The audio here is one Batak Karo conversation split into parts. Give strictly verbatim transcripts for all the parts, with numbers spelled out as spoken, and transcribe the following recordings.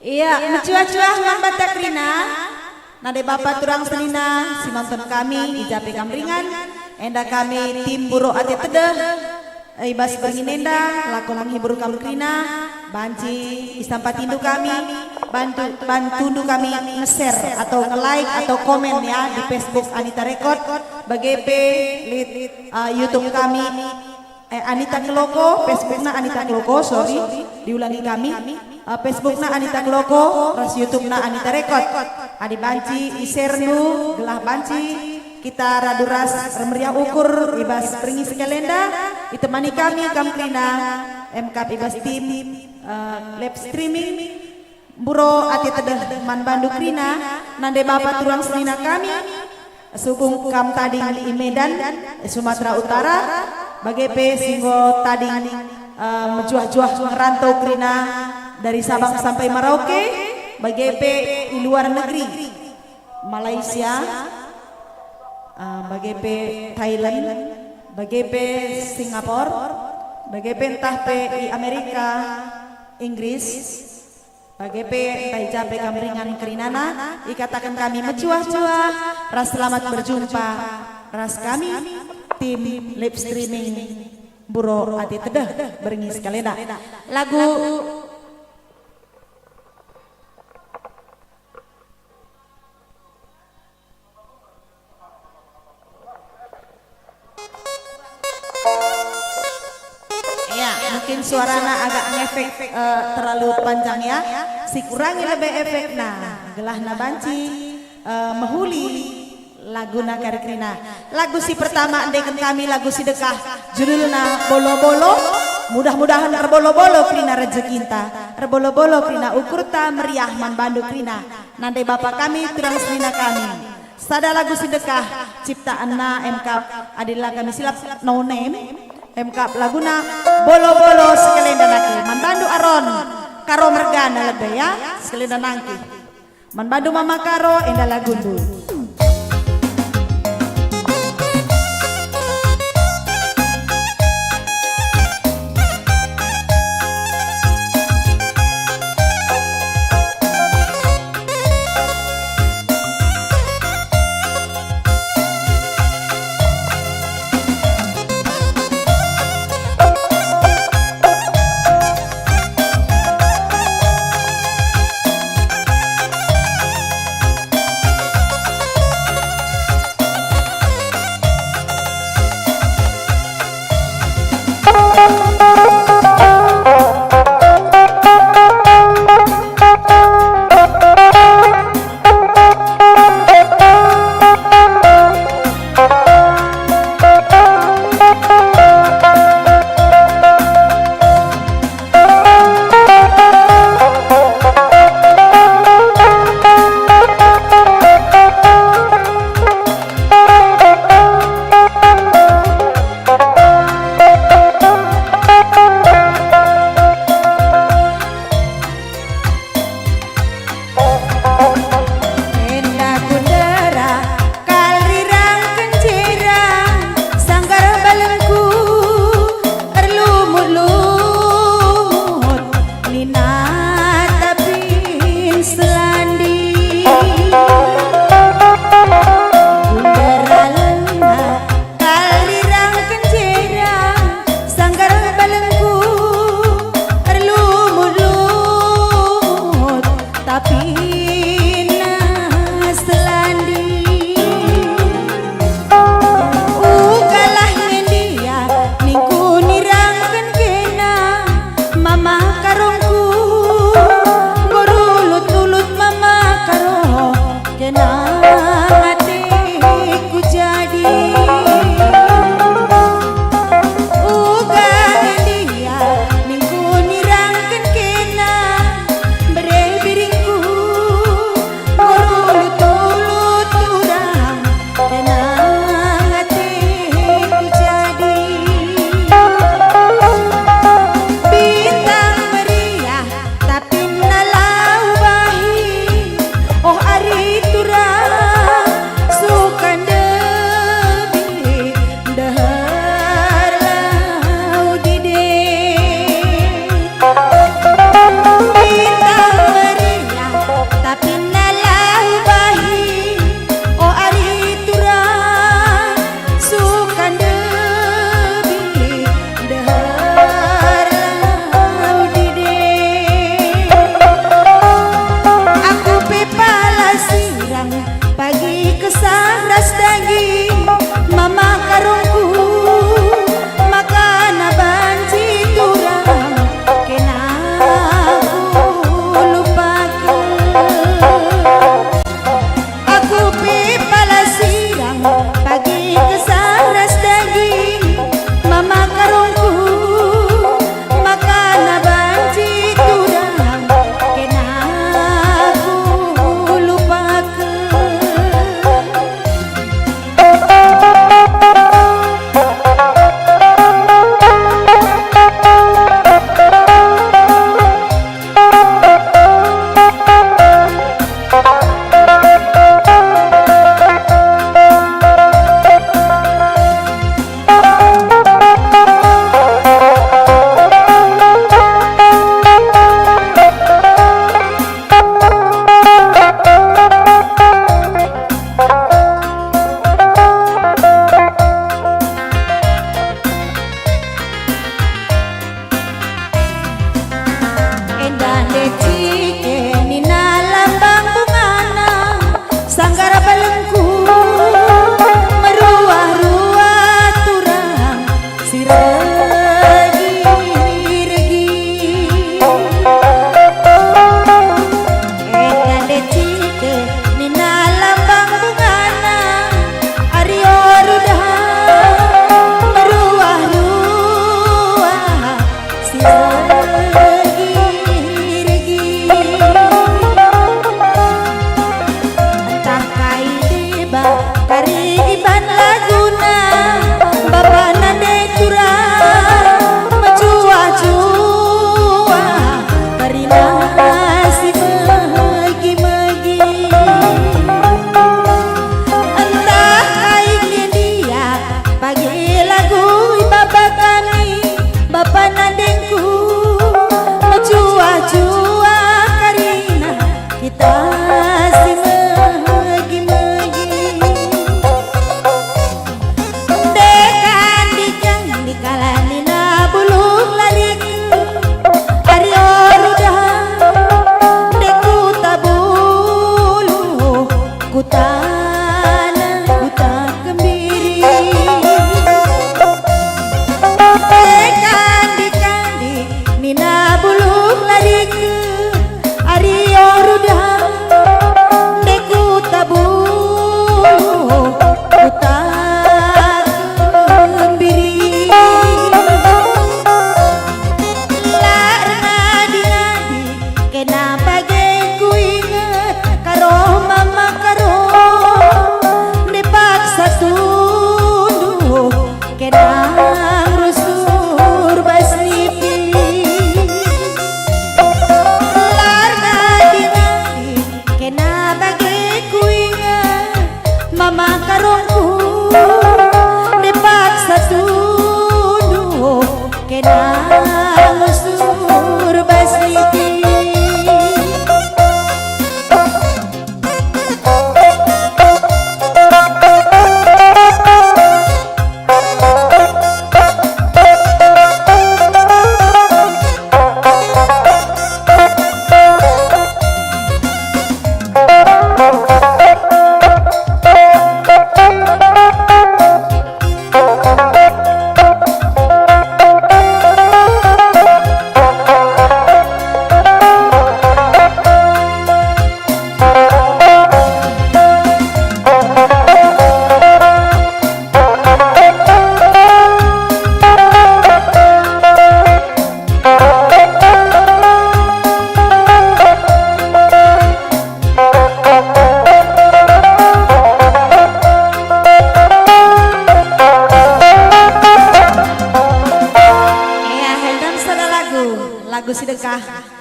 Ia, mecuah-cuah man banta kerina. Nande bapa turang senina si nonton kami i ja pe kam ringan, enda kami tim Buro Ate Tedeh, i bas berngi enda lako menghibur kam kerina, banci isampatindu kami, bantu, bantundu kami nge-share atau nge-like atau komen ya di Facebook Anita Record, bage pe lit, eh, YouTube kami, eh, Anita Keloko, Facebookna Anita Keloko, sorry, diulangi kami. Eh, Facebookna Anita Keloko, ras YouTubena Anita Record. Adi banci i-share-ndu, gelah banci kita radu ras ermeriah ukur i bas berngi si kalenda, itemani kami kam kerina, emkap i bas tim, eh, live streaming, Buro Ate Tedeh man bandu kerina, nande bapa turang senina kami, subung kam tading i Medan, Sumatera Utara, bage pe si enggo tading, eh, mejuah-juah ngerantau kerina dari Sabang sampai Merauke, bage pe i luar negeri, Malaysia, eh, bage pe Thailand, bage pe Singapore, bage pe ntah pe i Amerika, Inggris, bage pe ntah i ja pe kam ringan kerinana, ikataken kami mecuah-cuah ras selamat berjumpa ras kami, tim live streaming Buro Ate Tedeh berngi si kalenda. Lagu Ya, mungkin suarana agak ngefek, eh, terlalu panjang ya. Sikurangi lebe efekna, gelahna banci, eh, mehuli laguna kari kerina. Lagu si pertama endeken kami lagu si dekah, judulna Bolo-Bolo. Mudah-mudahen erbolo-bolo kerina rejekinta, erbolo-bolo kerina ukurta meriah man bandu kerina. Nande bapa kami, turang senina kami. Sada lagu si ndekah, ciptaanna emkap, adi la kami silap, No Name, emkap laguna Bolo-bolo Sekelenda Nangki. Man bandu Aron, Karo mergana lebe ya, Sekelenda Nangki. Man bandu Mama Karo, enda lagundu. Enda kundera kal rirang kenjera, sanggar balengku erlumut-lumut, nina Tapin Selandi. Kundera lena Kalirang kenjera, sanggar balengku erlumut-lumut, tapi na Selandi. Ugalah ngendia ningku nirangken kena, Mama Karongku, enggo rulut-ulut Mama Karong. Kena ateku jadi. Uga ngendia ningku nirangken kena, bere biringku, enggo rulut-ulut turang, kena ateku jadi. Bintang meriah, tapi na la ubahi, oh ari turang, suka ndebi, ndeher lau dide. Bintang meriah, tapi na la ubahi, oh ari turang, suka ndebi, ndeher lau dide. Aku pe pala sirang, pagi kesah ras daging, Mama Karongku, makana banci turang, kena aku lupaken. Aku pe pala sirang, pagi kesah ras daging, Mama Karongku, makana banci turang, kena aku lupaken. Enda ndecike nina lambang bungana, sanggar balengku meruah-ruah turang si regi-regi. Enda ndecike nina lambang bungana, ari oruh meruah-ruah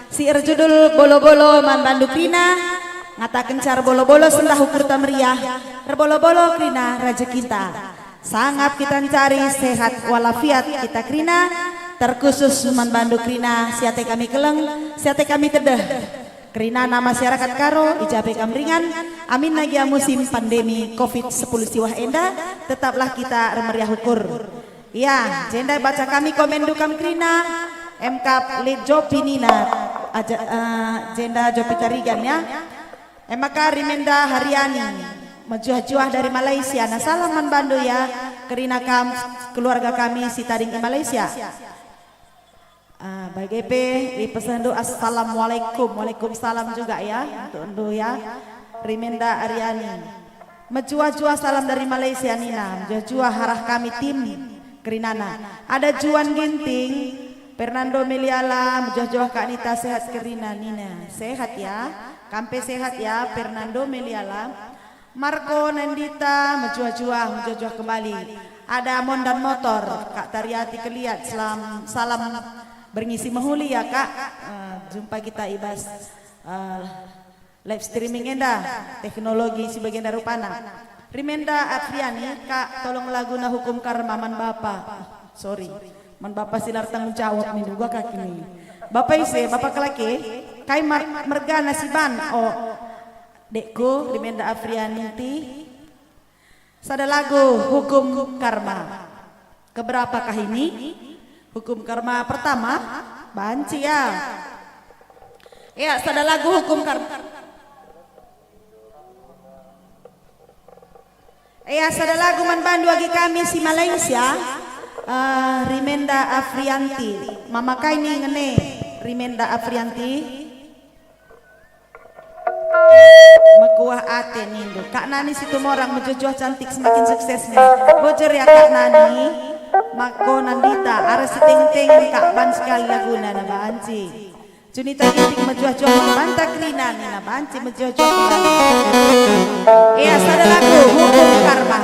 Si erjudul Bolo-bolo man bandu kerina, ngatakenca erbolo-bolo sendah ukurta meriah, erbolo-bolo kerina rejekinta. Sangap kita ncari sehat walafiat kita kerina, terkhusus man bandu kerina si ate kami keleng, si ate kami tedeh. Kerinana masyarakat Karo, i ja pe kam ringan, aminna gia musim pandemi covid sepuluh siwah enda, tetaplah kita ermeriah ukur. Ya, jenda baca kami komenndu kam kerina, emkap lit Jopi nina, aja, eh, jenda Jopi Tarigan ya. Emaka Rimenda Haryani, mejuah-juah dari Malaysia, na salam man bandu ya, kerina kam, keluarga kami si tading i Malaysia. Ah, bage pe ipesendu assalamualaikum. Waalaikumsalam juga ya untuk ndu ya. Rimenda Aryani. Mejuah-juah salam dari Malaysia nina. Mejuah-juah arah kami tim kerinana. Ada Juan Ginting, Fernando Meliala, mejuah-juah Kak Nita sehat kerina nina. Sehat ya. Kam pe sehat ya Fernando Meliala. Marco Nandita, mejuah-juah, mejuah-juah kembali. Ada Mondan Motor, Kak Tariati Keliat, selam, salam berngi si mehuli ya, Kak. Eh, jumpa kita i bas, eh, live streaming enda, teknologi si bagenda rupana. Rimenda Afriani, Kak, tolong laguna Hukum Karma man Bapa. Sorry, man Bapa si la ertanggung jawab nindu uga kaki ni. Bapa ise, Bapa Kelake, kai mar-, mergana si ban? Oh, Dekku, Rimenda Afriani nti. Sada lagu Hukum Karma. Keberapakah ini? Hukum Karma pertama, banci ya. Ya, sada lagu Hukum Karma. Ya, sada lagu man bandu agi kami si Malaysia, eh, Rimenda Afrianti. Mama kai ni ngene, Rimenda Afrianti? Mekuah ate nindu. Kak Nani Situmorang mejuah-juah cantik semakin sukses nih. Bujur ya Kak Nani. Mako Nandita, arah si teng-teng Kak ban sekali laguna na banci. Junita Ginting mejuah-juah man banta kerina nina banci mejuah-juah kembali. Iya, sada lagu Hukum Karma.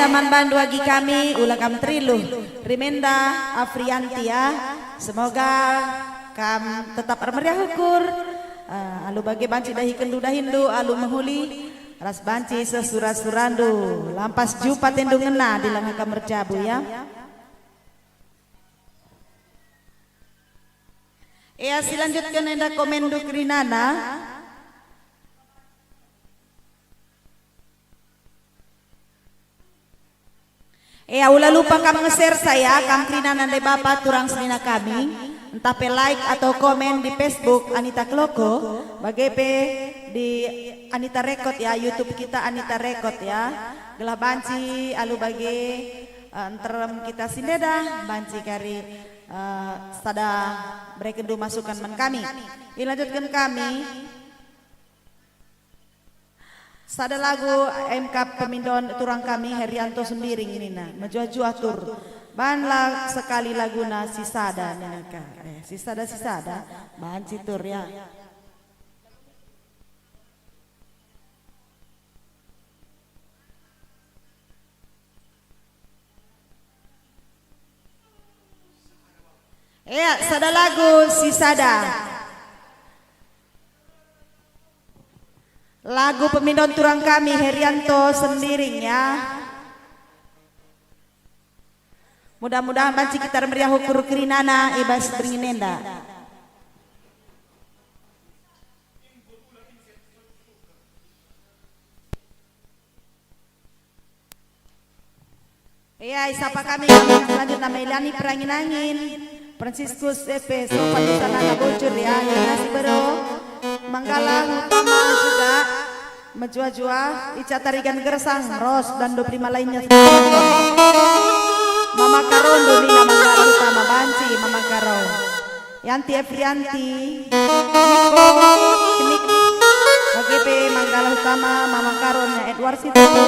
man bandu agi kami, ula kam teriluh. Rimenda Afrianti, ya. Semoga kam tetap ermeriah ukur. Eh, alu bage banci dahikenndu dahinndu, alu mehuli, ras banci seh sura-surandu. Lampas jumpa tendu ngena, dilanga kam erjabu, ya. Ea, silanjutken enda komenndu kerinana. Ea, ula lupa kam nge-share saya, kam kerinana ndai bapa turang senina kami, ntah pe like atau komen di Facebook Anita Kloko, bage pe di Anita Record, ya, YouTube kita Anita Record, ya. Gelah banci alu bage, eh, nterem kita si ndai dah, banci kari, eh, sada berekenndu masukan man kami. Ilanjutken kami sada lagu M K pemindon turang kami Herianto Sembiring nina, mejuah-juah tur. Banlah sekali laguna si sada nina ka. Eh, si sada, si sada, banci tur, ya. Ya, sada lagu si sada. Lagu pemindon turang kami Herianto Sembiring, ya. Mudah-mudahan banci kita ermeriah ukur kerinana i bas beringin enda. Ia, isapa kami, kami selanjutna Melani Perangin-angin, Franciscus Epe, Sopan Nusana Bocor, ya, Nina Sibero, Manggala Utama juga, mejuah-juah, Ica Tarigan Gersang, ros, dan dua puluh lima lainnya. Mama Karondo, Nina Manggala Utama, banci, Mama Karo. Yanti Efrianti, Niko, Kenik, bage pe Manggala Utama, Mama Karon, Edward Sitepu,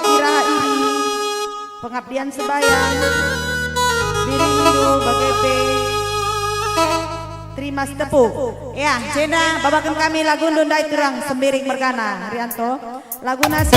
Ira Iri, Pengabdian Sebayang, Birindu, bage pe Terima Sitepu. Ya, jenda babaken kami lagundu ndai turang Sembiring mergana, Rianto. Laguna si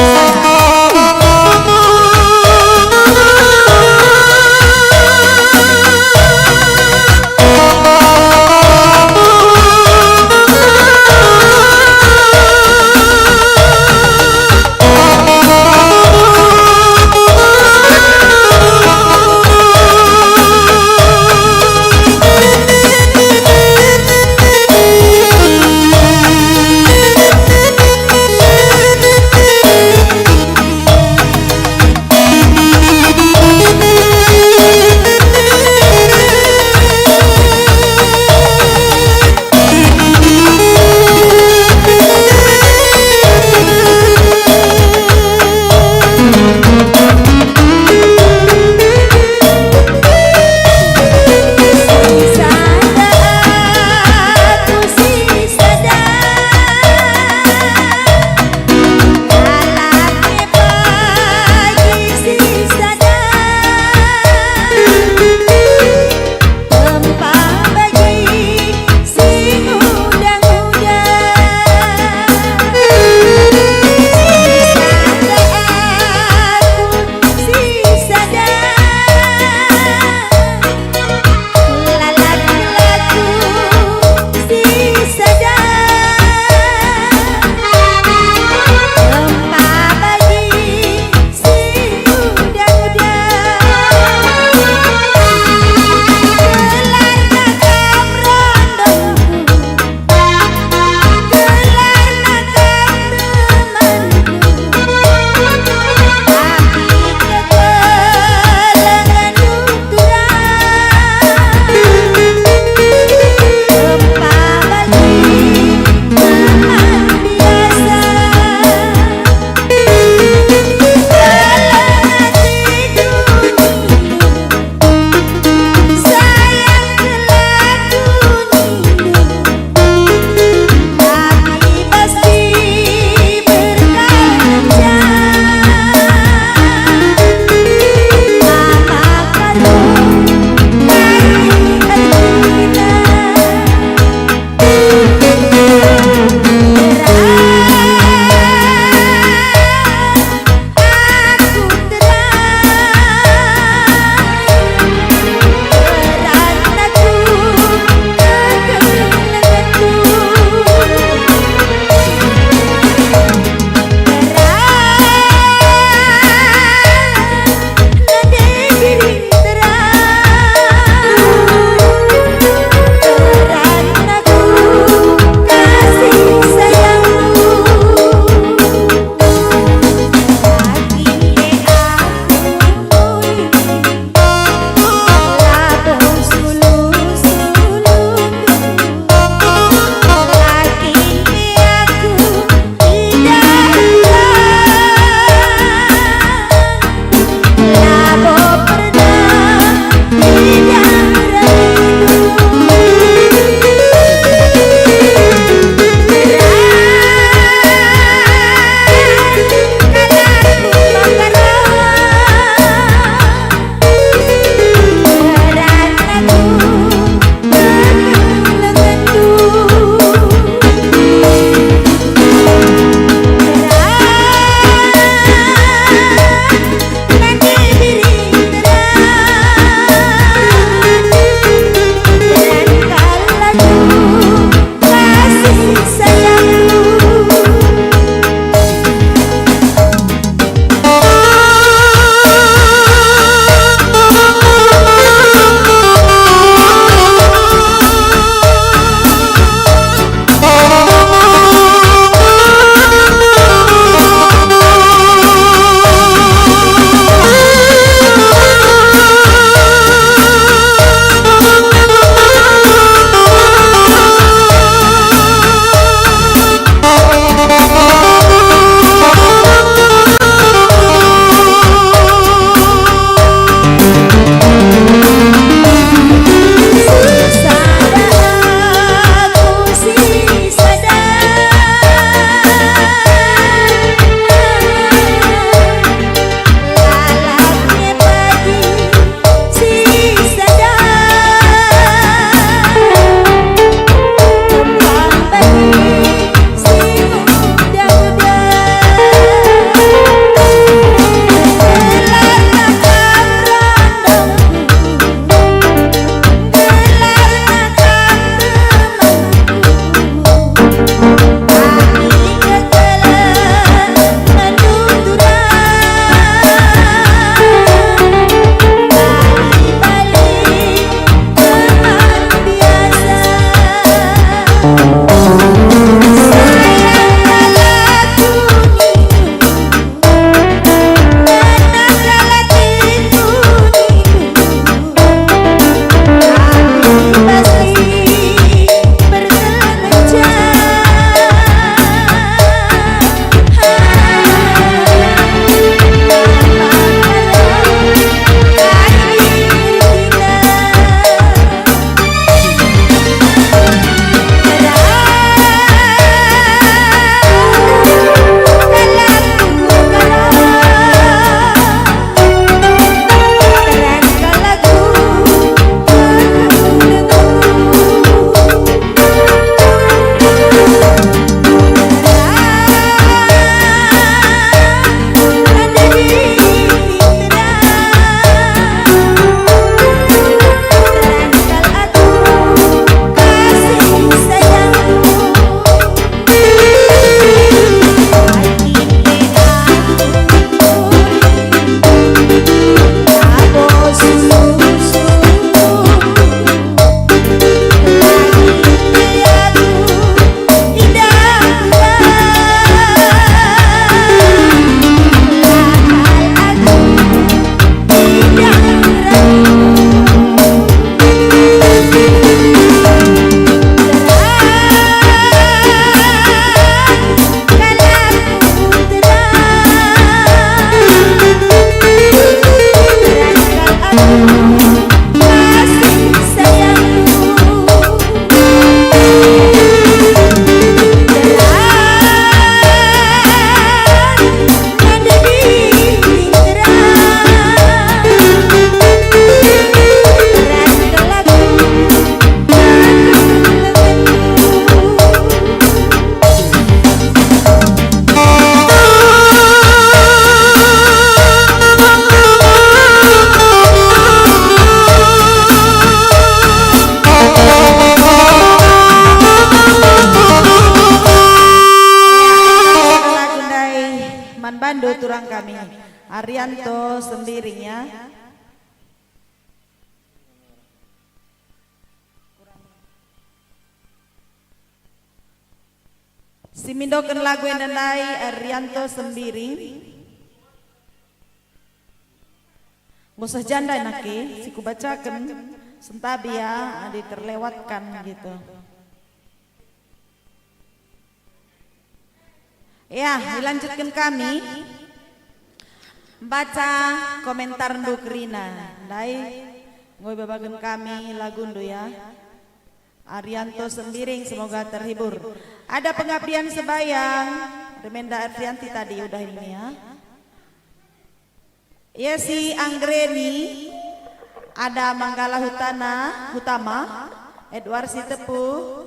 turang kami, Arianto Sembiring, ya. Si mindoken lagu enda ndai, Arianto Sembiring. Ngusah janda nake, si kubacaken, sentabi ya, adi terlewatkan gitu. Ya, dilanjutken kami. Baca komentarndu kerina. Ndai, enggo ibabaken kami lagundu ya. Arianto Sembiring, semoga terhibur. Ada pengabdian sebayang. Remenda Afrianti tadi udah ini ya. Yesi Anggreni, ada Manggala Hutana, Hutama, Edward Sitepu,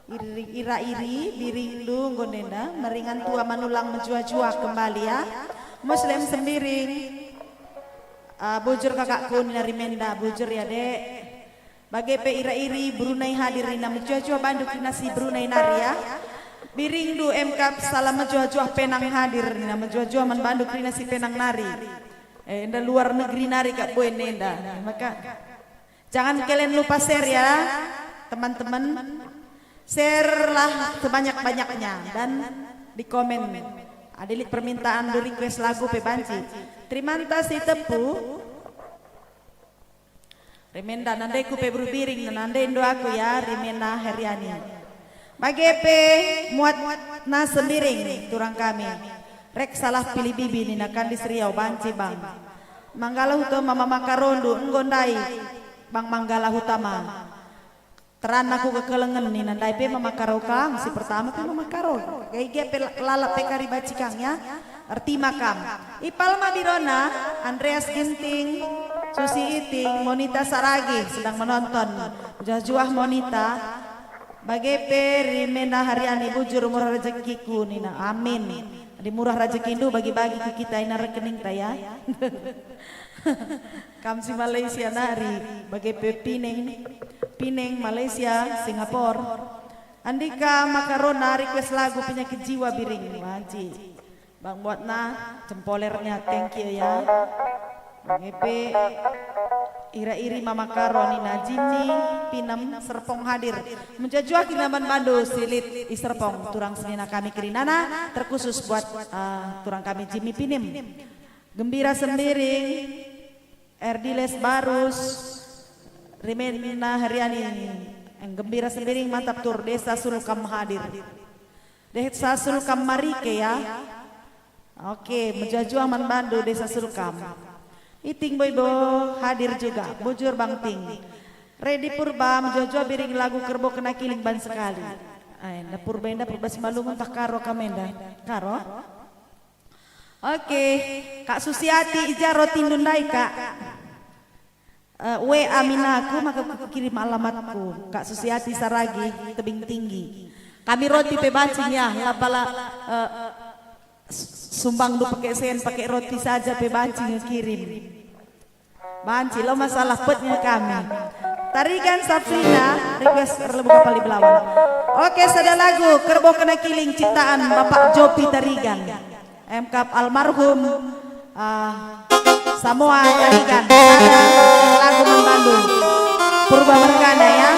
Iri-, Ira-Iri, Biringndu, enggo ndenda, Meringan Tua Manulang mejuah-juah kembali ya. Muslim Sembiring, ah, bujur kakakku nina Rimenda, bujur ya, Dek. Bage pe Ira-Iri Brunei hadir nina mejuah-juah bandu kerina si Brunei nari ya. Biringndu M K salam mejuah-juah Penang hadir nina mejuah-juah man bandu kerina si Penang nari. Eh, enda luar negeri nari kap buen enda. Maka jangan kalian lupa share ya, teman-teman. Share lah sebanyak-banyaknya dan di komen. Adi lit permintaan du request lagu pe banci. Terima kasih Tepu. Rimenda nandeku pe Bru Biring, nande ndo aku ya, Rimena Heriani. Bage pe Muatna Sembiring, turang kami. Rek salah pilih bibi nina Kandis Riau banci bang. Manggala Hutama Mama Karondu, enggo ndai bang Manggala Hutama. Teran aku kekelengen nina ndai pe Mama Karo kang, si pertama pe Mama Karo. Gai-gai pe la-, lalap pe kari banci kang ya. Ertima kam. Ipal ma birona, Andreas Ginting, Susi Iting, Monita Saragi sedang menonton. Juah-juah Monita. Bage pe Rimena Hariani bujur murah rejekiku nina. Amin. Adi murah rejekindu bagi-bagi ku kita ina rekeningta ya. Kam si Malaysia nari, bage pe Pineng, Pineng, Malaysia, Singapore. Andika Makarona request lagu Penyakit Jiwa Biring, banci. Bang Muatna, jempolernya, thank you ya. Bage pe Ira-Iri Mama Karo nina Jimmy Pinem Serpong hadir. Mejuah-juah kami man bandu si lit i Serpong, turang senina kami kerinana, terkhusus buat, eh, turang kami Jimmy Pinem. Gembira Sembiring, Erdiles Barus, Rimena Heriani, Gembira Sembiring, mantap tur, Desa Sulkam hadir. Desa Sulkam Marike ya. Oke, mejuah-juah man bandu Desa Sulkam. Iting Boybo hadir juga, bujur Bang Ting. Redi Purba, mejuah-juah Biring lagu Kerbo Kena Kiling ban sekali. Ai, enda Purba enda, Purba Simalungun tah Karo kam enda. Karo? Oke, Kak Susiati, i ja rotindu ndai, Kak? Eh, W A min aku, maka kukirim alamatku. Kak Susiati Saragi, Tebing Tinggi. Kami roti pe banci ya, la bala, eh, s-, sumbangndu pake sen, pake roti saja pe banci nge kirim. Banci, la masalah, petnya kami. Tarigan Safrina, request erlebuh kapal di Belawan. Oke, sada lagu, Kerbo Kena Kiling, ciptaan Bapak Jopi Tarigan. Emkap almarhum, ah, Samoa Tarigan. Sada lagu man bandu. Purba mergana ya.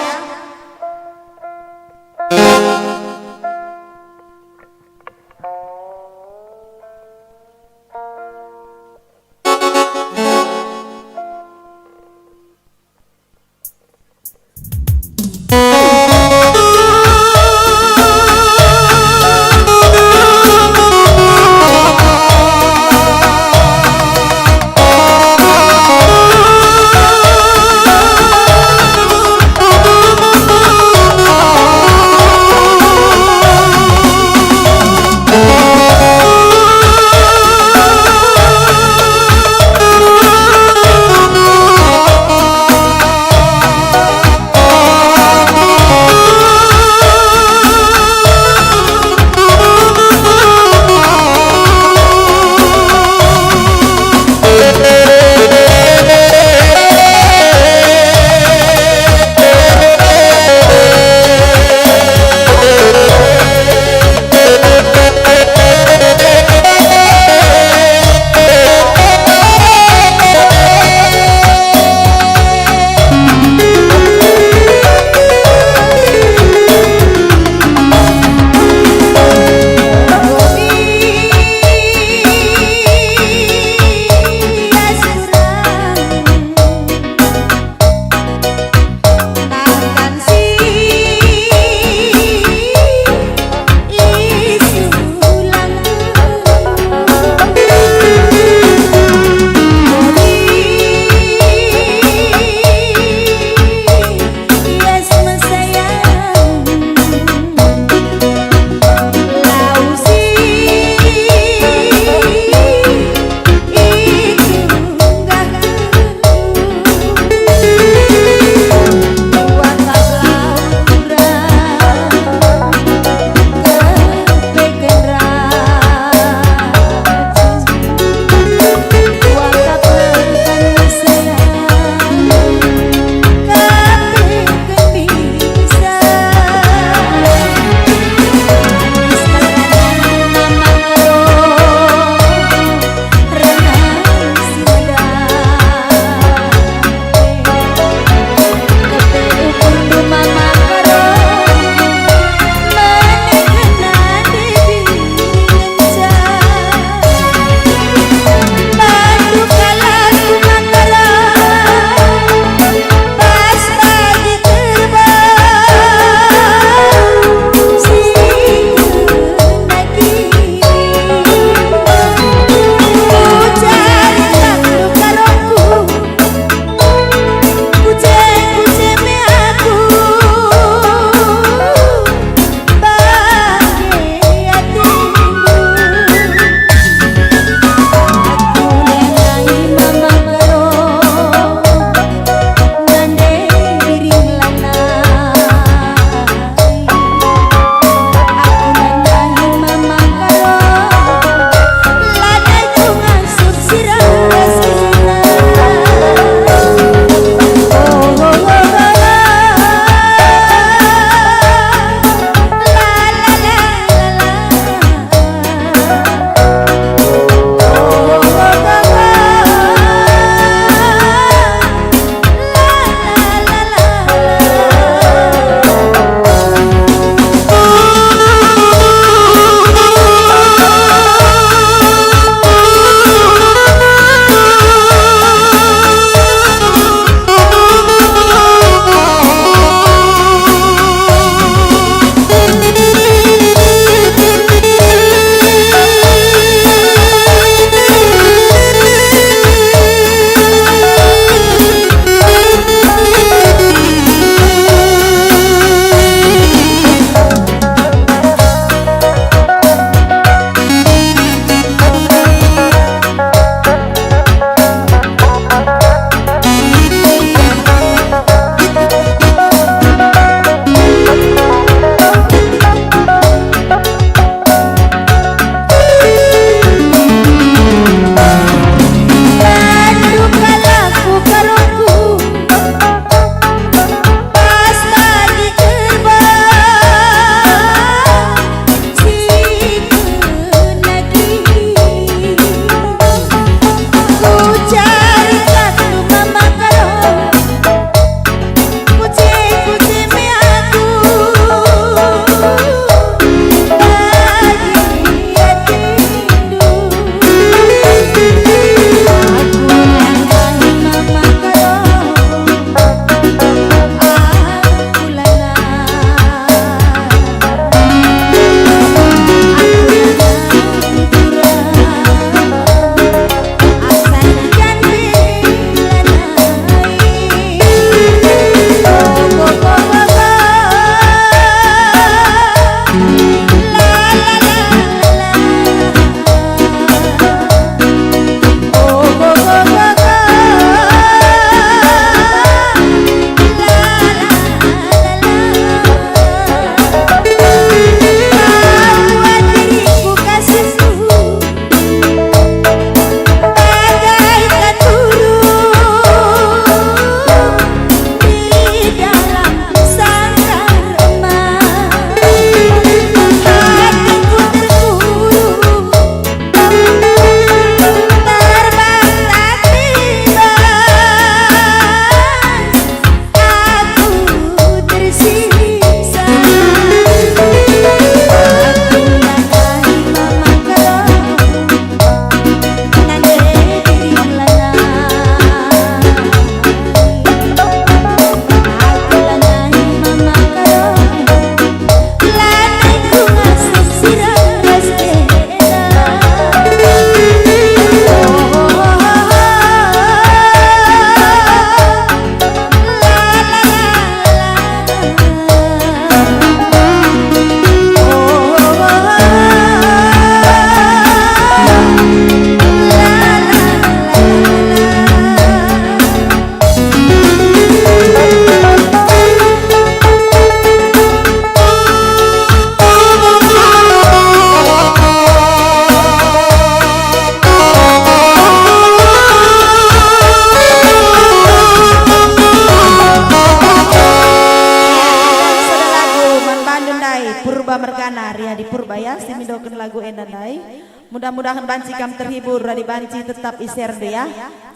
Mudah-mudahan banci kam terhibur, adi banci tetap i-share ndu ya.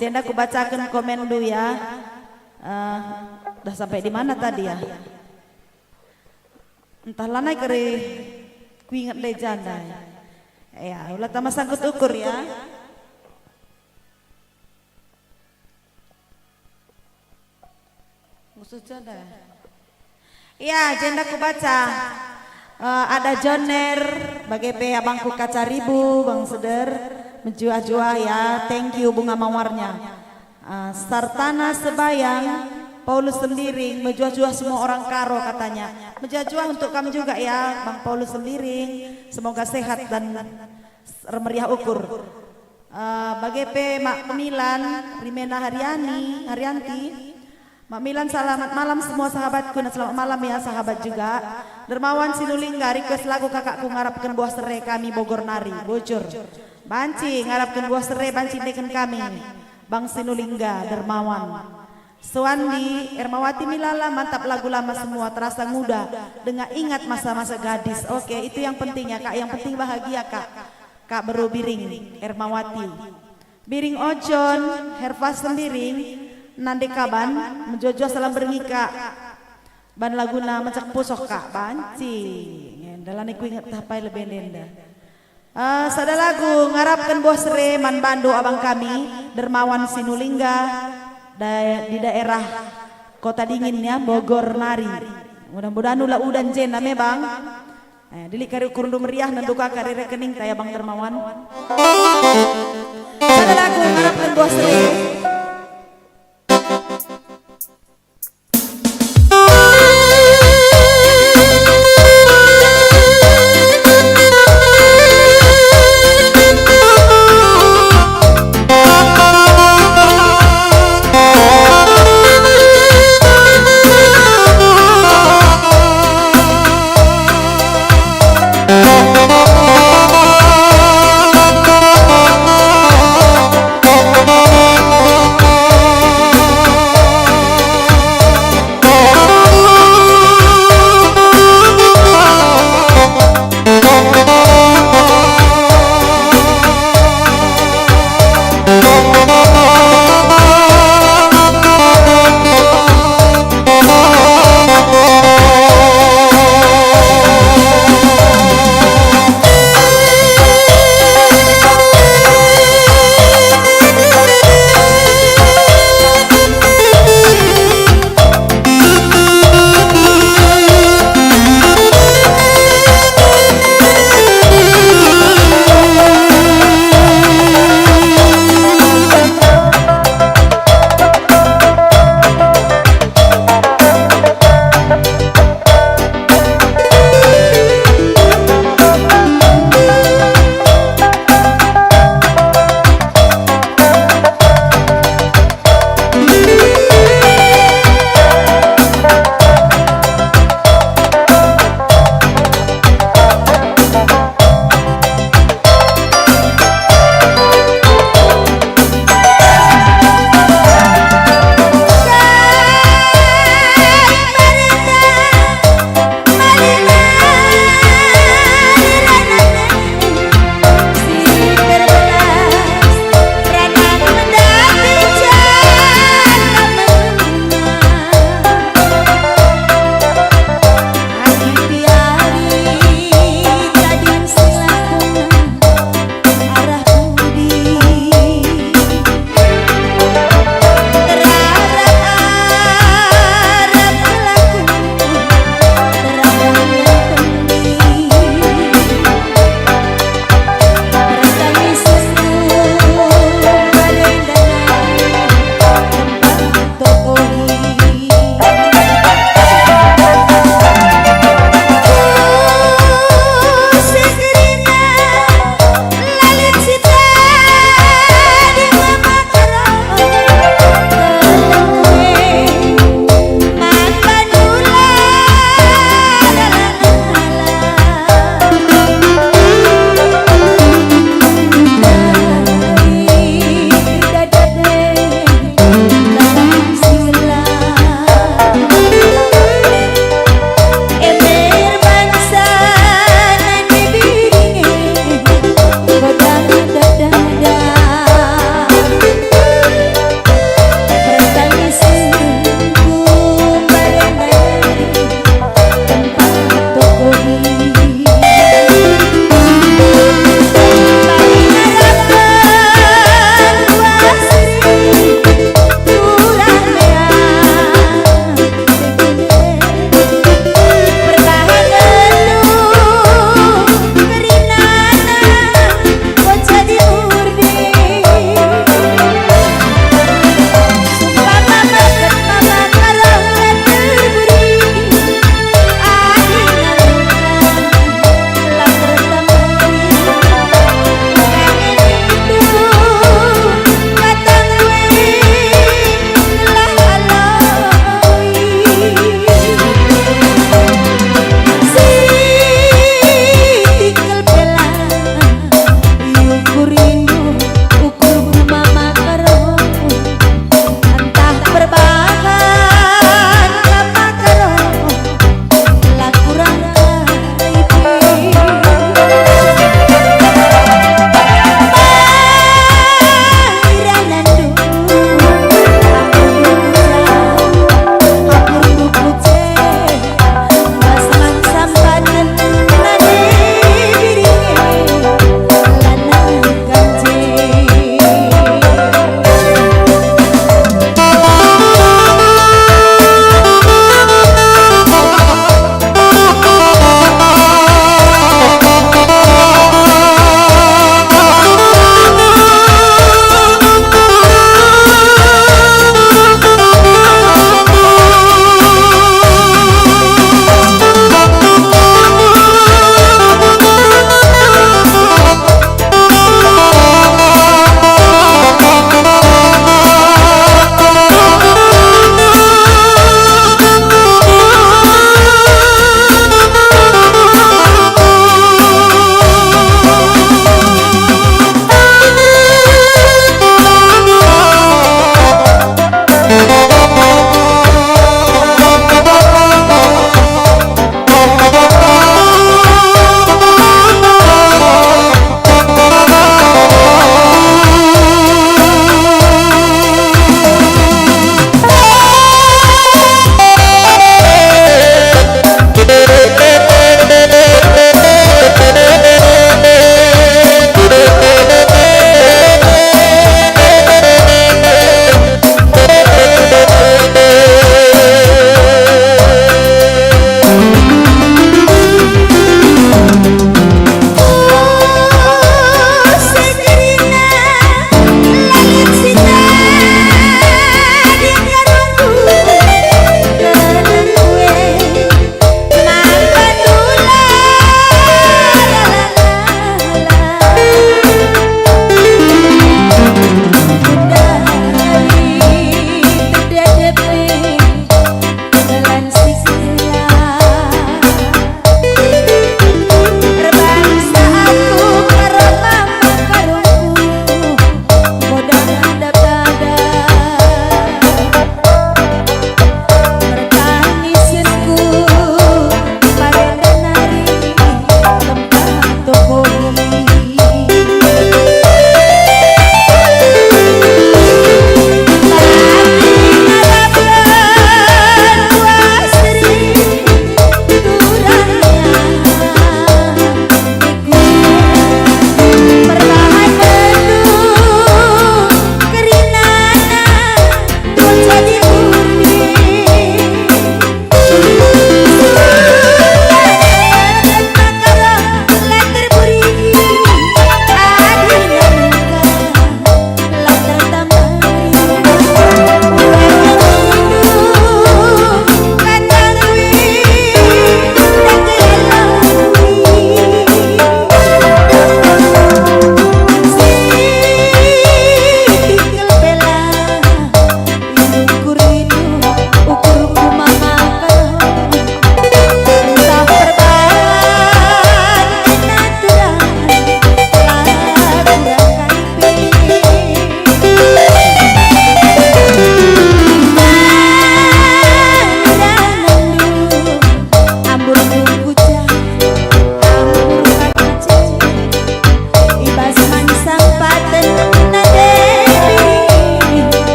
Jenda kubacaken komenndu ya. Eh, dah sampai di mana tadi ya? Entah lanai kari kuinget ndai janda. Ya, ula tama sangkut ukur ya. Ngusur janda. Ya, jenda kubaca. Eh, ada Joner, bage pe abangku Kacaribu, Bang Seder, mejuah-juah ya, thank you bunga mawarnya. Eh, Sartana Sebayang, Paulus Sembiring, mejuah-juah semua orang Karo katanya. Mejuah-juah untuk kamu juga ya, Bang Paulus Sembiring, semoga sehat dan meriah ukur. Eh, bage pe Mak Milan, Rimena Haryani, Haryanti. Mak Milan, selamat malam semua sahabatku, dan selamat malam ya sahabat juga. Dermawan Sinulingga, request lagu Kakakku Ngarapken Buah Sere kami Bogor nari, bujur. Banci ngarapken buah sere, banci ndeken kami. Bang Sinulingga, Dermawan. Suwandi, Ermawati Milala, mantap lagu lama semua, terasa muda, dengar ingat masa-masa gadis. Oke, itu yang penting ya, Kak. Yang penting bahagia, Kak. Kak Beru Biring, Ermawati. Biring Ojon, Herfa Sembiring, nande kaban, mejuah-juah salam berngi, Kak. Ban laguna Mecak Pusoh, Kak. Banci. Nge, ndalani kuinget tah pai lebe ndenda. Eh, sada lagu ngarapken buah sere man bandu abang kami, Dermawan Sinulingga, da-, di daerah Kota Dingin ya, Bogor nari. Mudah-mudahan ula udan jenda me, Bang. Eh, dilik kari ukurndu meriah, nendu ka kari rekeningta ya, Bang Dermawan. Sada lagu ngarapken buah sere.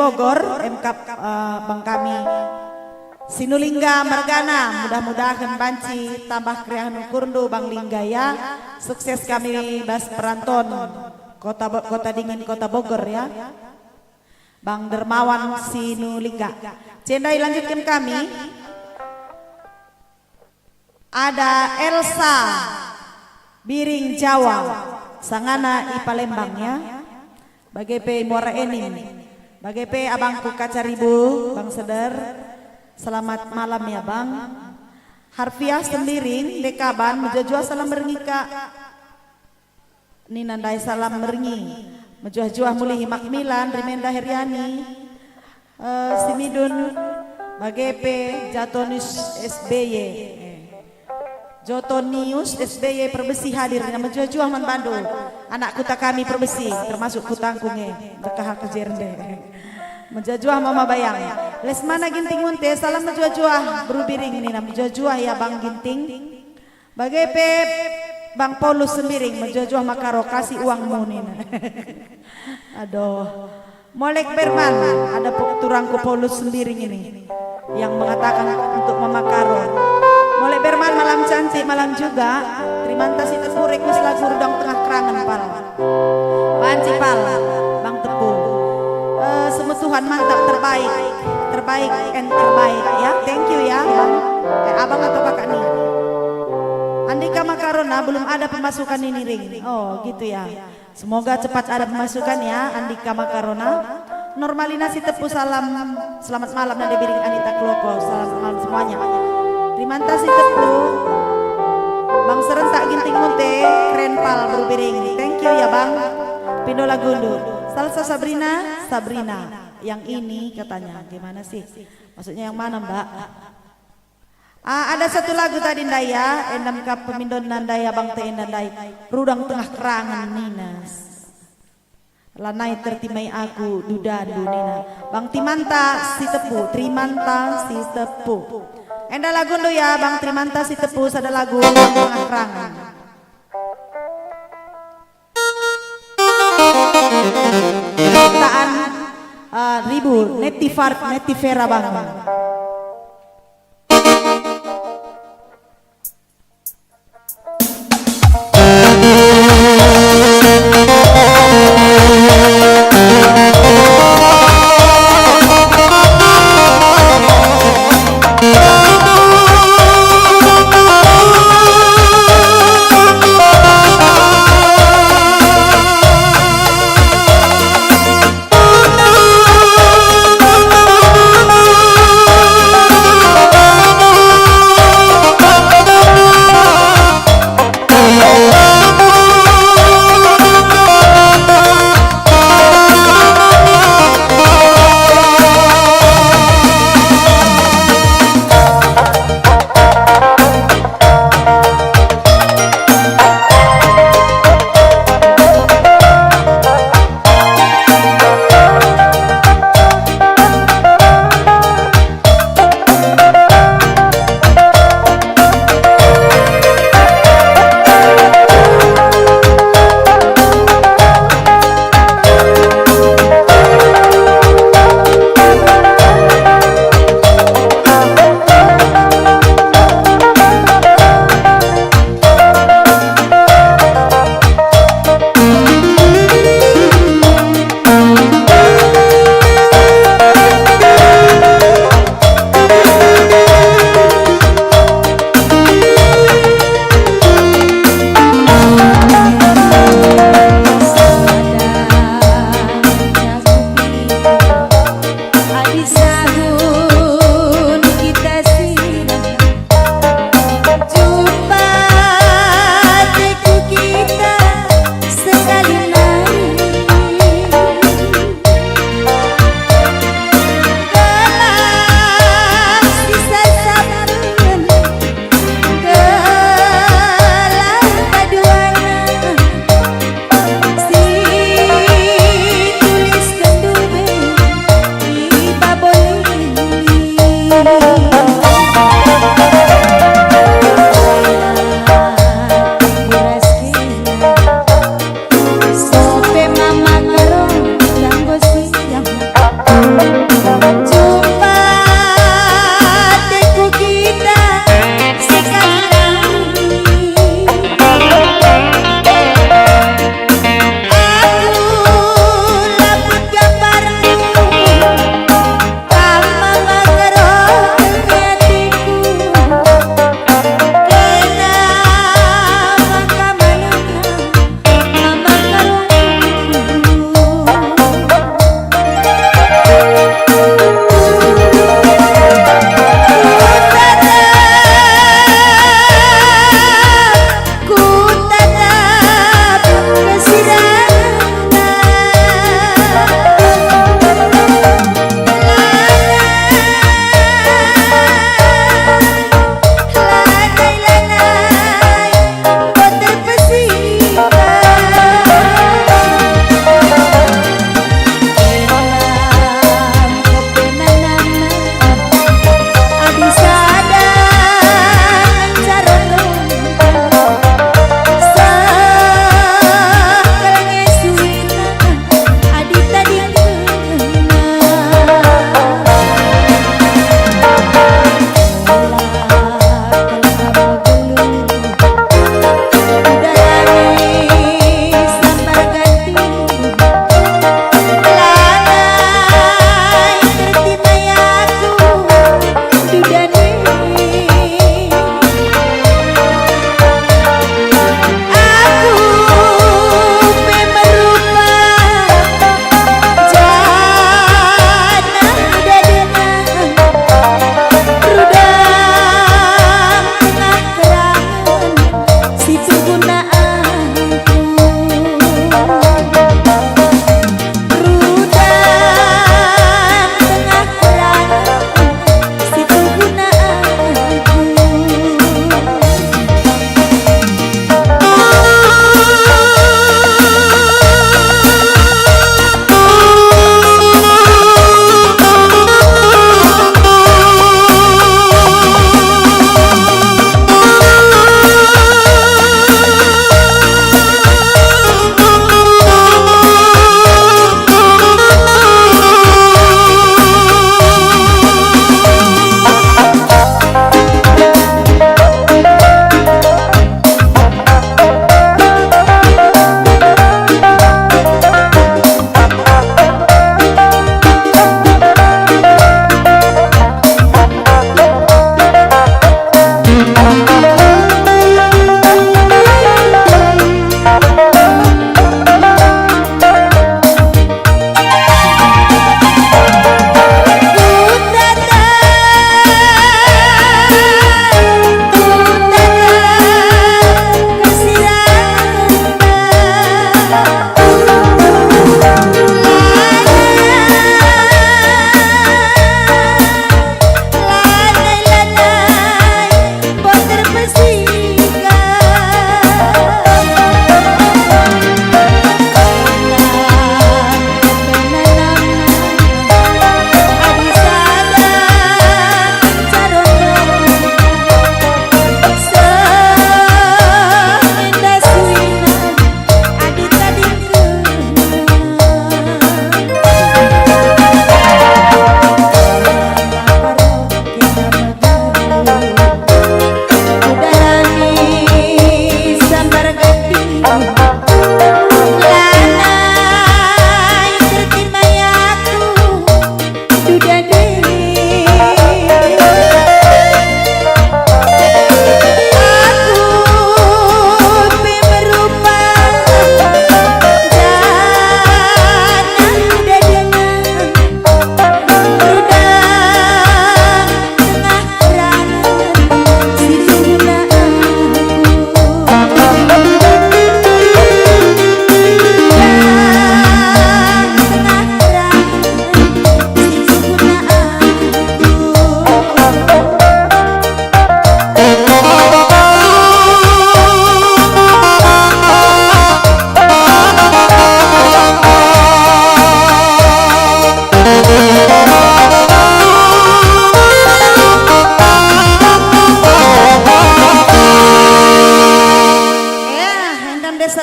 Bogor, emkap, eh, bang kami Sinulingga mergana, mudah-mudahen banci tambah keriahen ukurndu bang Lingga ya. Sukses kami bas peranton kota Bo-, kota dingin kota Bogor ya. Bang Dermawan Sinulingga. Cenda ilanjutkan kami. Ada Elsa Biring Jawa, sangana i Palembang ya. Bage pe i Muara Enim. Bage pe abangku Kaca Ribu, Bang Seder. Selamat malam ya Bang. Harfiah Sembiring, Dekaban, mejuah-juah salam berngi ka. Nina ndai salam merngi. Mejuah-juah mulihi Makmilan, Rimenda Heriani, eh, Simidun, bage pe Jatonius S B Y. Eh, Jotonius S B Y Perbesi hadir, nina mejuah-juah man bandu. Anak kuta kami Perbesi, termasuk kutangku nge, ndekah aku jernde. Mejuah-juah Mama Bayang. Lesmana Ginting Munte, salam mejuah-juah, Beru Biring, nina mejuah-juah ya Bang Ginting. Bage pe Bang Paulus Sembiring, mejuah-juah Makaro, kasih uangmu nina. Aduh. Molek Berman, ada pe-, turangku Paulus Sembiring ini yang mengatakan untuk Mama Karo. Molek Berman, malam cantik, malam juga. Terimanta si Tepu request lagu Rudang Tengah Kerangen, Pal. Banci, Pal, Bang Tepu. Eh, semua Tuhan mantap, terbaik. Terbaik and terbaik ya. Thank you ya, Bang. Eh, Abang atau Kakak nih? Andika Makarona belum ada pemasukan ini, Ring. Oh, gitu ya. Semoga cepat ada pemasukan ya, Andika Makarona. Normalina si Tepu salam, selamat malam Nade Biring, Anita Kloko, selamat malam semuanya. Terimanta si Tepu, Bang Serentak Ginting Munte, keren Pal Beru Biring. Thank you ya Bang. Pindo lagundu. Salsa Sabrina, Sabrina. Yang ini katanya, gimana sih? Maksudnya yang mana, Mbak? Ah, ada satu lagu tadi ndai ya, endam kap pemindonna ndai abang te enda ndai. Rudang Tengah Kerangen nina. Lanai tertimai aku dudandu nina. Bang Timanta si Tepu, Trimanta si Tepu. Enda lagundu ya, Bang Trimanta si Tepu, sada lagu Rudang Tengah Kerangen. Ciptaan, eh, Ribu, Neti Far-, Neti Vera Bang.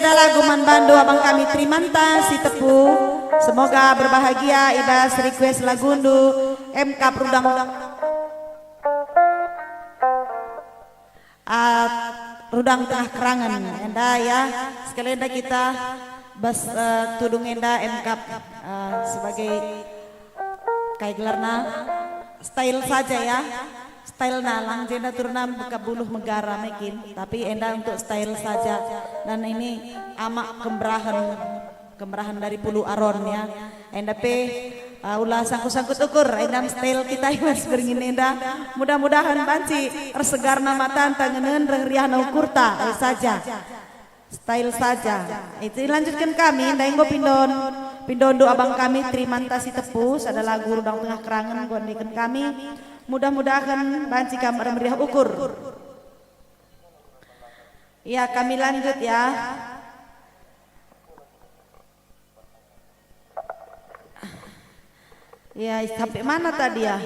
Sada lagu man bandu abang kami Trimanta Sitepu. Semoga berbahagia i bas request lagundu, Emkap Rudang, ah, Rudang Tengah Kerangen. Enda ya, sekali enda kita bas, eh, tudung enda Emkap, eh, sebagai kai gelarna, style saja ya. Style na lang jenda turna buka buluh megara mekin, tapi enda untuk style saja. Dan ini amak kemberahen, kemberahen dari Pulu Aron ya. Enda pe, uh, ula sangkut-sangkut ukur, enda style kita i bas beringin enda. Mudah-mudahan banci ersegarna matanta ngenen reh riahna ukurta, eh, saja. Style saja. Itu dilanjutkan kami, ndai enggo pindon, pindondu abang kami Trimanta Sitepu, sada lagu Rudang Tengah Kerangen enggo endeken kami. Mudah-mudahan banci kam ermeriah ukur. Ya, kami lanjut ya. Ya, sampai mana tadi ya?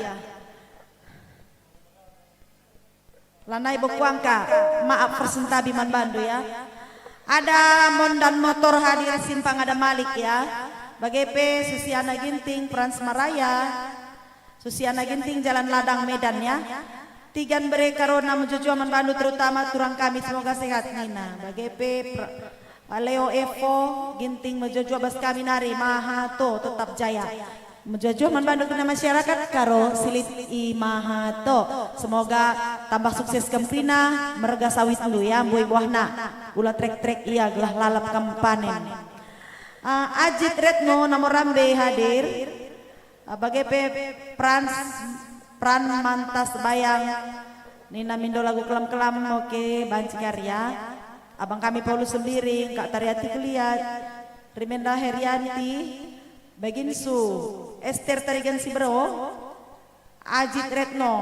Lanai bokuangka, maaf persentabi man bandu ya. Ada Mondan Motor hadir simpang ada Malik ya. Bage pe Susiana Ginting, Frans Maraya. Susiana Ginting, Jalan Ladang, Medan ya. Tigan bere Karona mejuah-juah man bandu terutama turang kami, semoga sehat nina. Bage pe pra- Leo Evo Ginting mejuah-juah bas kami nari, Mahato tetap jaya. Mejuah-juah man bandu kena masyarakat Karo Silit i Mahato. Semoga tambah sukses kam kerina, merga sawitndu ya, mbue buahna. Ula trek-trek ia gelah lalap kam panen. Ah, Ajit Retno Namorambe hadir. Ah, bage pe Prans, Pran Mantas Bayang, nina mindo lagu kelam-kelam, oke, banci karya. Abang kami Paulus Sembiring, Kak Tariati Kuliat, Rimenda Herianti, Beginsu, Ester Tarigan Sibero, Ajit Retno,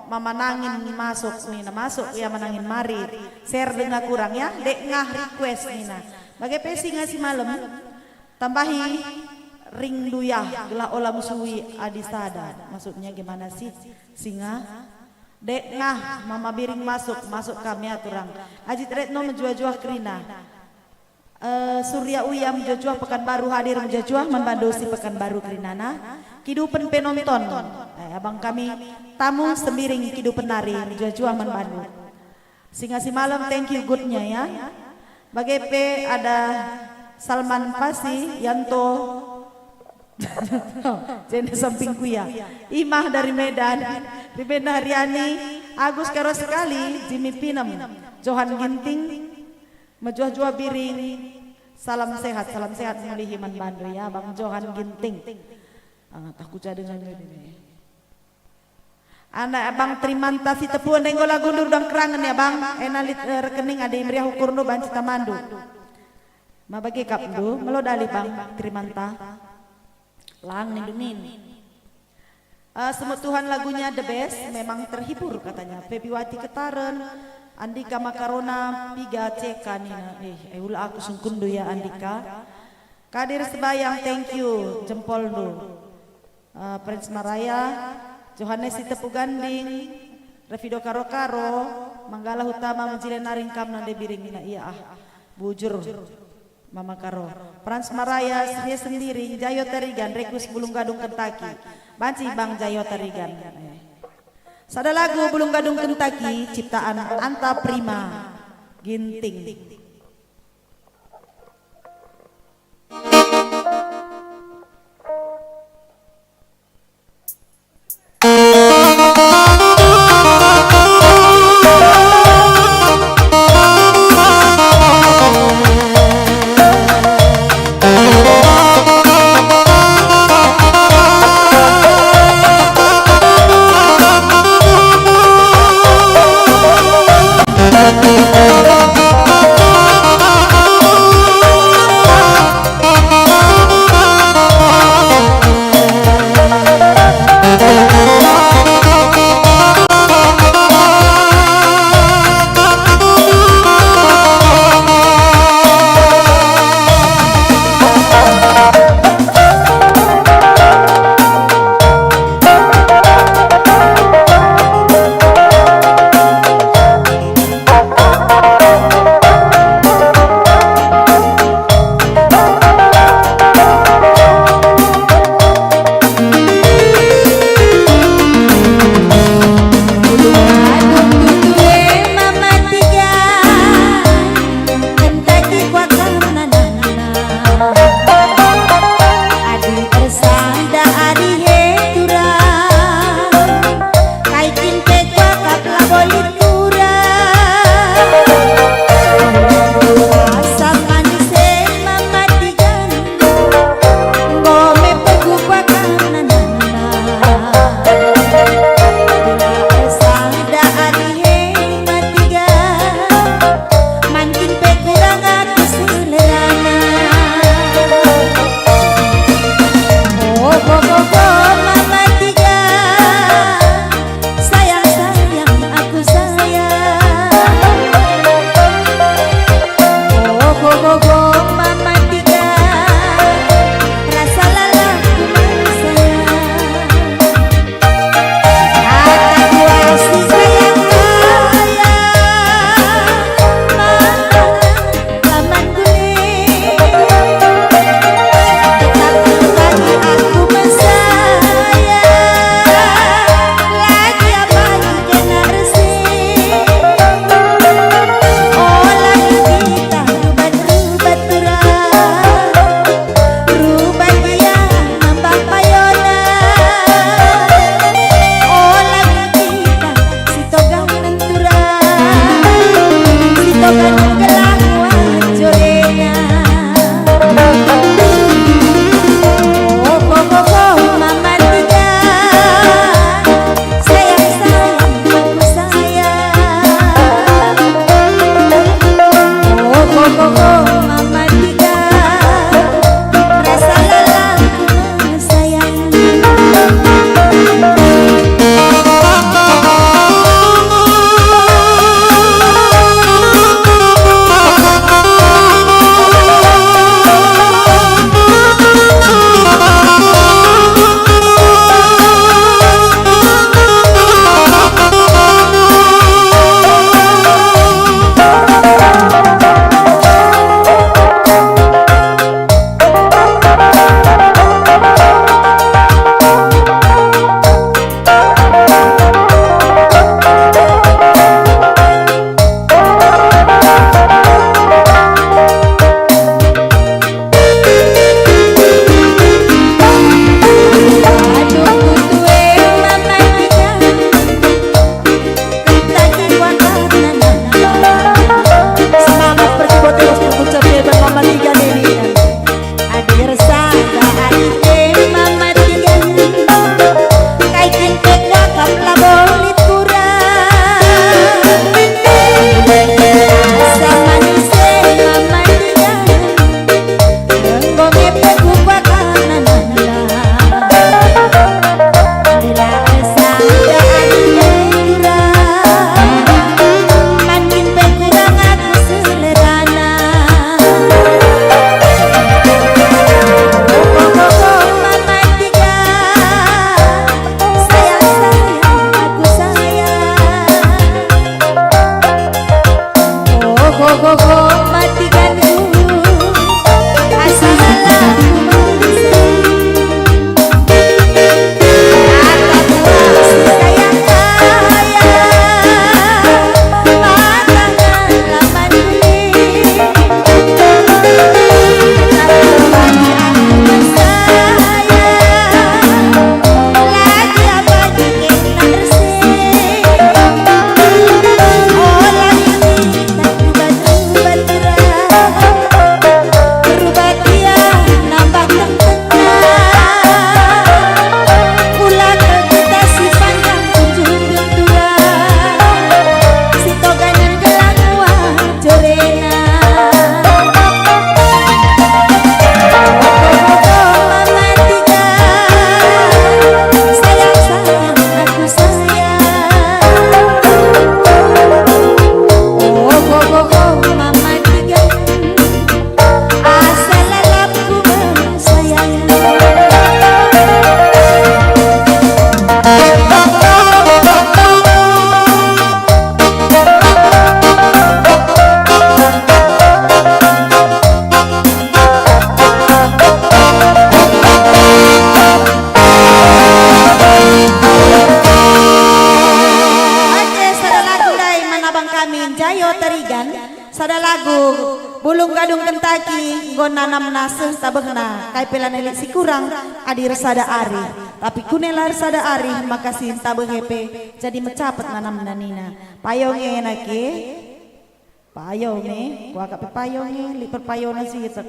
Mama Nangin masuk, nina masuk ya Manangin mari. Share denga kurang ya, dek ngah request nina. Bage pe singa si malem, tambahi ring duyah gelah ola musui adi sada. Maksudnya gimana sih? Singa? Dek ngah, Mama Biring masuk, masuk kami aturang. Ajit Retno mejuah-juah kerina. Eh, Surya Uya mejuah-juah Pekanbaru hadir mejuah-juah man bandu si Pekanbaru kerinana. Kidupen pe nonton. Eh, abang kami tamu Sembiring Kidupen nari mejuah-juah man bandu. Singa si malem, thank you goodnya ya. Bage pe ada Salman Pasi, Yanto, jenda sampingku ya. Imah dari Medan, Rimenda Hariani, Agus Karo sekali, Jimmy Pinem, Johan Ginting, mejuah-juah Biring. Salam sehat, salam sehat mulihi man bandu ya, Bang Johan Ginting. Ah, tah kuca dengan ini. Anak Abang Trimanta Sitepu, enda enggo lagundu Rudang Kerangen ya, Bang. Ena lit, eh, rekening adi meriah ukurndu banci tamandu. Ma bage kapndu, melo dalih, Bang Trimanta. Lang nindu min. Eh, semut Tuhan lagunya the best, memang terhibur katanya. Febiwati Ketaren, Andika Makarona, Piga Ceka nina. Eh, eh, ula aku sungkunndu ya, Andika. Kadir Sebayang, thank you, jempolndu. Eh, Prince Maraya, Johannes Sitepu Ganding, Revido Karo-Karo, Manggala Utama, Mejile Naring kam nande Biring nina ia ah. Bujur. Mama Karo. Frans Maraya, Srie Sendiring, Jayo Tarigan, Regus Bulung Gadung Kentaki. Banci Bang Jayo Tarigan. Eh. Sada lagu Bulung Gadung Kentaki, ciptaan Anta Prima Ginting. Gogo mati gandum, asa lalaku mengkesei. Ata buah si sayang saya, mata ngelaman kulit. Tapi aku sayang, lagi apa dikit tak bersih. Olah ini tak berubah-ubah turang. Berubah dia nambah tengkena. Pula kita si panjang kunjung turang. Si toganan gelang wah jorena. Mama tiga, sayang, sayang, aku sayang. Oh, oh, oh, oh, mama tiga. Asa lalapku bersayang. Oke, sada lagu ndai man abang kami, Jayo Tarigan. Sada lagu, Bulung Gadung Kentaki, enggo nanamna seh tabehna, kai pe lanai lit si kurang, adi ersada ari. Tapi kune la ersada ari, maka si ntabehe pe, jadi mecapet nanamna nina. Payong e nake? Payong e, kuakap pe payong e, lit perpayona si tek.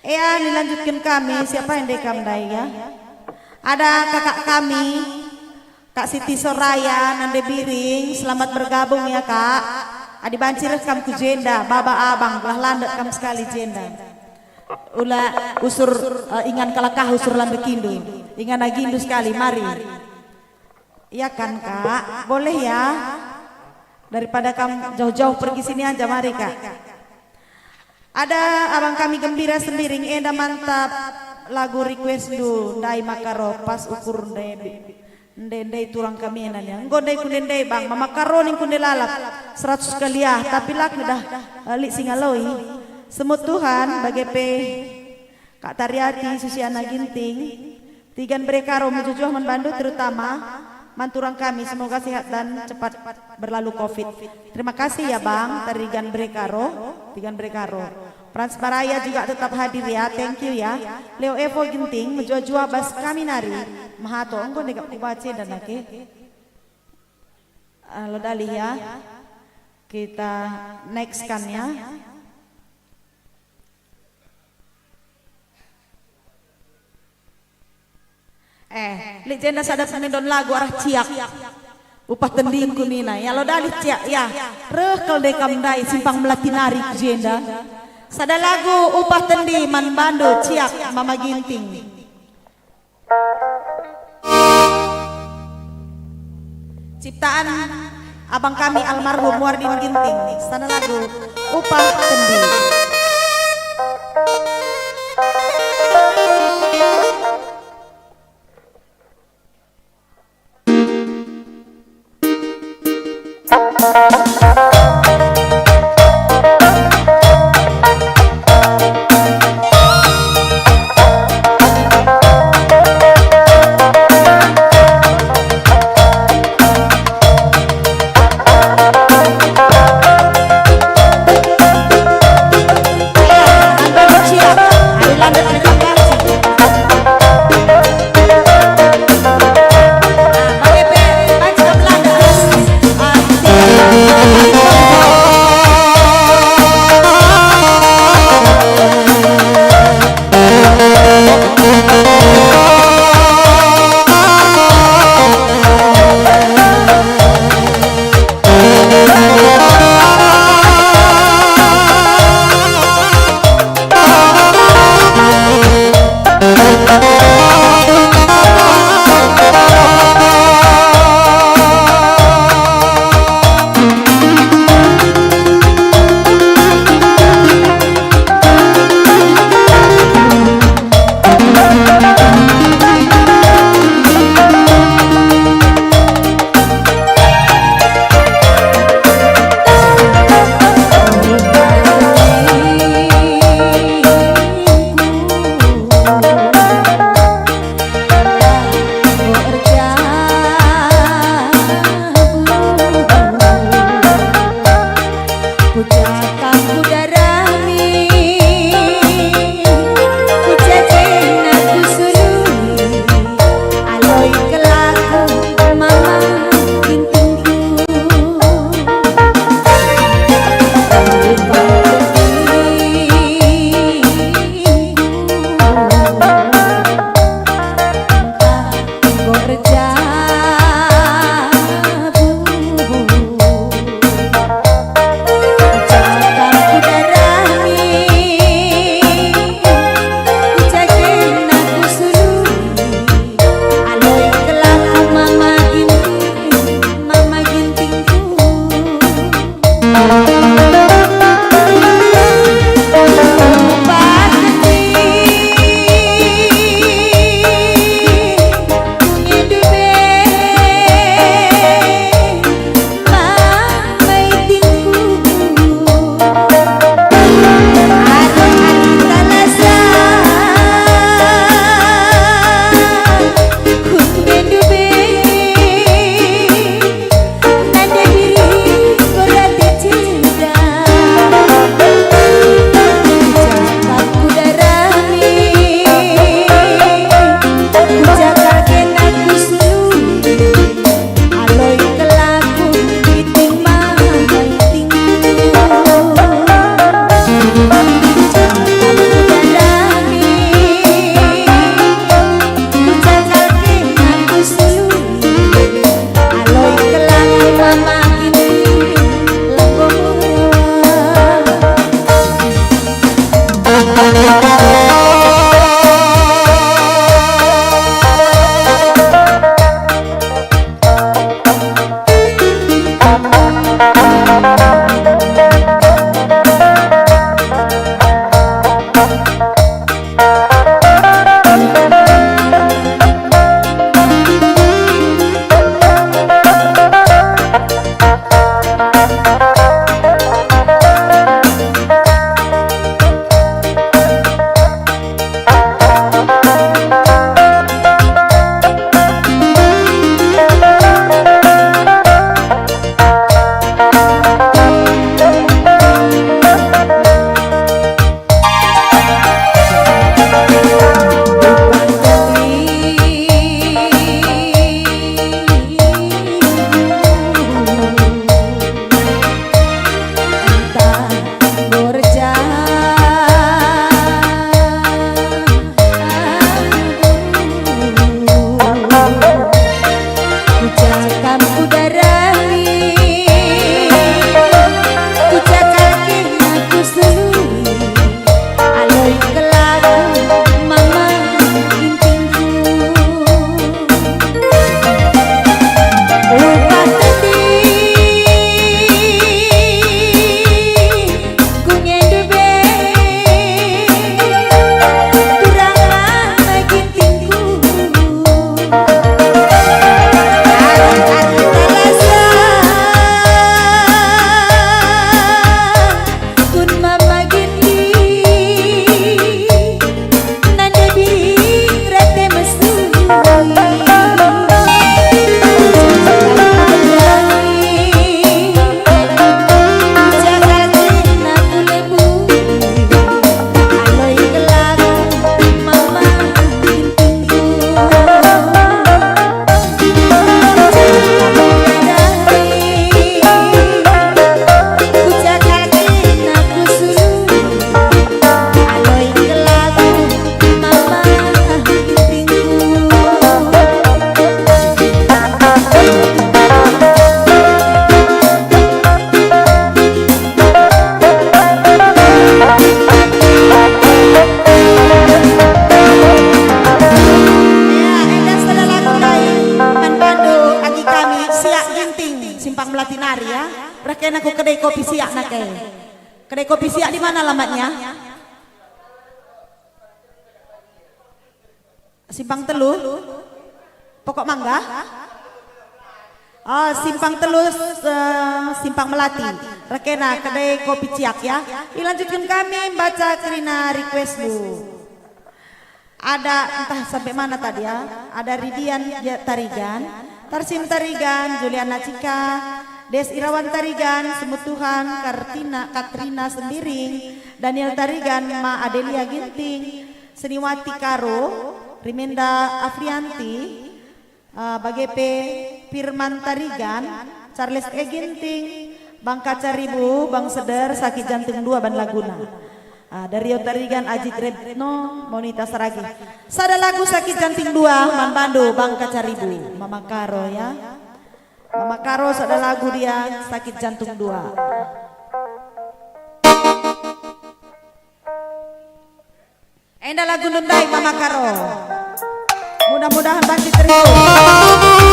Ea, nilanjutken kami, siapa ende kam ndai ya? Ada kakak kami, Kak Siti Soraya, nande Biring, selamat bergabung ya, Kak. Adi banci reh kam ku jenda, baba abang, gelah landek kam sekali jenda. Ula usur, eh, ingan kalak ah usur landekindu. Ingan agindu sekali, mari. Iya kan, Kak? Boleh ya? Daripada kam jauh-jauh pergi sini aja, mari, Kak. Ada abang kami Gembira Sembiring, enda mantap lagu requestndu, ndai maka ro pas ukur ndai, ndai, ndai turang kami enda nia. Enggo ndai kunde ndai bang, mama karo ning kunde lalap, seratus kali ah, tapi la kedah, eh, lit si ngaloi. Semut Tuhan, bage pe Kak Tariati, Susiana Ginting, Tigan Bere Karo mejuah-juah man bandu, terutama man turang kami, semoga sehat dan cepat berlalu covid. Terima kasih ya Bang, Tigan Bere Karo, Tigan Bere Karo. Frans Baraya juga tetap hadir ya, thank you ya. Leo Evo Ginting, mejuah-juah bas kami nari. Mehato, enggo ndai kap kubaca dan ake. Alo dalih ya. Kita next kan ya. Eh, lit jenda sada pengendon lagu arah Ciak. Upah tendingku nina, ya lo dalih Ciak ya. Reh kal ndai kam ndai simpang melati nari ku jenda. Sada lagu upah tendi man bandu Ciak Mama Ginting. Ciptaan abang kami almarhum Wardin Ginting, sana lagu Upah Tendi. Ucap kam kuda rami, ucap kena kusului, aloi kelaku mama Gintingku. Enggo erjabu. Ucap kam kuda rami, ucap kena kusului, aloi kelaku mama Ginting, mama Gintingku. Nanda diriku rate ceda, ucap kam kuda rami, ucap kena kusului, aloi kelaku Ginting mama Gintingku. Ucap kam kuda rami, ucap kena kusului, aloi kelaku mama Ginting lenggo murah. Kucakap ku darami, kucakap kena ku sului, aloi kelaku mama Gintingku. Lupa sedih, ku ngendu be, turang mama Gintingku. Arah-arah talasa, kun mama Ginting, nanda biring rate mesui. Jaga kena ku lebu, aloi kelaku mama Gintingku. Ya, enda sada lagu ndai man bandu agi kami Siak Ginting, Simpang Melati nari, ya. Reh kena ku kedai kopi Siak nake. Kedai kopi Siak di mana alamatnya? Simpang Telu? Pokok Mangga? Oh, Simpang Telu, eh, Simpang Melati. Reh kena kedai kopi Siak, ya. Ilanjutkan kami membaca kerina request, Bu. Ada, entah sampai mana tadi, ya. Ada Ridian, ya, Tarigan, Tarsim Tarigan, Juliana Cika, Des Irawan Tarigan, Semutuhan, Kartina, Katrina Sembiring, Daniel Tarigan, Ma Adelia Ginting, Seniwati Karo, Rimenda Afrianti, eh, bage pe Firman Tarigan, Charles E Ginting, Bang Kaca Ribu, Bang Seder, Sakit Jantung Dua ban laguna. Ah, Dario Tarigan, Ajit Retno, Monita Saragi. Sada lagu Sakit Jantung Dua man bandu, Bang Kaca Ribu, Mama Karo, ya. Mama Karo, sada lagu dia, Sakit Jantung Dua. Enda lagu ndai, Mama Karo. Mudah-mudahan banci terhibur.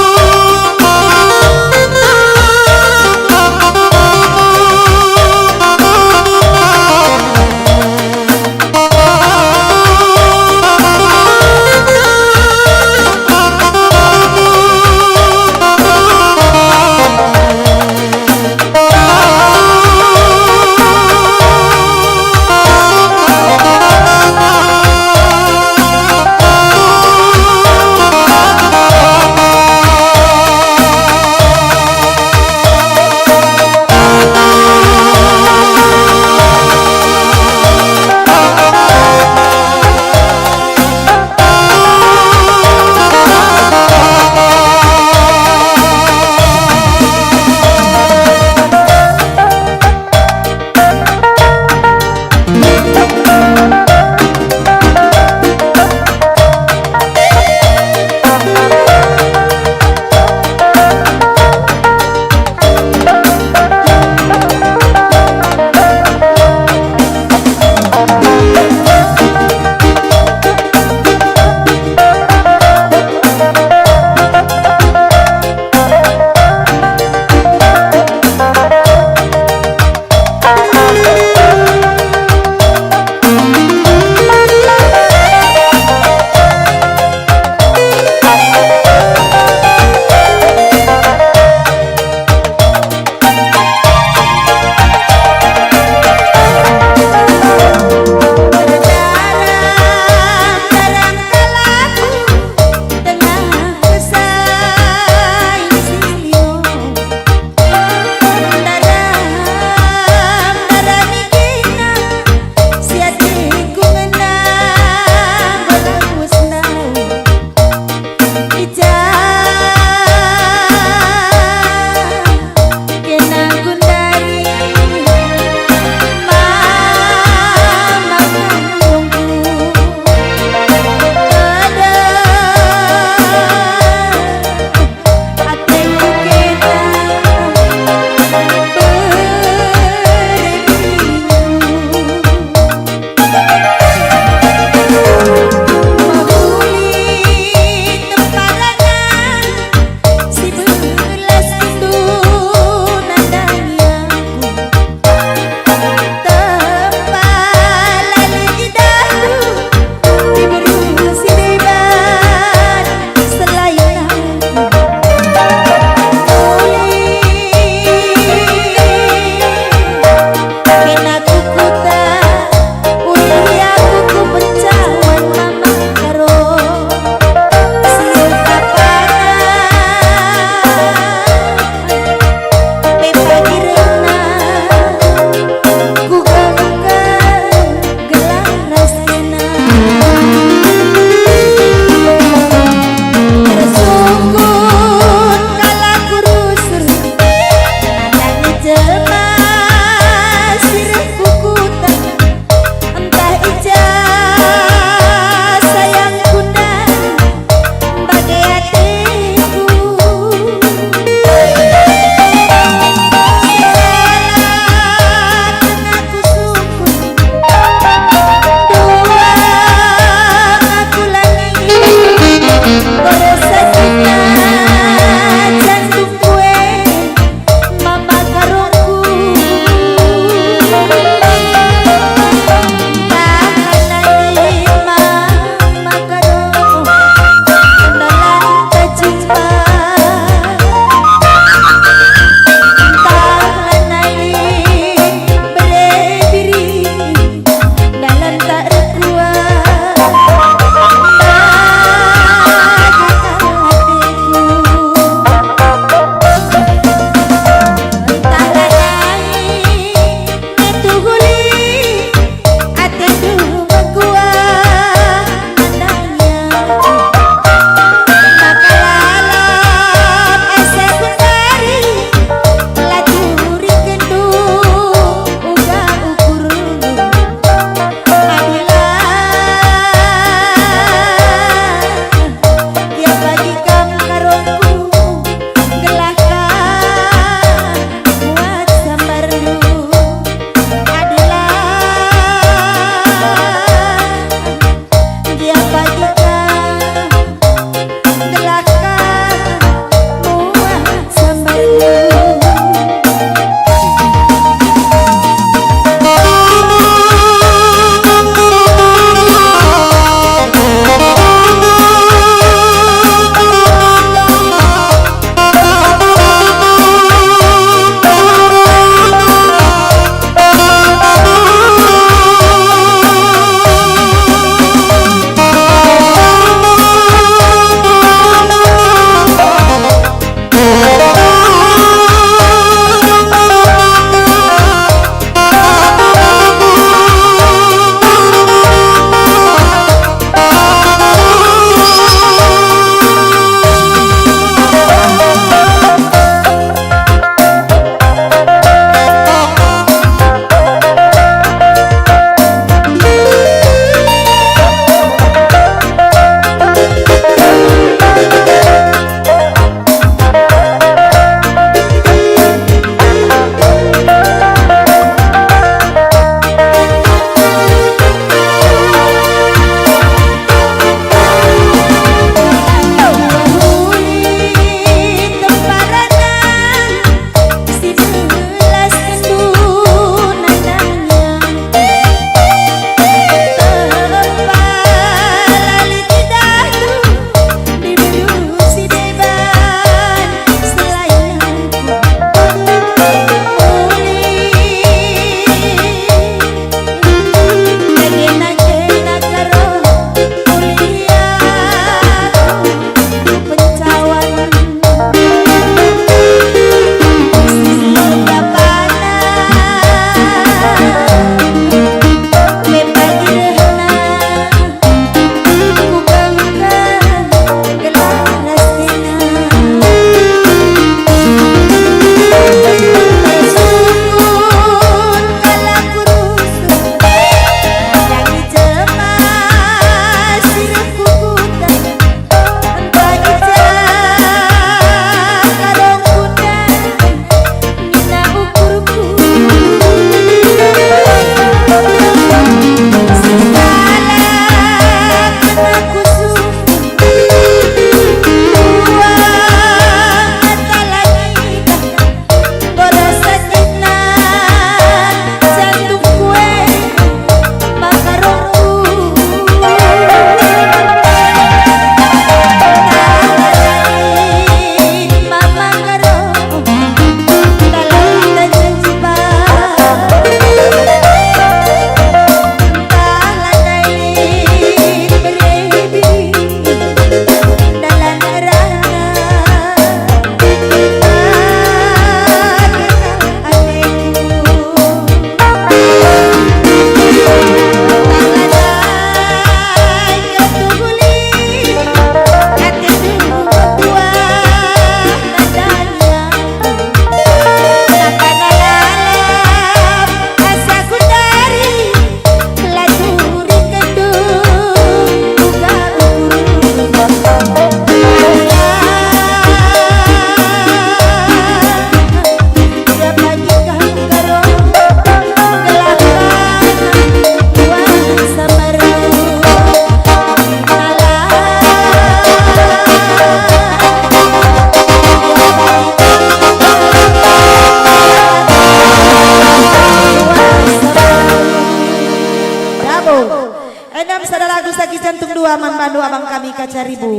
Enam sada lagu saki jantung dua man bandu abang kami Kaca Ribu.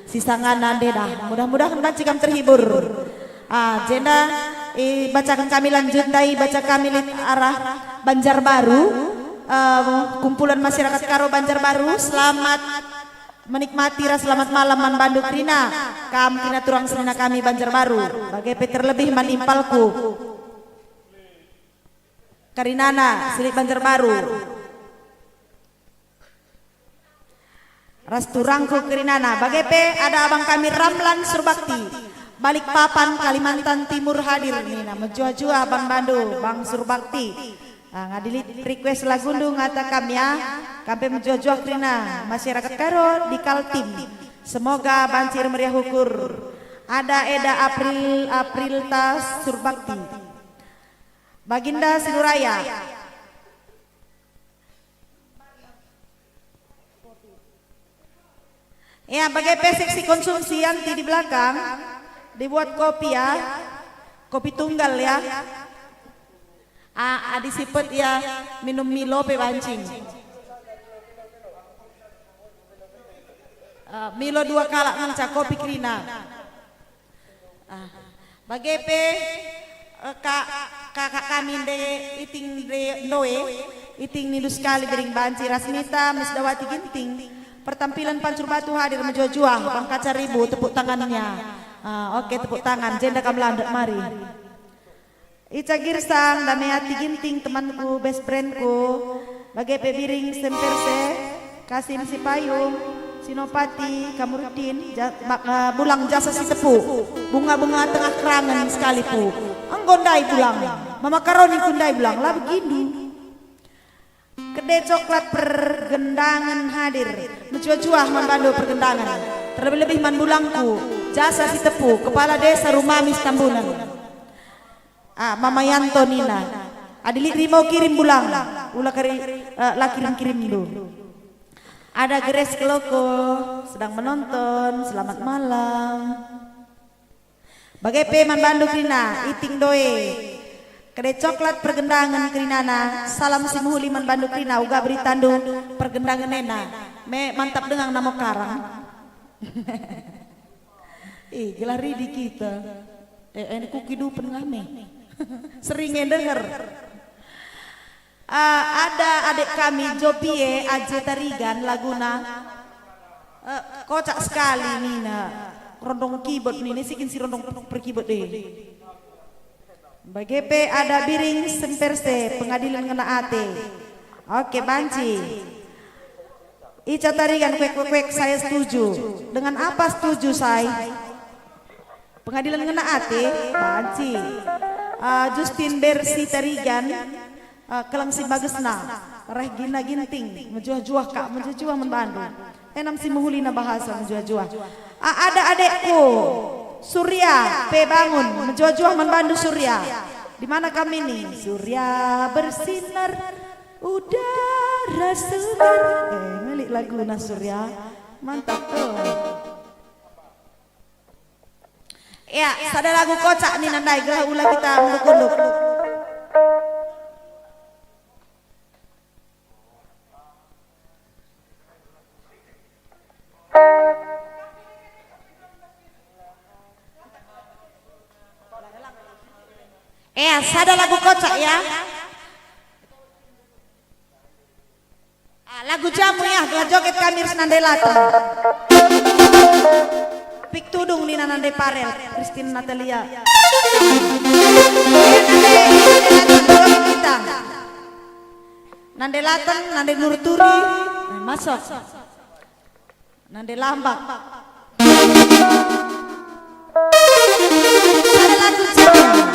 Sisangana ndai dah. Mudah-mudahan banci kam terhibur. Ah, jenda, eh, bacaken kami lanjut ndai, baca kami lit arah Banjarbaru. Eh, kumpulan masyarakat Karo Banjarbaru, selamat menikmati ras selamat malam man bandu kerina. Kam kerina turang senina kami Banjarbaru. Bage pe terlebih man impalku. Karinana, si lit Banjarbaru. Ras turangku kerinana, bage pe ada abang kami Ramlan Surbakti, Balikpapan, Kalimantan Timur hadir nina, mejuah-juah bang bandu, Bang Surbakti. Ah, ngadi lit request lagundu ngata kam ya, kam pe mejuah-juah kerina, masyarakat Karo di Kaltim. Semoga banci ermeriah ukur. Ada eda April, Aprilta Surbakti. Baginda Sinuraya. Ya, bage pe seksi konsumsi nanti di belakang, dibuat kopi ya, kopi tunggal ya. Ah, adi sipet ya minum Milo pe banci. Ah, Milo dua kalak ngenca kopi kerina. Ah, bage pe, eh, ka-, kakak kami nde iting nde ndoe, iting nindu sekali dering banci Rasmita, Misdawati Ginting. Pertampilan Pancur Batu hadir mejuah-juah, Bang Kaca Ribu, tepuk tangannya. Ah, oke, tepuk tangan, jenda kam landet mari. Ica Girsang, Dameati Ginting, temanku, best friendku, bage pe Biring Semperse, Kasim Sipayung, Sinopati, Kamurutin, ja-, bak-, eh, Bulang Jasa Sitepu, bunga-bunga tengah kerangen sekali pu. Enggo ndai Bulang, mama karoni ku ndai Bulang, la begindu. Kede Coklat Pergendangen hadir, mejuah-juah man bandu Pergendangen, terlebih-lebih man Bulangku, Jasa Sitepu, Kepala Desa Rumamis Tambunan. Ah, Mama Yanto nina, adi lit rimau kirim Bulang, ula kari, eh, la kirim-kirimndu. Ada Grace Keloko sedang menonton, selamat malam. Bage pe man bandu kerina, iting ndoe. Kede Coklat Pergendangen kerinana, salam si mehuli man bandu kerina, uga beritandu Pergendangen ena. Me mantap dengang namo karang. Ih, gelah ridi kita. Eh, eh, ku kidupen ngame. Sering nge denger. Ah, ada adek kami, Jopie, Aje Tarigan, laguna, eh, kocak sekali nina. Rondong keyboard nina, si kin si rondong per-, per keyboard deh. Bage pe ada Biring Semperse, Pengadilan Ngena Ate. Oke, banci. Ica Tarigan, kuek, kuek, kuek, saya setuju. Dengan apa setuju, say? Pengadilan Ngena Ate, banci. Ah, Justin Bersi Tarigan, ah, Keleng si Bagesna, Reh Gina Ginting, mejuah-juah kak, mejuah-juah man bandu. Enam si mehulina bahasa mejuah-juah. Ah, ada adekku, Surya, pe bangun, mejuah-juah man bandu Surya. Di mana kami nih? Surya bersinar, udara segar. Eh, melik laguna Surya. Mantap tuh. Ya, sada lagu kocak nina ndai, gelah ula kita mendukunduk. Ya, sada lagu kocak ya. Ah, lagu jamu ya, gelah joget kami ras Nande Laten. Pik tudung nina Nande Parel, Christine Natalia. Nande, Nande Laten, joget kita. Nande Laten, Nande Nurturi, eh, masuk. Nande Lambak. Sada lagu jamu.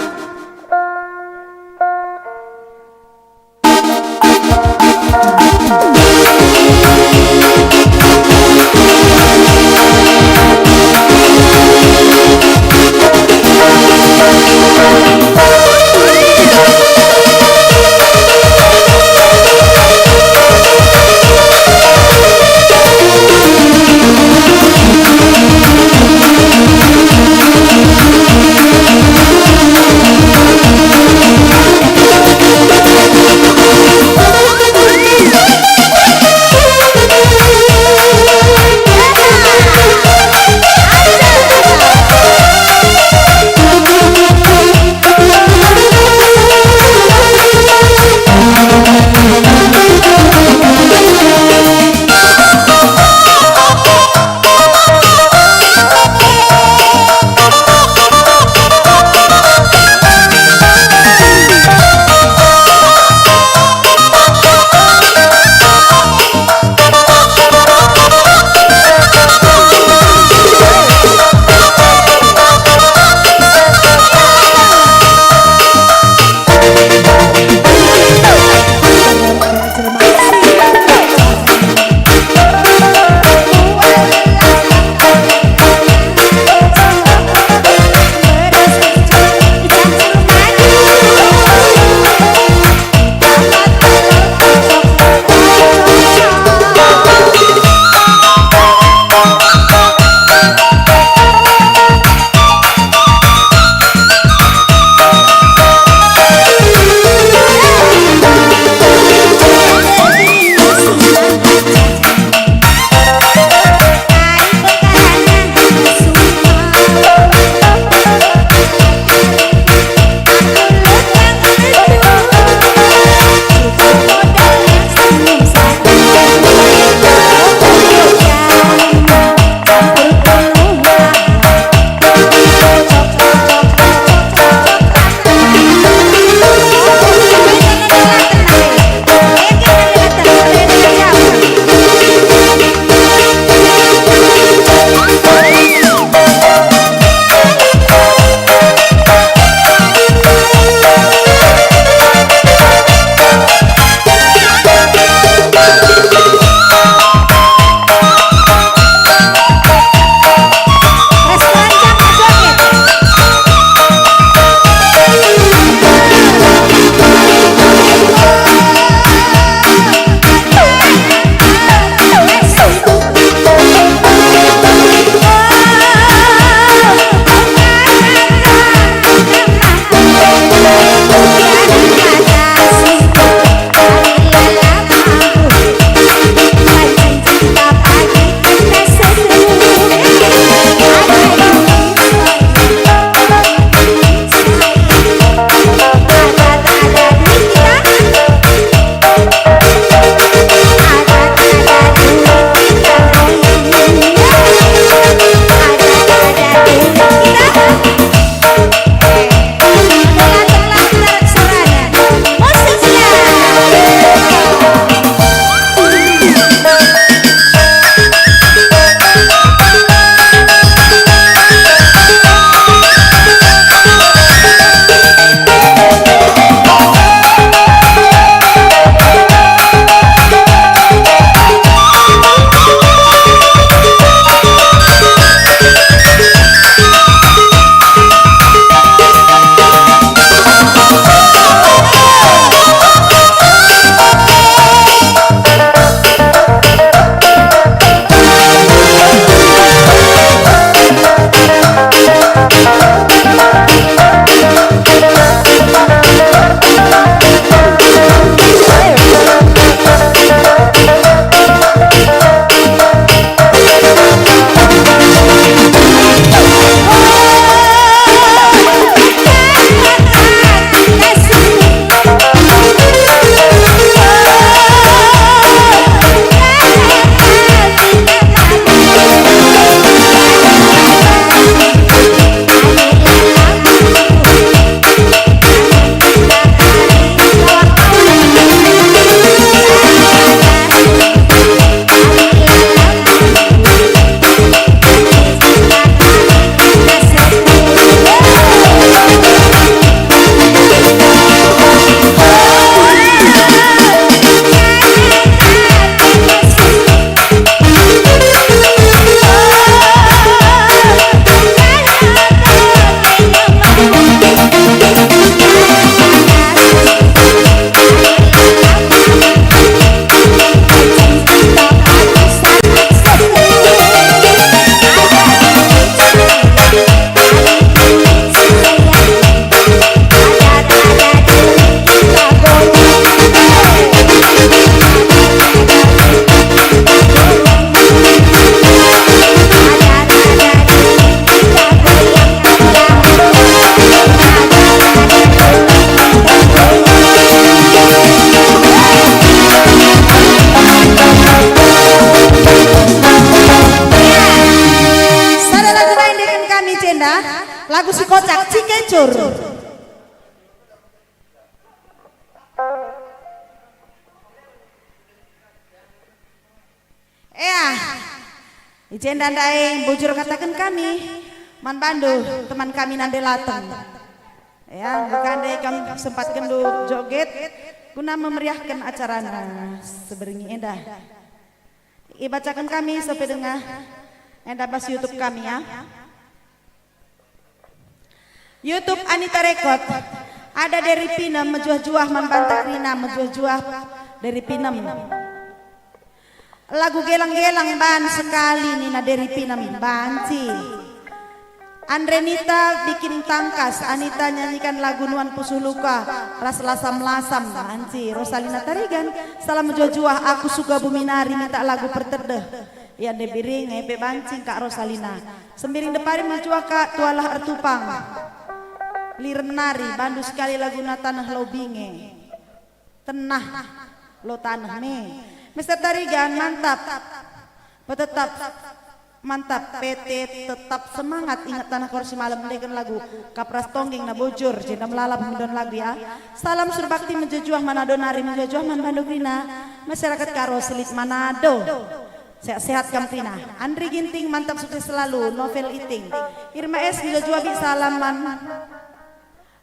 Bujur. Ea, i jenda ndai bujur kataken kami man bandu teman kami nande lateng. Ea, enggo ka ndai kam sempatken joget guna memeriahken acarana si berngi enda. Ibacaken kami sope denga enda bas YouTube kami, ya. YouTube Anita Record. Ada Deri Pinem, mejuah-juah man banta kerina, mejuah-juah Deri Pinem. Lagu gelang-gelang ban sekali nina Deri Pinem, banci. Andre Nita bikin tangkas, Anita nyanyikan lagu Nuan Pusuh Luka ras Lasam-lasam, banci. Rosalina Tarigan, salam mejuah-juah, aku Sukabumi nari minta lagu Pertedeh. Ia nde Biring, e pe banci kak Rosalina. Sembiring Depari mejuah kak, tualah ertupang. Liren nari, bandu sekali laguna Taneh Lobinge. Tenah lo taneh me. Mister Tarigan, mantap. Petetap, mantap. P T tetap semangat, ingat tanah korsi malem, ndeken lagu Kapras Tonggeng na bujur, jenda melala pemindon lagu, ya. Salam surbakti mejuah-juah man Ado nari, mejuah-juah man bandu kerina. Masyarakat Karo selit Manado. Sehat-sehat kam kerina. Andri Ginting, mantap, sukses selalu. Novel Iting. Irma S, mejuah-juah bi salam man.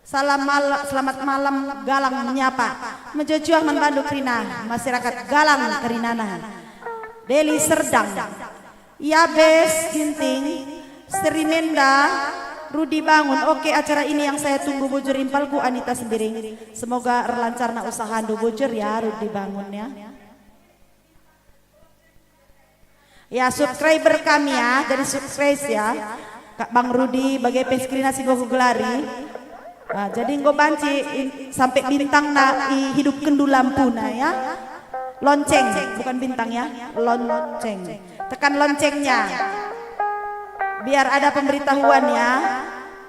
Salam mal-, selamat malam, Galang menyapa. Mejuah-juah man bandu kerina, masyarakat Galang kerinana. Deli Serdang. Yabes Ginting, Seri Menda, Rudi Bangun. Oke, acara ini yang saya tunggu bujur impalku Anita Sembiring. Semoga erlancarna usahandu bujur ya, Rudi Bangun ya. Ya, subscriber kami ya, jadi subscribe ya. Kak Bang Rudi, bage pe kerina si enggo kugelari. Ah, jadi enggo banci in-, sampe bintangna ihidupkenndu lampuna ya. Lonceng, bukan bintang ya, lonceng. Tekan loncengnya. Biar ada pemberitahuan ya.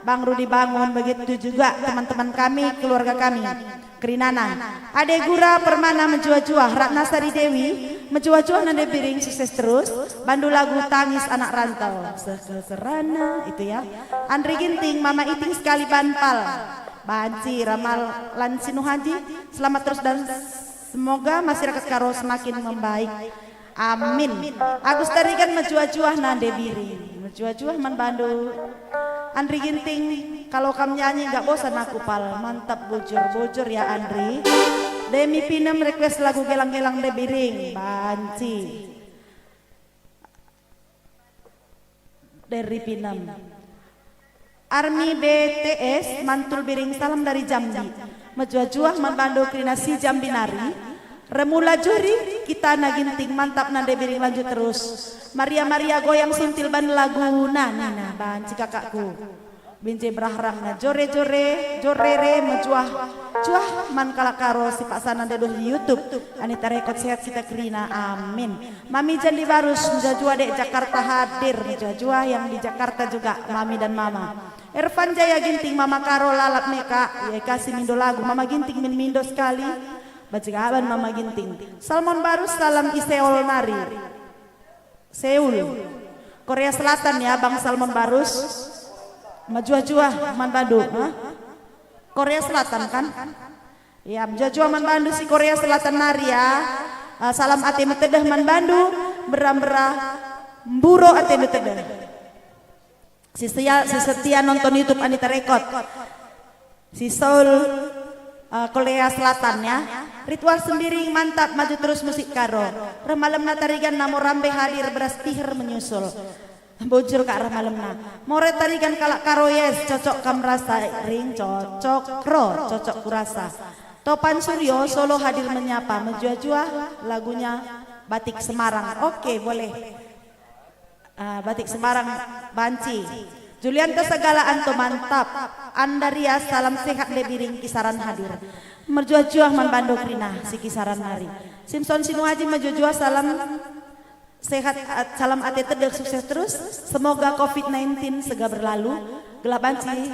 Bang Rudi Bangun, begitu juga teman-teman kami, keluarga kami. Kerinana. Ade Gura Permana mejuah-juah, Ratna Sari Dewi, mejuah-juah nande Biring, sukses terus, bandu lagu Tangis Anak Rantau, seh kal serana, itu ya. Andri Ginting, Mama Iting sekali ban pal. Banci, ramalan Sinuhaji, selamat terus dan semoga masyarakat Karo semakin membaik. Amin. Agus Tarigan mejuah-juah nande Biring. Mejuah-juah man bandu. Andri Ginting, kalau kam nyanyi nggak bosan aku pal. Mantap bujur-bujur ya Andri. Demi Pinem request lagu gelang-gelang nande Biring. Banci. Deri Pinem. Army B T S, Mantul Biring, salam dari Jambi. Mejuah-juah man bandu kerina si Jambi nari. Remula Juri, kita na Ginting, mantap nande Biring, lanjut terus. Maria, Maria goyang suntil ban laguna, nina banci kakakku. Binje berahrang na jore-jore, jorere, mejuah-juah man kalak Karo si paksa nande doh di YouTube. Anita Record, sehat kita kerina, amin. Mami Jandi Barus, mejuah-juah dek Jakarta hadir, mejuah-juah yang di Jakarta juga, Mami dan Mama. Ervan Jaya Ginting, Mama Karo lalap me kak, ia kasih mindo lagu, Mama Ginting min mindo sekali, bajegaban Mama Ginting. Salmon Barus, salam i Seoul nari. Seoul. Korea Selatan ya, Bang Salmon Barus. Mejuah-juah man bandu, ha? Korea Selatan kan? Ya, mejuah-juah man bandu si Korea Selatan nari ya. Ah, salam ate metedeh man bandu, mbera-mbera mburo ate metedeh. Si setia, si setia nonton YouTube Anita Record. Si Seoul, ah, Korea Selatan ya. Ritual Sembiring mantap, maju terus musik Karo. Reh malemna Tarigan, Namo Rambe hadir, beras piher menyusul. Bujur kak reh malemna. More Tarigan kalak Karo, yes, cocok kam rasa, Ring, cocok ro, cocok kurasa. Topan Suryo Solo hadir menyapa, mejuah-juah lagunya Batik Semarang. Oke, boleh. Ah, Batik Semarang banci. Julianta Sagala Anto mantap. Andaria, salam sehat nde Biring, Kisaran hadir. Mejuah-juah man bandu kerina si Kisaran nari. Simpson Sinuaji, mejuah-juah salam sehat, at-, salam ate tedeh, sukses terus. Semoga covid nineteen segera berlalu. Gelah banci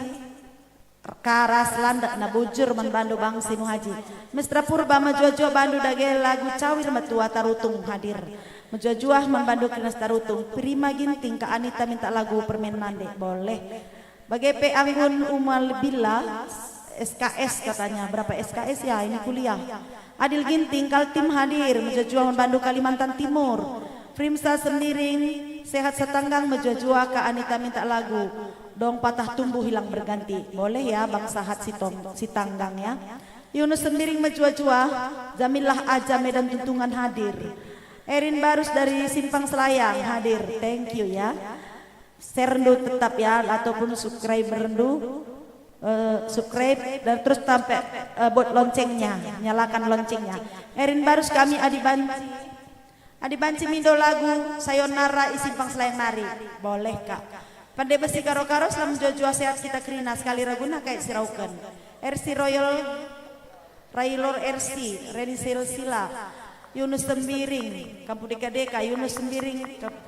ka ras landekna, bujur man bandu Bang Sinuhaji. Mestra Purba, mejuah-juah bandu dage lagu Cawir Metua Tarutung hadir. Mejuah-juah man bandu kerina si Tarutung. Prima Ginting, Kak Anita minta lagu Permen Nande. Boleh. Bage pe anggun Uma Lebila, S K S katanya. Berapa S K S ya? Ini kuliah. Adil Ginting, Kaltim hadir, mejuah-juah man bandu Kalimantan Timur. Frimsa Sembiring, Sehat Setanggang, mejuah-juah ka Anita minta lagu Dong Patah Tumbuh Hilang Berganti. Boleh ya, Bang Sahat Sitong, Sitanggang ya. Yunus Sembiring mejuah-juah, Jamillah Aja Medan Tuntungan hadir. Erin Barus dari Simpang Selayang hadir, thank you ya. Share ndu tetap ya, ataupun subscribe ndu, eh, subscribe dan terus sampai, eh, buat loncengnya, nyalakan loncengnya. Erin Barus kami Adi Banci. Adi Banci mindo lagu Sayonara i Simpang Selayang nari. Boleh, Kak. Pande Besi Karo-Karo, selamat mejuah-juah, sehat kita kerina, sekali raguna kayak sirauken. R C Royal, Railor R C, Reni Silsila, Yunus Sembiring, Kampu Deka-Deka, Yunus Sembiring, Kam-,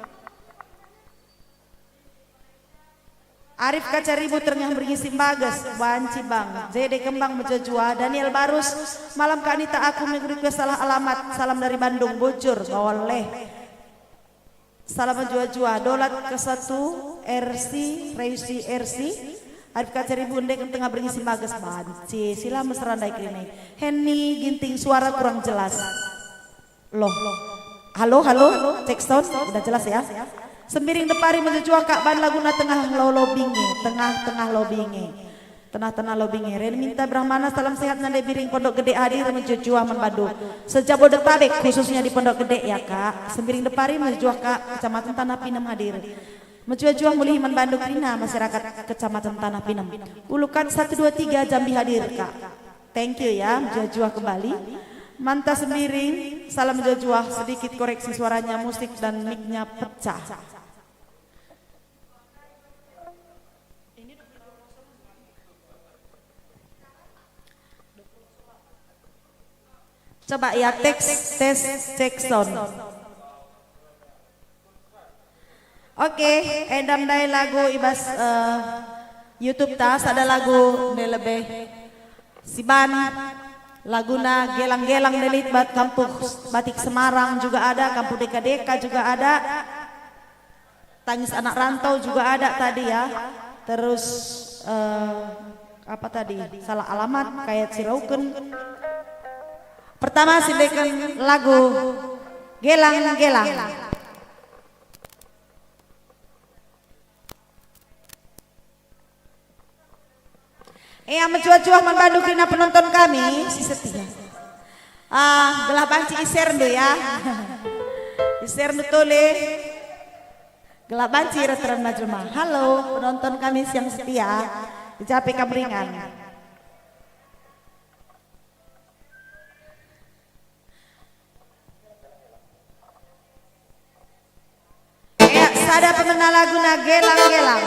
Arif Kacaribu, Tengah Berngi Simbages, banci Bang, J D Kembang mejuah-juah, Daniel Barus, Malam Kanita Aku, Minggu Request Salah Alamat, Salam dari Bandung, Bujur, boleh. Salam mejuah-juah, Dolat ke satu, R C, Reusi R C, Arif Kacaribu, Endeken Tengah Berngi Simbages, banci, sila mesra ndai kerina. Henny Ginting, suara kurang jelas. Loh. Halo, halo, cek sound, udah jelas ya. Sembiring Depari mejuah-juah kak ban laguna Tengah Lolo Binge, Tengah-Tengah Lobinge. Tengah-Tengah Lobinge. Ren Minta Brahmana, salam sehat Nande Biring Pondok Gede hadir mejuah-juah man bandu. Se-Jabodetabek, khususnya di Pondok Gede ya, Kak. Sembiring Depari mejuah-juah kak, Kecamatan Tanah Pinem hadir. Mejuah-juah mulihi man bandu kerina masyarakat Kecamatan Tanah Pinem. Ulukat satu dua tiga Jambi hadir, Kak. Thank you ya, mejuah-juah kembali. Manta Sembiring, salam mejuah-juah, sedikit koreksi suaranya, musik dan mic-nya pecah. Coba ya, tes, tes, cek sound. Oke, enda ndai lagu i bas, eh, YouTube ta, sada lagu ndai lebe. Siban laguna Gelang-Gelang ndai lit bat Kampung Batik Semarang juga ada, Kampung Deka-Deka juga ada. Tangis Anak Rantau juga ada tadi ya. Terus, eh, apa tadi? Salah alamat, kayak sirauken. Pertama, silakan lagu Gelang-Gelang. Ea, mejuah-juah man bandu kerina penonton kami si setia. Ah, gelah banci i-share ndu ya. I-share ndu tole. Gelah banci reh-reh jelma. Halo, penonton kami siang setia. Ijape kam ringan. Ea, sada pemena laguna Gelang-Gelang.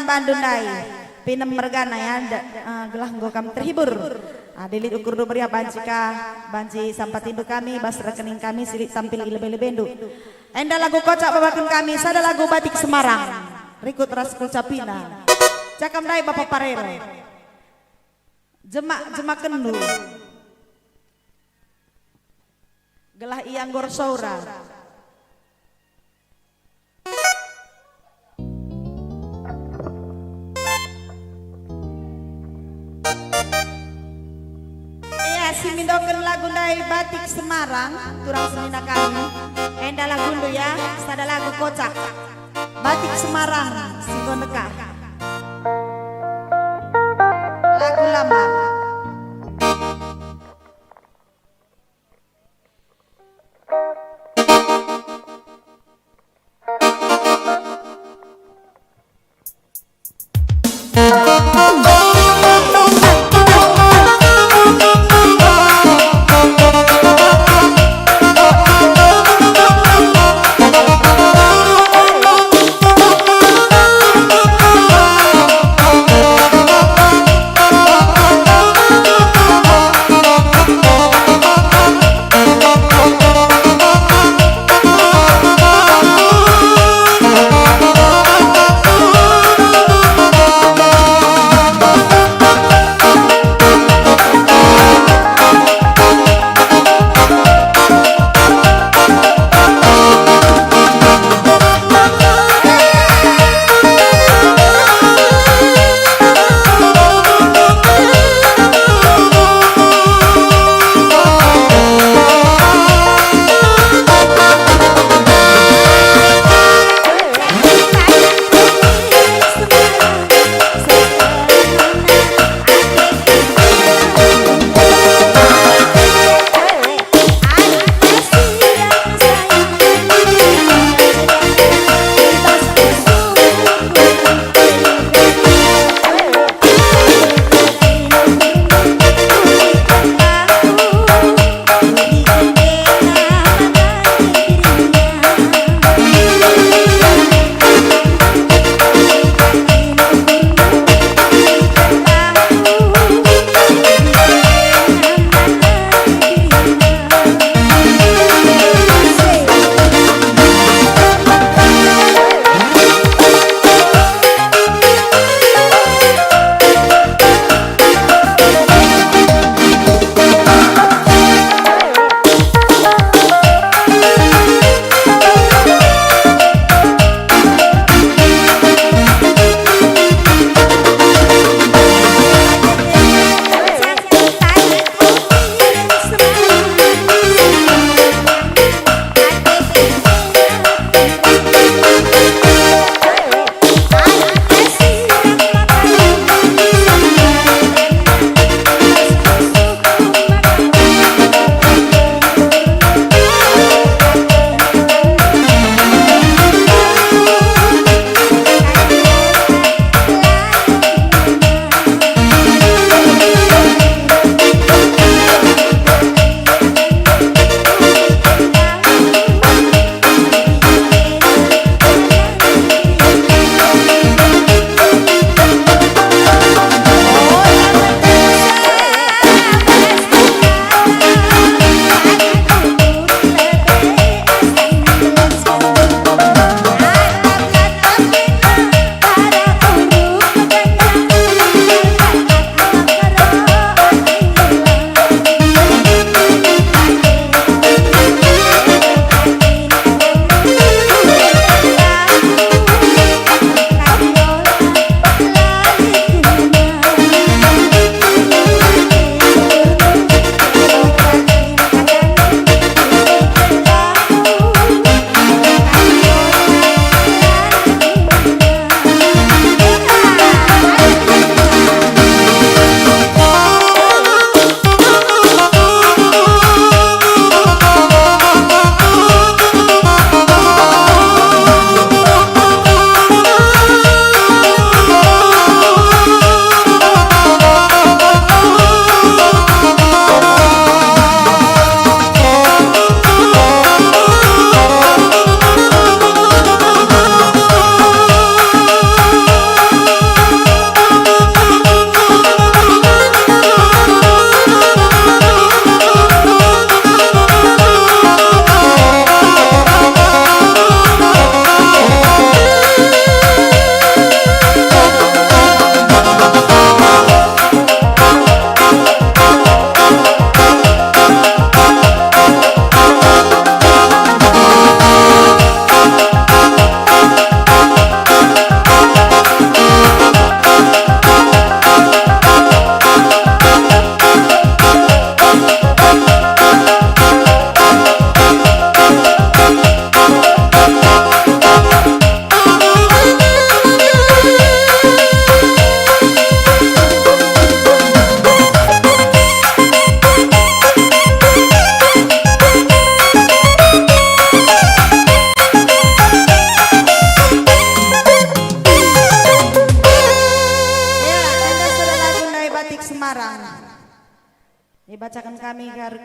Pandu ndai, pinem mergana ya, nda-, eh, gelah enggo kam terhibur. Ah, adi lit ukurndu meriah banci ka, banci sampatindu kami, bas rekening kami si lit tampil i lebe-lebendu. Enda lagu kocak babaken kami, sada lagu Batik Semarang. Rikut ras kulcapina. Cakap ndai Bapa Parero. Jemak-jemakenndu. Gelah ia nggor sora. Ia si mindoken lagu ndai Batik Semarang, turang senina kami. Enda lagundu ya, sada lagu kocak. Batik Semarang, si enggo ndekah. Lagu lama.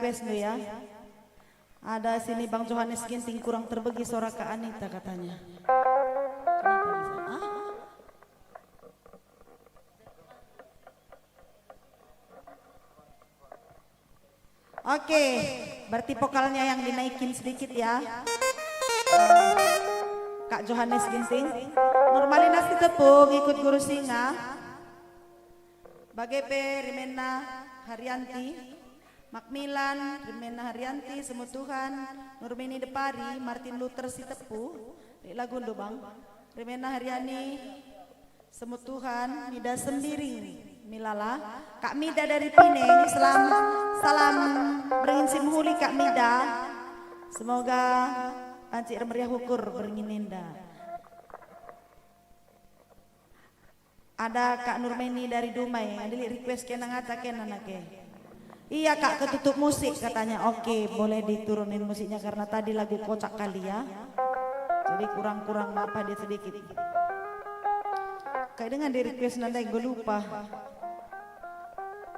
Request dulu ya. Ada sini Bang Johannes Ginting, kurang terbegi suara Kak Anita katanya. Kenapa bisa? Ah? Oke, berarti vokalnya yang dinaikin sedikit ya. Kak Johannes Ginting. Nurmalina Sitepu ngikut Guru Singa. Bage pe Rimena Haryanti, Macmillan, Rimena Haryanti, Semu Tuhan, Nurmini Depari, Martin Luther Sitepu, lit lagundu, Bang. Rimena Haryani, Semu Tuhan, Mida Sembiring, Milala, Kak Mida dari Pineng, salam, salam beringin si mehuli, Kak Mida. Semoga banci ermeriah ukur beringin enda. Ada Kak Nurmeni dari Dumai, ada lit request kena ngata kena nake. Iya, Kak, ketutup musik katanya. Oke, boleh diturunin musiknya karena tadi lagu kocak kali ya. Jadi kurang-kurang apa dia sedikit. Kayak dengan di request nandai gue lupa.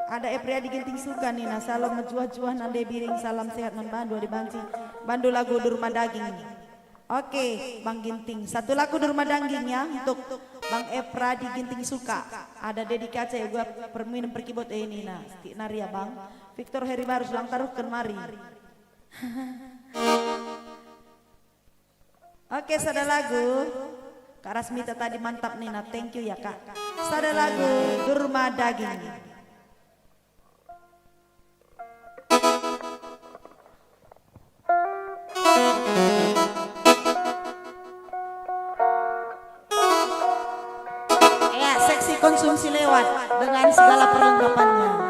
Ada Epriadi Ginting Suka nina, salam mejuah-juah nande Biring, salam sehat man bandu adi banci bandu lagu Durma Daging. Oke, Bang Ginting. Satu lagu Durma Daging ya untuk Bang Epradi Ginting Suka. Ada Dedi Kaca ya, gua permainan perkibot eh nina. Stik nari ya, Bang. Victor Heri Barus lang taruhken mari. Oke, sada lagu. Kak Rasmita tadi mantap nina. Thank you ya, Kak. Sada lagu Durma Daging. Ya, seksi konsumsi lewat dengan segala perlengkapannya.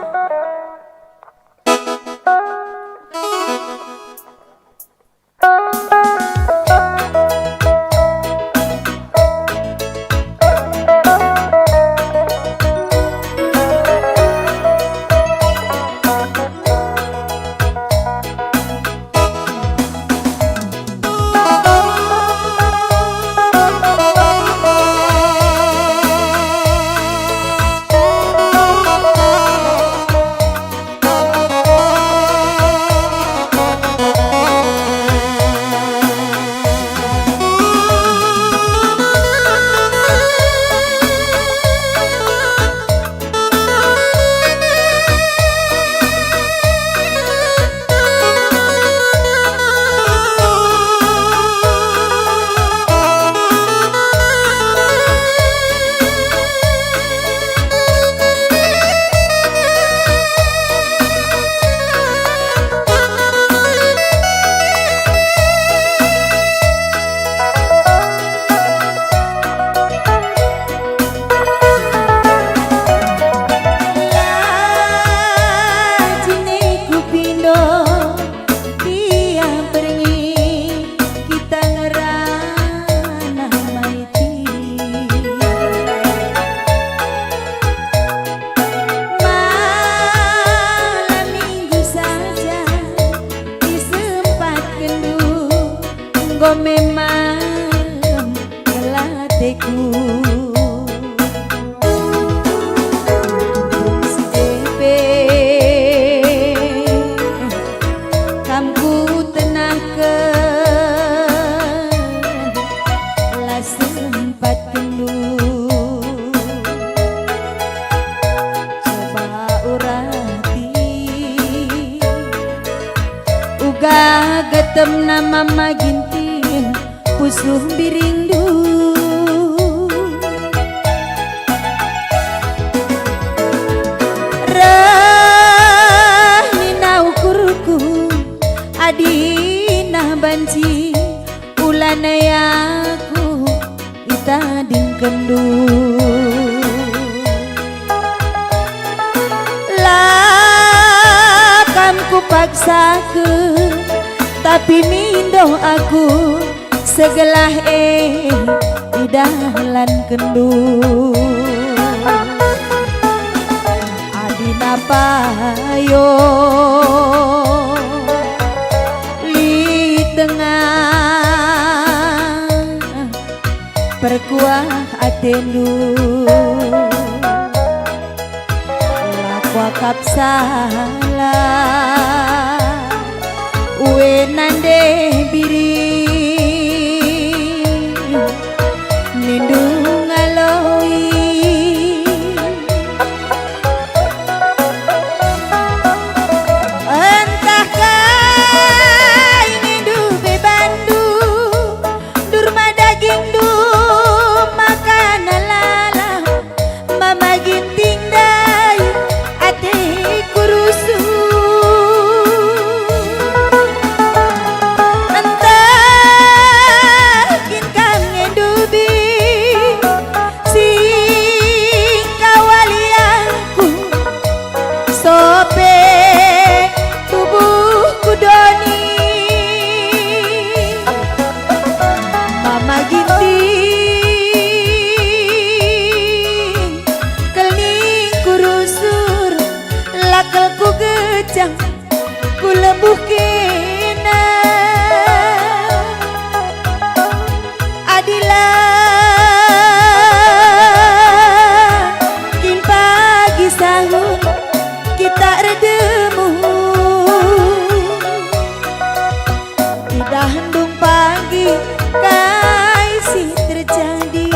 Lajine kupindo, tiang berngi kita ngerana maiti. Malam minggu saja disempatkenndu, enggo memang kelateku. Tunggung si je pe kam kutenahken, la sempatkenndu. Coba urati uga getemna Mama Ginting pusuh biringndu. Reh nina ukurku, adina banci ulana aku itadingkenndu. La kam kupaksake, tapi mindo aku segelah e idahlankenndu. Adina payo lit tengah perkuah atendu, la kuakap salah. Ue nande biring nindu ngaloi. Entah kai nindu bebandu, durma dagingndu maka nalala. Mama Ginting ndai ateku rusuh. Entah kin kam nge ndubi si engkawali aku, sope tubuhku doni. Mama Ginting, kelningku rusur, la kal kugejang, kulebuh kena. Adila kin pagi sahun kita erdemu. Idah ndung pagi kai si terjadi.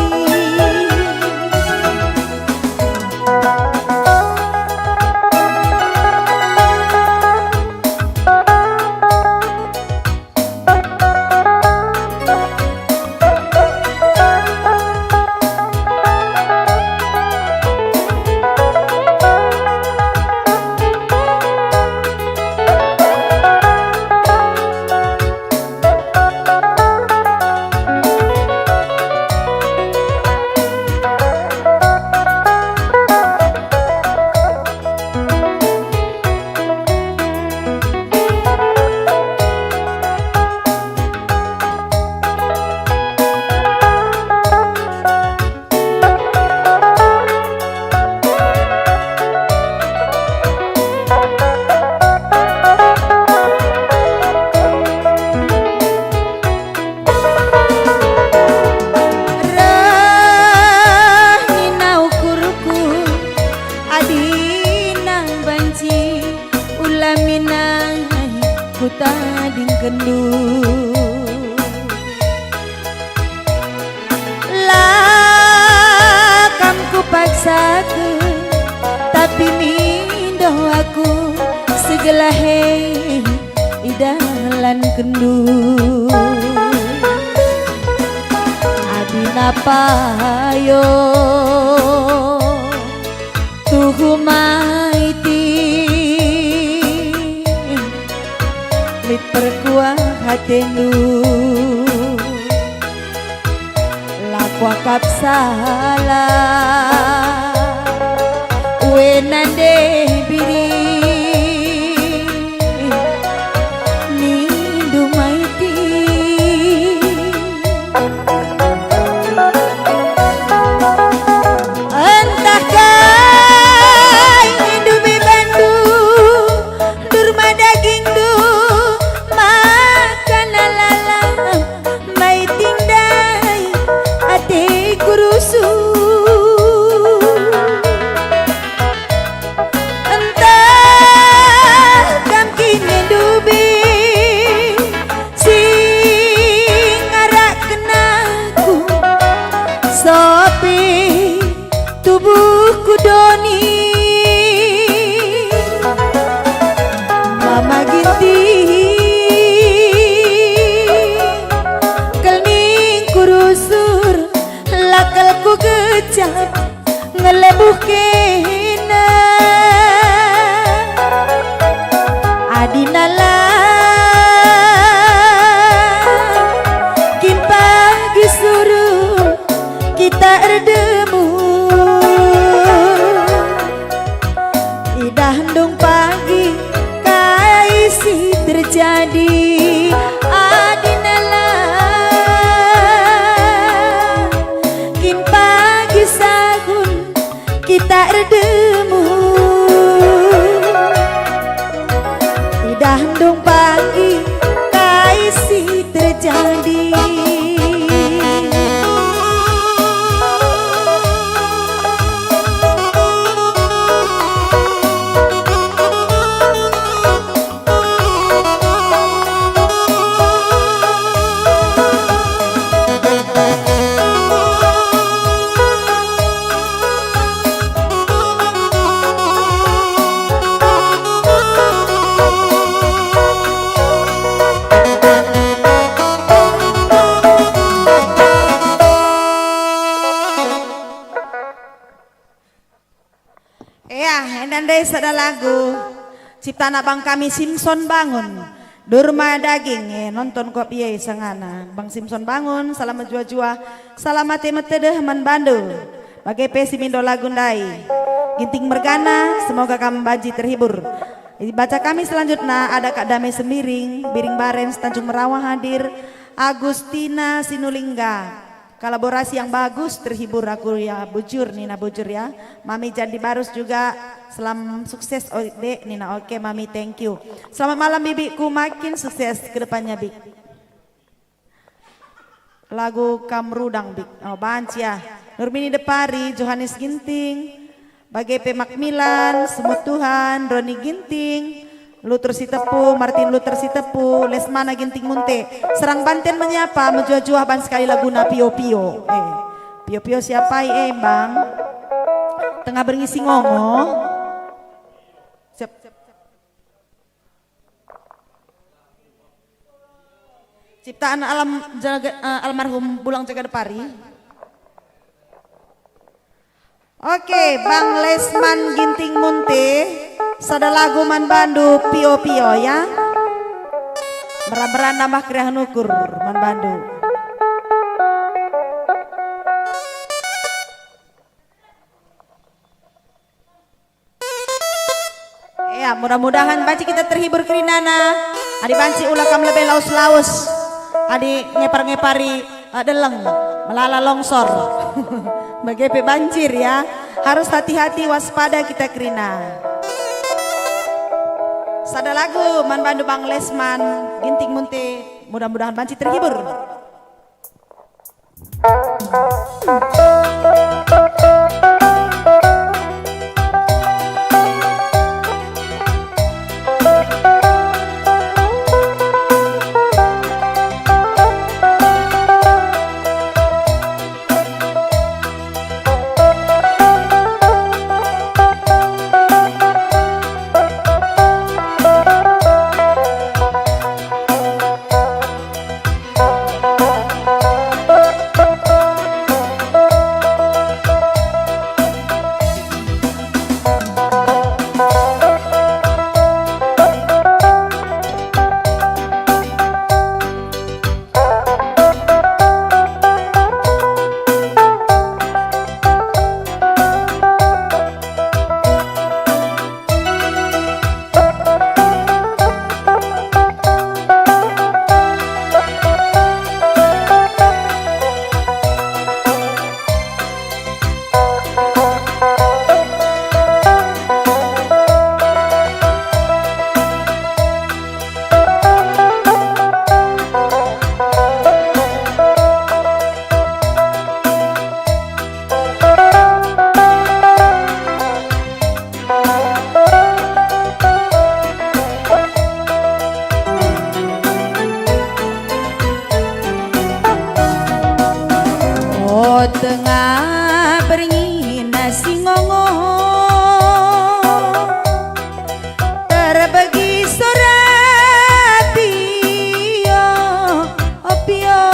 Reh nina ukurku, adina banci ula minai kutadingkenndu. La kam kupaksaken, tapi mindo aku segelahe idalankenndu. Adina payo tuhu maiting, lit perkuah atendu. La kuakap salah, ue nande biring nindu maiting. Entah kai nindu bebandu, durma dagingndu maka nalala. Maiting ndai ateku rusuh. Sada lagu ciptana bang kami Simson Bangun. Durma daging, eh, nonton kop iye sangana. Bang Simson Bangun, salam mejuah-juah, salam ate metedeh man bandu. Bage pe si mindo lagu ndai. Ginting mergana, semoga kam banci terhibur. Ibaca kami selanjutna ada Kak Dame Sembiring, Biring Barens, Tanjung Merawa hadir, Agustina Sinulingga. Kolaborasi yang bagus, terhibur aku ya, bujur, nina bujur ya. Mami Jandi Barus juga, salam sukses, oh, Dek, nina oke, Mami, thank you. Selamat malam, Bibiku, makin sukses ke depannya, Bik. Lagu Kam Rudang, Bik. Oh, banci ya. Nurmini Depari, Johannes Ginting, bage pe Macmillan, Semut Tuhan, Roni Ginting, Luther Sitepu, Martin Luther Sitepu, Lesmana Ginting Munte. Serang banten menyapa, mejuah-juah ban sekali laguna Pio-Pio. Eh, Pio-Pio siapa e, Bang? Tengah berngi si ngongo. Siap. Ciptaan alam jaga, eh, almarhum Bulang Jaga Depari. Oke, Bang Lesman Ginting Munte, sada lagu man bandu Pio-Pio ya. Mera-mera nambah keriahen ukur man bandu. Ya, mudah-mudahan banci kita terhibur kerinana. Adi banci ula kam lebe laus-laus. Adi ngepar-ngepari, eh, deleng, melala longsor. Bage pe banjir ya. Harus hati-hati, waspada kita kerina. Sada lagu man bandu Bang Lesman, Ginting Munte. Mudah-mudahan banci terhibur. O tengah berngi nasi ngongo, terbegi sora Pio, o Pio.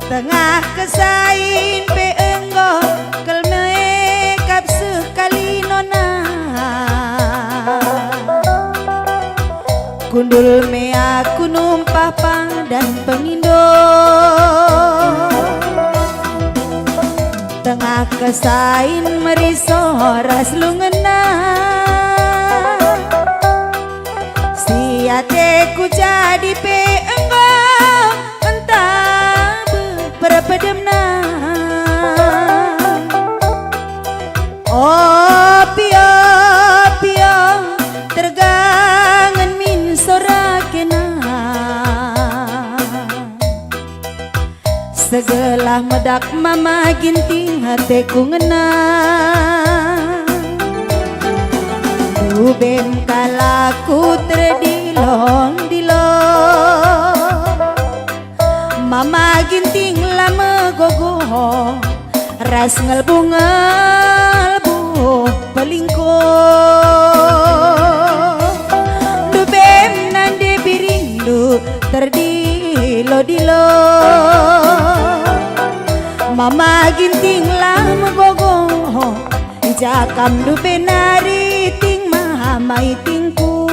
Tengah kesain pe enggo kal me kap sekali nona. Kundul me aku numpah padan pengindo. Tengah kesain meriso ras lungenna. Si ateku jadi pe enggo ntah beh perpedemna. O Pio, Pio, tergangen min sora kena. Segelah medak Mama Ginting ateku ngena. Dubem kal aku terdilo-dilo. Mama Ginting la megogo ras ngelbu-ngelbu pelingko. Dubem nande birindu terdilo-dilo. Mama Ginting la megogo Jakam ndube nari ting mama itingku.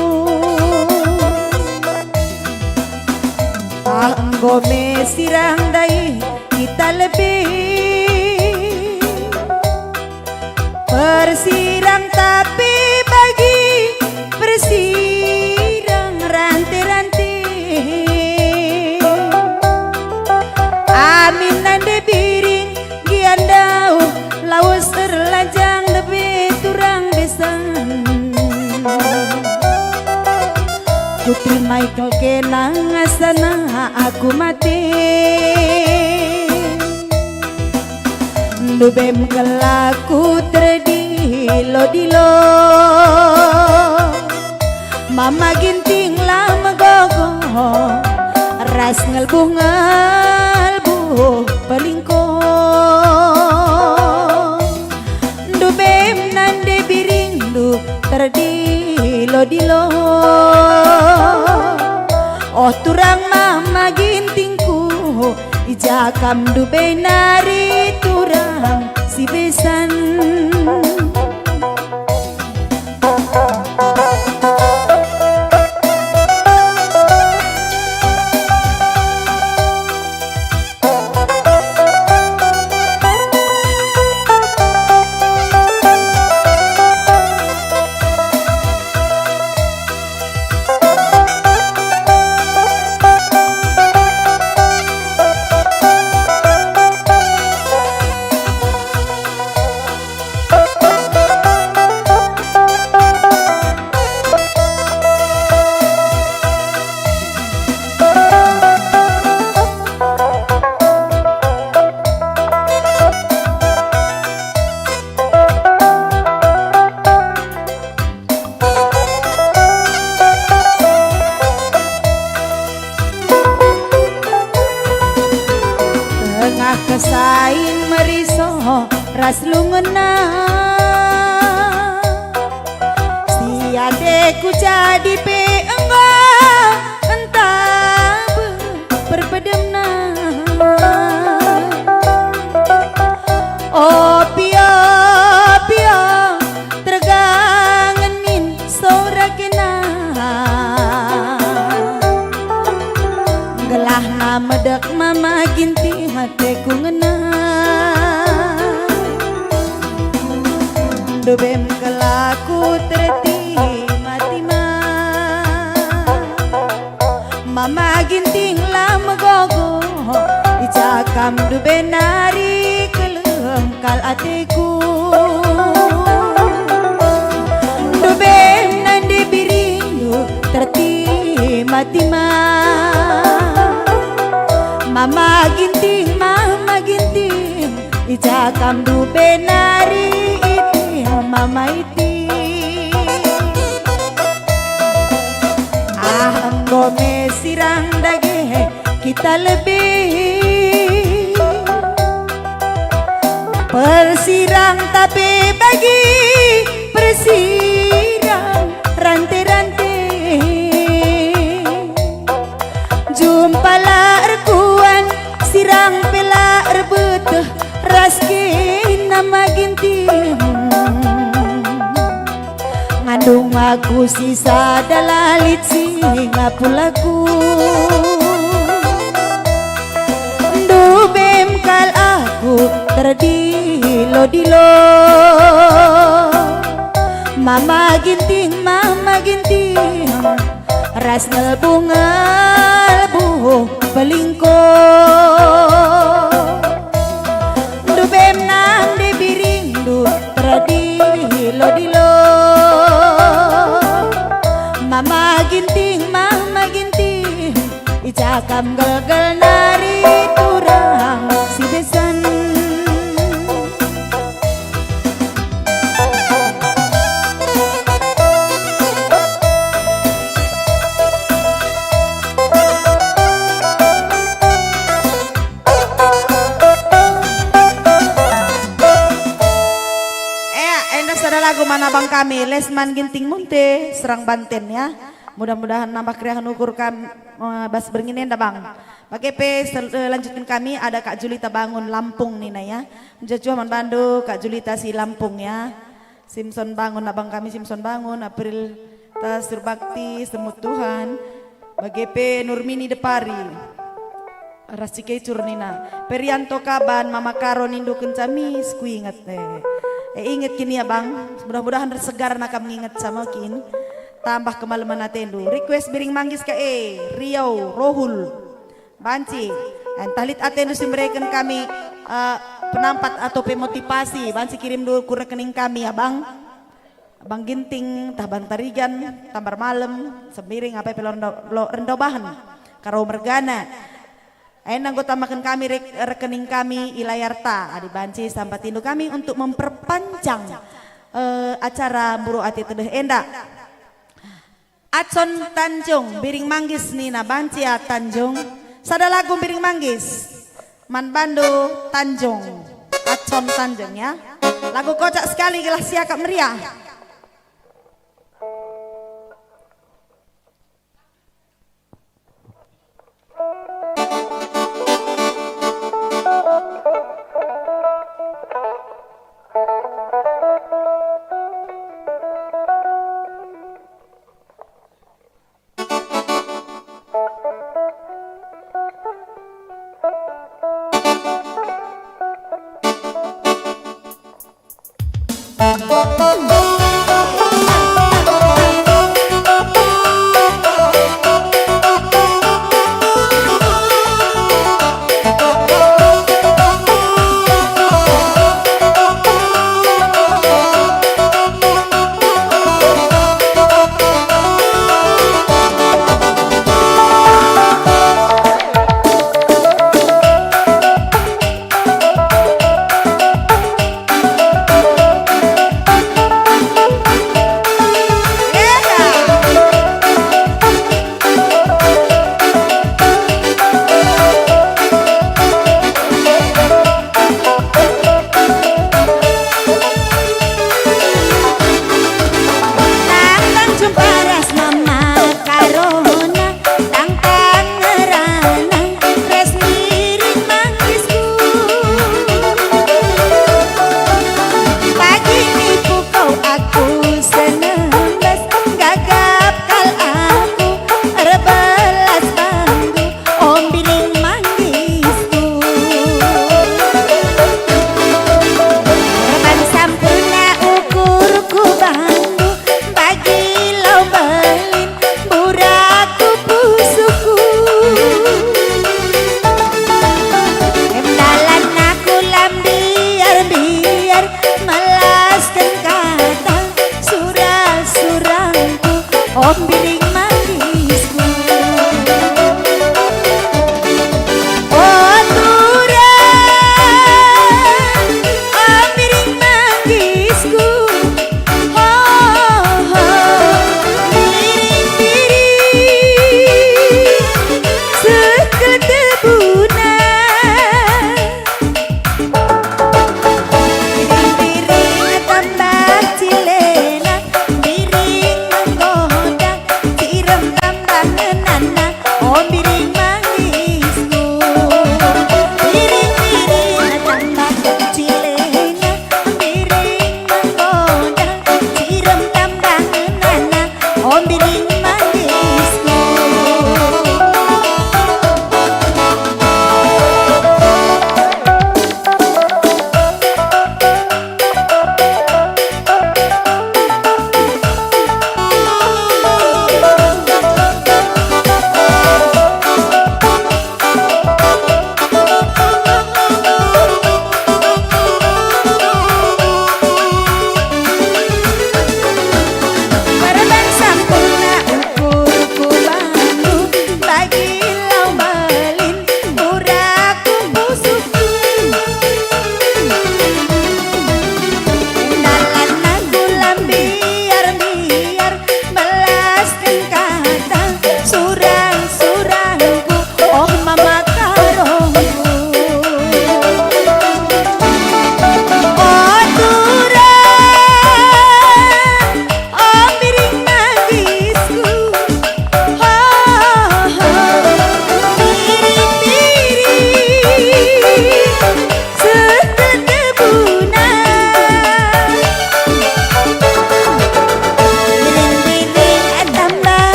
Ah, enggo me sirang ndai kita lebih. Persirang tapi bagi persirang rante-rante. Amin nande biring gia ndauh lawes erlajang lebe turang besan. Putri Michael kena ngasana aku mate. Ndubem kelaku terdilo-dilo. Mama Ginting la megogo ras ngelbuh-ngelbuh pelingko. Ndubem nande biringndu terdilo-dilo. Oh, turang Mama Gintingku, i ja kam ndube nari turang si besan. Tengah kesain meriso ras lungena. Si ateku jadi pe enggo entabe perpedemna. O pio, pio, tergangen min sora kena. Gelahna medek Mama Ginting ateku ngena. Ndubem kelaku tertima-tima. Mama Ginting la megogo, i ja kam ndube nari keleng kal ateku. Ndube nande biringndu tertima-tima. Mama Ginting, Mama Ginting, i ja kam ndube nari iting Mama iting. Ah, enggo me sirang dage kita lebih. Persirang tapi bagi persirang rante-rante. Jumpa la erkuan, sirang pe la erbeteh, ras kena Mama Ginting. Ngandung aku sisada la lit si ngapul aku. Ndubem kal aku terdilo-dilo. Mama Ginting, Mama Ginting, ras ngelbuh-ngelbuh pelingko. Ndubem nande biringndu terdilo-dilo. Mama Ginting, Mama Ginting, i ja kam gelgel nari turang si besan. Ea, enda sada lagu man abang kami, Lesman Ginting Munte, Serang Banten, ya. Mudah-mudahan nambah keriahen ukur kam, eh, bas berngi enda, Bang. Bage pe sel-, eh, lanjutken kami, ada Kak Julita Bangun, Lampung nina, ya. Mejuah-juah man bandu, Kak Julita si Lampung, ya. Simson Bangun, abang kami Simson Bangun, April Tasur Bakti, Semut Tuhan, bage pe Nurmini Depari. Ras Cikecur nina, Perianto Kaban, Mama Karo nindu kenca mis, kuinget. Eh, eh, inget kin ia, Bang? Mudah-mudahan ersegarna kam nginget sama kin. Tambah kemalemen atendu. Request Biring Manggis ka e, Riau, Rohul. Banci, eh, ntah lit atendu si mereken kami, eh, penampat atau pe motivasi, banci kirimndu ku rekening kami, ya, Bang. Bang Ginting, tah Bang Tarigan, Tambar Malem, Sembiring, apai pe Lok Rendo-, Lok Rendobahen, Karo mergana. Enda enggo tamaken kami rek-, rekening kami i layarta, adi banci sampatindu kami untuk memperpanjang, eh, acara Mburu Ate Tedeh enda. Acon Tanjung, Biring Manggis nina, banci ia Tanjung. Sada lagu Biring Manggis man bandu Tanjung. Acon Tanjung, ya. Lagu kocak sekali gelah siakap meriah.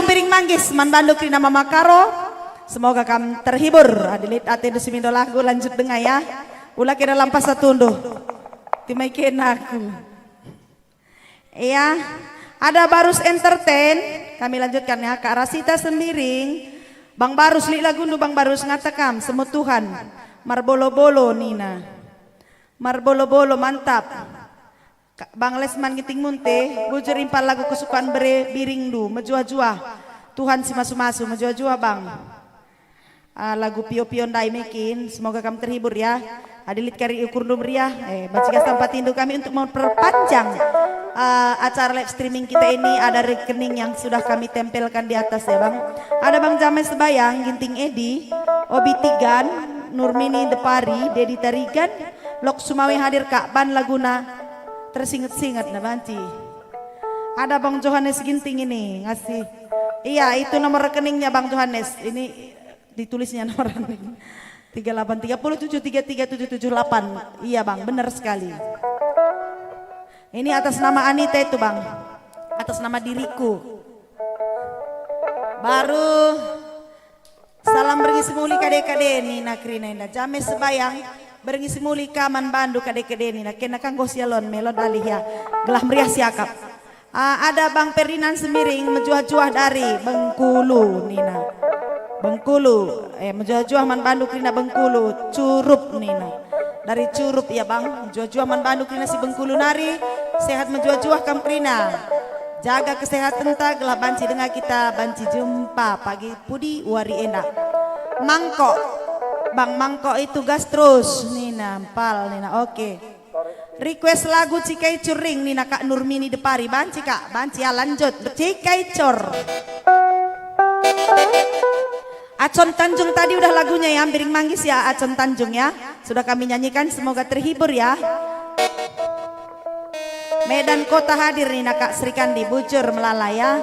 Piring manggis man bandu kerina Mama Karo. Semoga kam terhibur. Adi lit atendu si mindo lagu, lanjut denga ya. Ula kena lampas satundu. Timai kena aku. Iya, ada Barus Entertain. Kami lanjutkan ya, Kak Rasita Sembiring. Bang Barus, lit lagundu Bang Barus, ngata kam, Semu Tuhan. Marbolo-bolo nina. Marbolo-bolo, mantap. Ka-, Bang Lesman Ginting Munte, bujur impal lagu kesukaan bere biringndu, mejuah-juah. Tuhan si masu-masu, mejuah-juah, Bang. Ah, lagu pio-pio ndai mekin, semoga kam terhibur ya. Adi lit kari ukurndu meriah, eh, banci gas tampatindu kami untuk memperpanjang, ah, acara live streaming kita ini. Ada rekening yang sudah kami tempelkan di atas ya, Bang. Ada Bang Jamai Sebayang, Ginting Edi, Obi Tigan, Nurmini Depari, Dedi Tarigan, Lok Sumawe hadir, Kak, ban laguna tersinget-singet na banci. Ada Bang Johannes Ginting ini ngasih. Iya, itu nomor rekeningnya Bang Johannes. Ini ditulisnya nomor rekening. Tiga delapan tiga puluh tujuh tiga tiga tujuh tujuh delapan. Iya, Bang, benar sekali. Ini atas nama Anita itu, Bang. Atas nama diriku. Baru Salam berngi semuli kade-kade nina kerina enda. Jamai Sebayang, berngi semuli ka man bandu kade-kade nina. Kena ka enggo sialon, melon alih ya. Gelah meriah siakap. Ah, ada Bang Ferdinand Sembiring, mejuah-juah dari Bengkulu nina. Bengkulu, eh, mejuah-juah man bandu kerina Bengkulu, Curup nina. Dari Curup ya, Bang, mejuah-juah man bandu kerina si Bengkulu nari. Sehat mejuah-juah kam kerina. Jaga kesehatenta gelah banci denga kita, banci jumpa pagi pudi wari enda. Mangkok, Bang Mangkok itu gas terus nina, mpal nina, oke. Request lagu Cikai Curing nina Kak Nurmini Depari, banci Kak, banci ya, lanjut. Cikai Cur. Acon Tanjung tadi udah lagunya ya, Piring Manggis ya, Acon Tanjung ya. Sudah kami nyanyikan, semoga terhibur ya. Medan Kota hadir nina Kak Srikandi, bujur melala ya.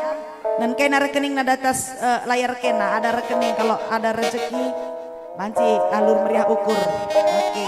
Dan kena rekeningna di atas, eh, layar kena, ada rekening kalau ada rezeki, banci alur meriah ukur. Oke.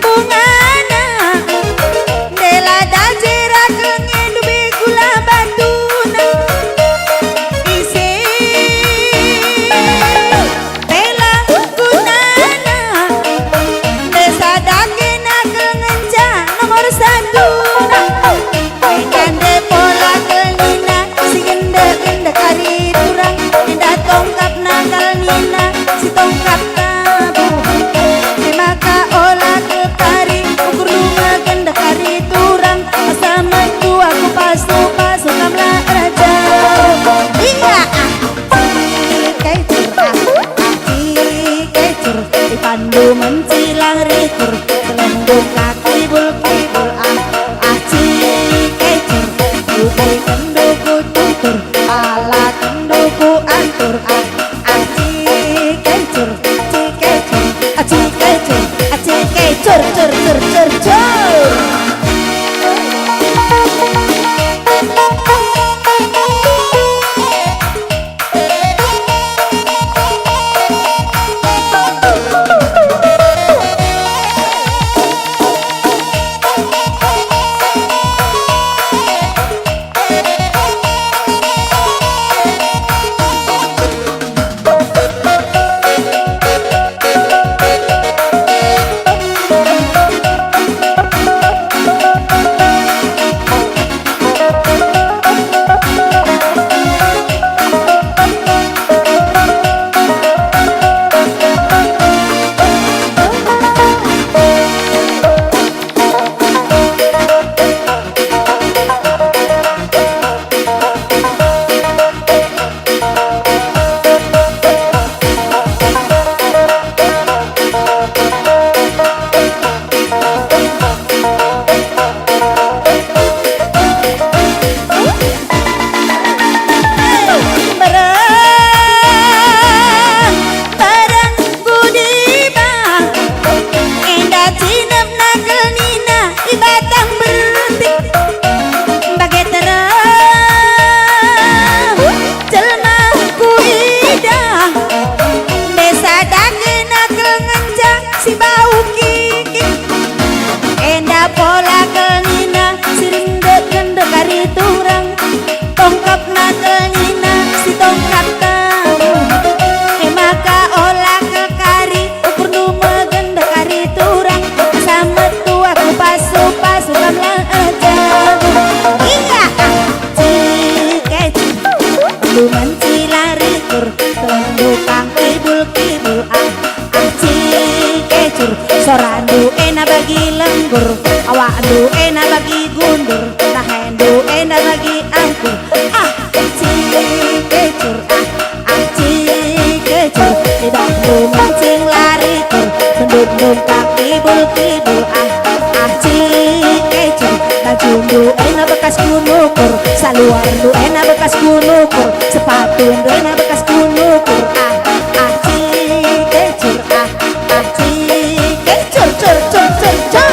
Bungana, ndela dajera kengin dube gula batuna. Ise pela gunana, ndesa dagena kengenca nomor satuna. Enda nde pola kelina, si gendek-gendek kari turang, enda tongkap nakal nina, si tongkap tabu. E maka ola kepari, ukur lunga gendek kari turang, asa mendua ku pasu-pasu kamlah raja. Iya, ah, cikai cur, ah, ah, cikai cur, ipandu mencilang rikur, selembung kaki bul-kibul, ah, ah, cikai cur, budi kendu ku tutur, ala kendu ku antur, ah, ah, cikai cur, cikai cur, ah, cikai cur, ah, cikai cur, cur, cur, cur, cur. Cinep nangkel nina i batang bernti, bage terang jelma kuidah. Desa dage nangkel ngenca si bau kiki. Enda pola kel nina si rendek-rendek kari turang. Tongkap nangkel nina si tongkap tamu. E maka ola kel kari Ukurndu megen dekari turang, asa metua ku pasu-pasu kam la erjabu. Iya, ah, cike, cike. Lu menci lari kur, telendu kang kibul-kibul, ah, ah, cike cur. Sorandu ena bagi lenggur, awakndu ena bagi gundur, tahendu ena bagi angkur. Ah, cike cur, ah, Aci kecur, lidah lu mancing lari kur, bendut nungkak kibul-kibul, ah, aci kecur, bajundu ena bekas kunukur, saluarndu ena bekas kunukur, sepatundu ena bekas kunukur, ah, aci kecur, ah, aci kecur, cur, cur, cur, cur.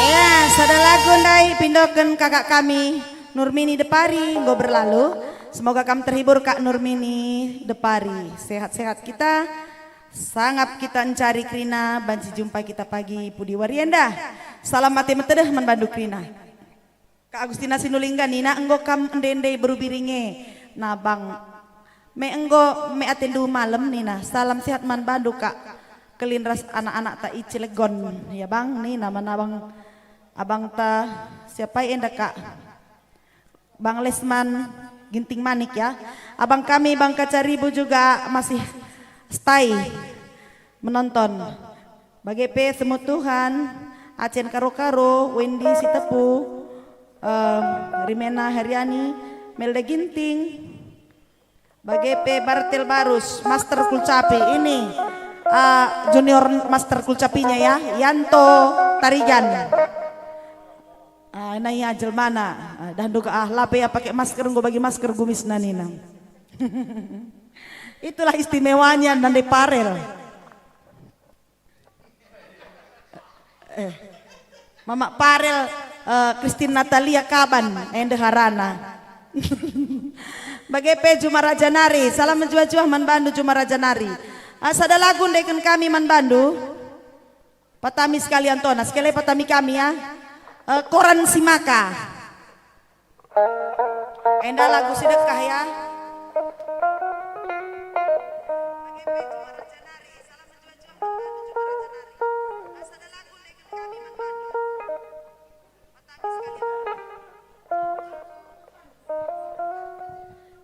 Ya, sada lagu ndai pindoken kakak kami, Nurmini Depari, enggo berlalu. Semoga kam terhibur, Kak Nurmini Depari. Sehat-sehat kita, sangap kita encari kerina, banci jumpa kita pagi pudi wari enda. Salam ate metedeh man bandu kerina. Kak Agustina Sinulingga nina, "Enggo kam ende-ende beru biring e, nabang me enggo me atendu malem," nina. "Salam sehat man bandu, Kak. Kelin ras anak-anak ta i Cilegon, ya, Bang," nina man abang, abang ta siapa enda, Kak? Bang Lesman Ginting Manik, ya. Abang kami, Bang Kacaribu juga masih stay menonton. Bage pe Semu Tuhan, Acen Karo-Karo, Wendy Sitepu, em, Rimena Heriani, Melda Ginting, bage pe Bartel Barus, Master Kulcapi ini, eh, junior Master Kulcapinya ya, Yanto Tarigan. Ah, ena ia jelmana, ah, dah nduga ah, la pe ia pake masker, enggo bagi masker gumisna nina. Itulah istimewanya nande Parel. Eh, Mama Parel, eh, Christine Natalia Kaban, ende harana. Bage pe Juma Raja nari, salam mejuah-juah man bandu Juma Raja nari. Ah, sada lagu ndeken kami man bandu. Patami sekalian tona, sekali patami kami ya. Eh, Koran Simaka. Enda lagu si dekah ya.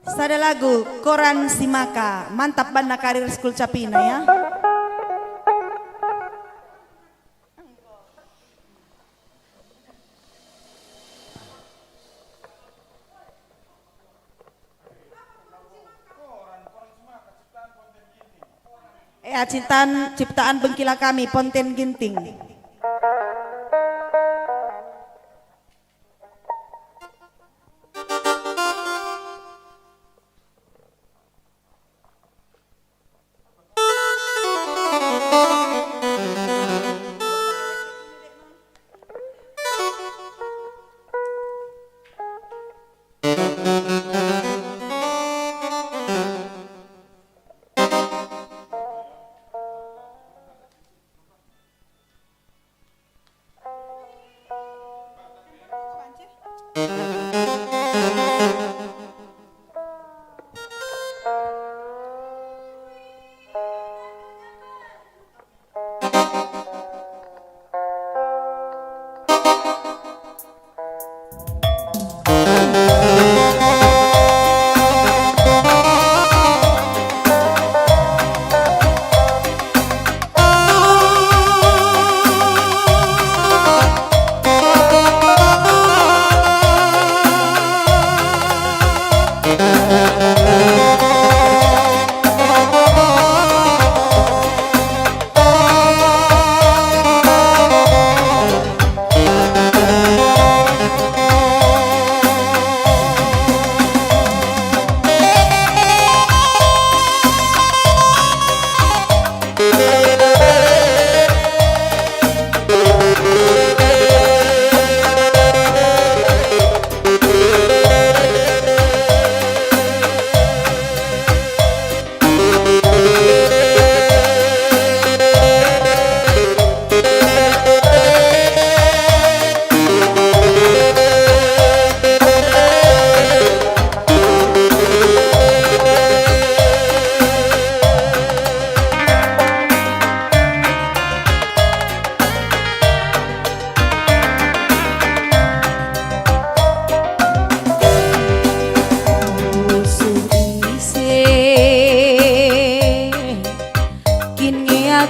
Sada lagu, Koran Simaka. Mantap banna karir Sekulcapina ya. Ea cintan ciptaan bengkila kami, Ponten Ginting.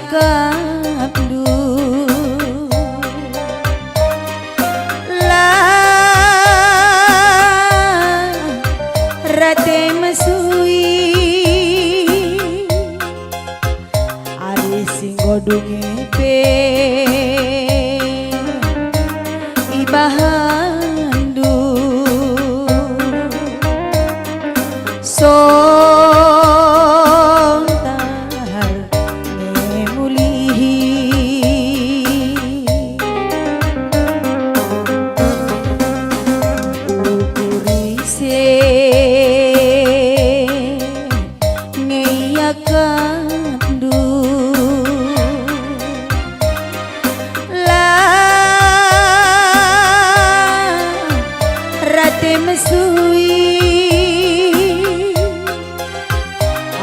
Kapndu la rate mesui, ari si enggo dunge pe ibahanndu. Sontar nge mulihi. Ukuri se nge iakapndu. La rate mesui,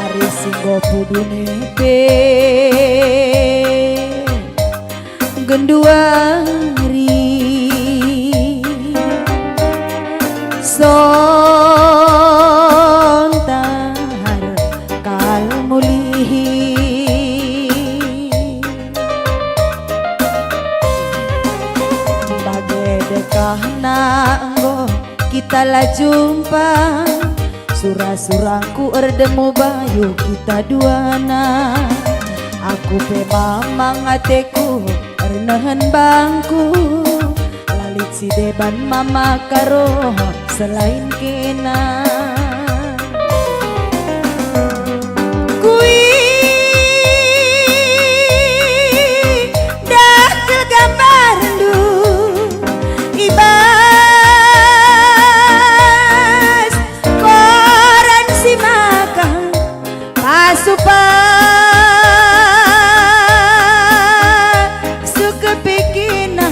ari si enggo pudune pe genduari. Sontar kal mulihi. Bage dekahna enggo kita la jumpa, sura-surangku erdemu bayu kita duana. Aku pe mamang ateku ernehen bangku, la lit si deban mama Karo selain kena. Kuidah kal gambarndu i bas koran si maka pasu-pasu kepikina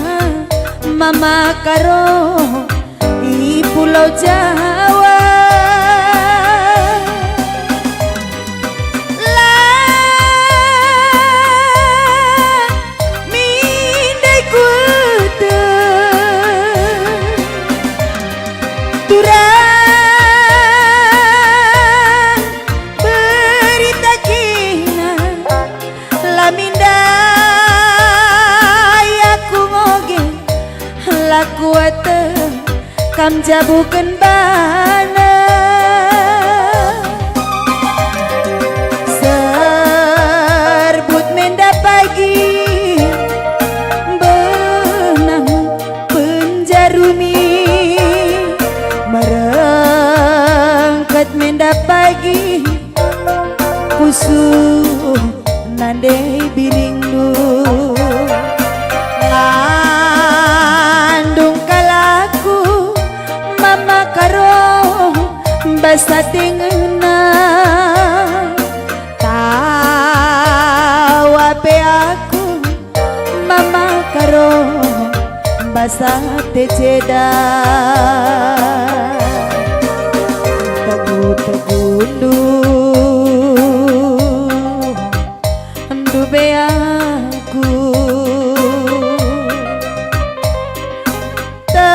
mama Karo i Pulau Jawa. La mindai kueteh turang berita kina, la mindai aku ngoge, la kueteh kam jabuken bana. Serbut menda pagi benang penjarumi, merengket menda pagi pusuh nande biringndu. Ngandung kal aku mama Karo bas ate ngena. Tawa pe aku mama Karo bas ate ceda. Tegu-tegundu ndube aku. Tapi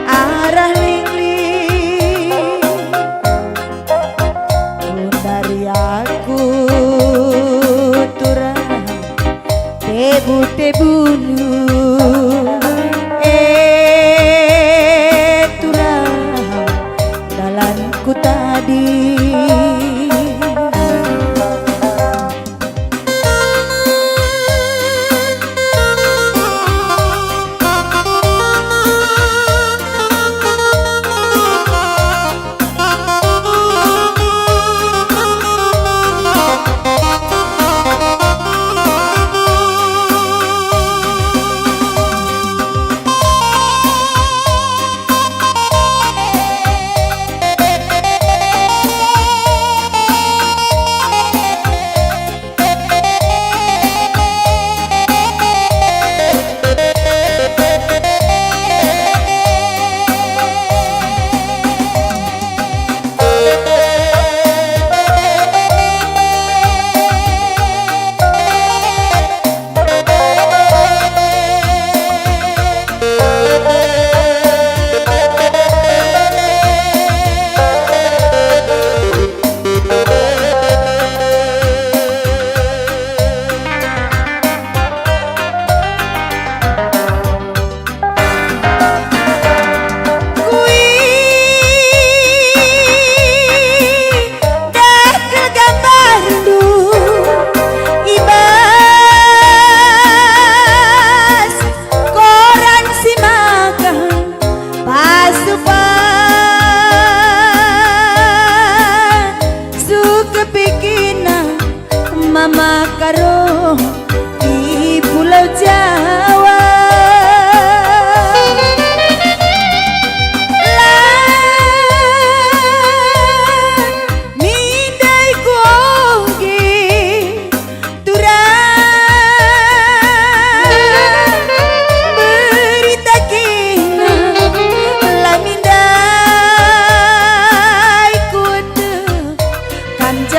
arah lingling, gundari aku turang tebu-tebundu, e turang dalanku tadi.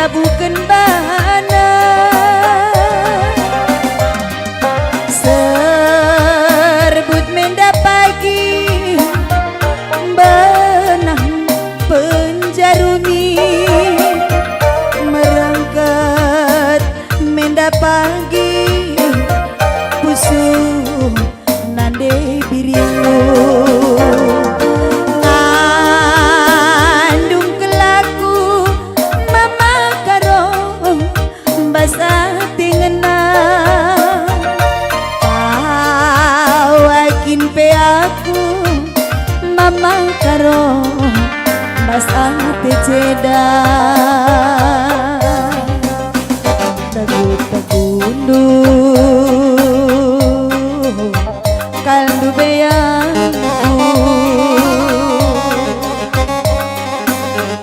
Tabuken bana, serbut menda pagi, benah penjaruni, merangkat menda pagi, pusuh nande biringmu. Ngandung kelaku Mama Karo, bas ate ngena. Tawa kin pe aku, Mama Karo, bas ate ceda. Tegu-tegundu kalndu beangku,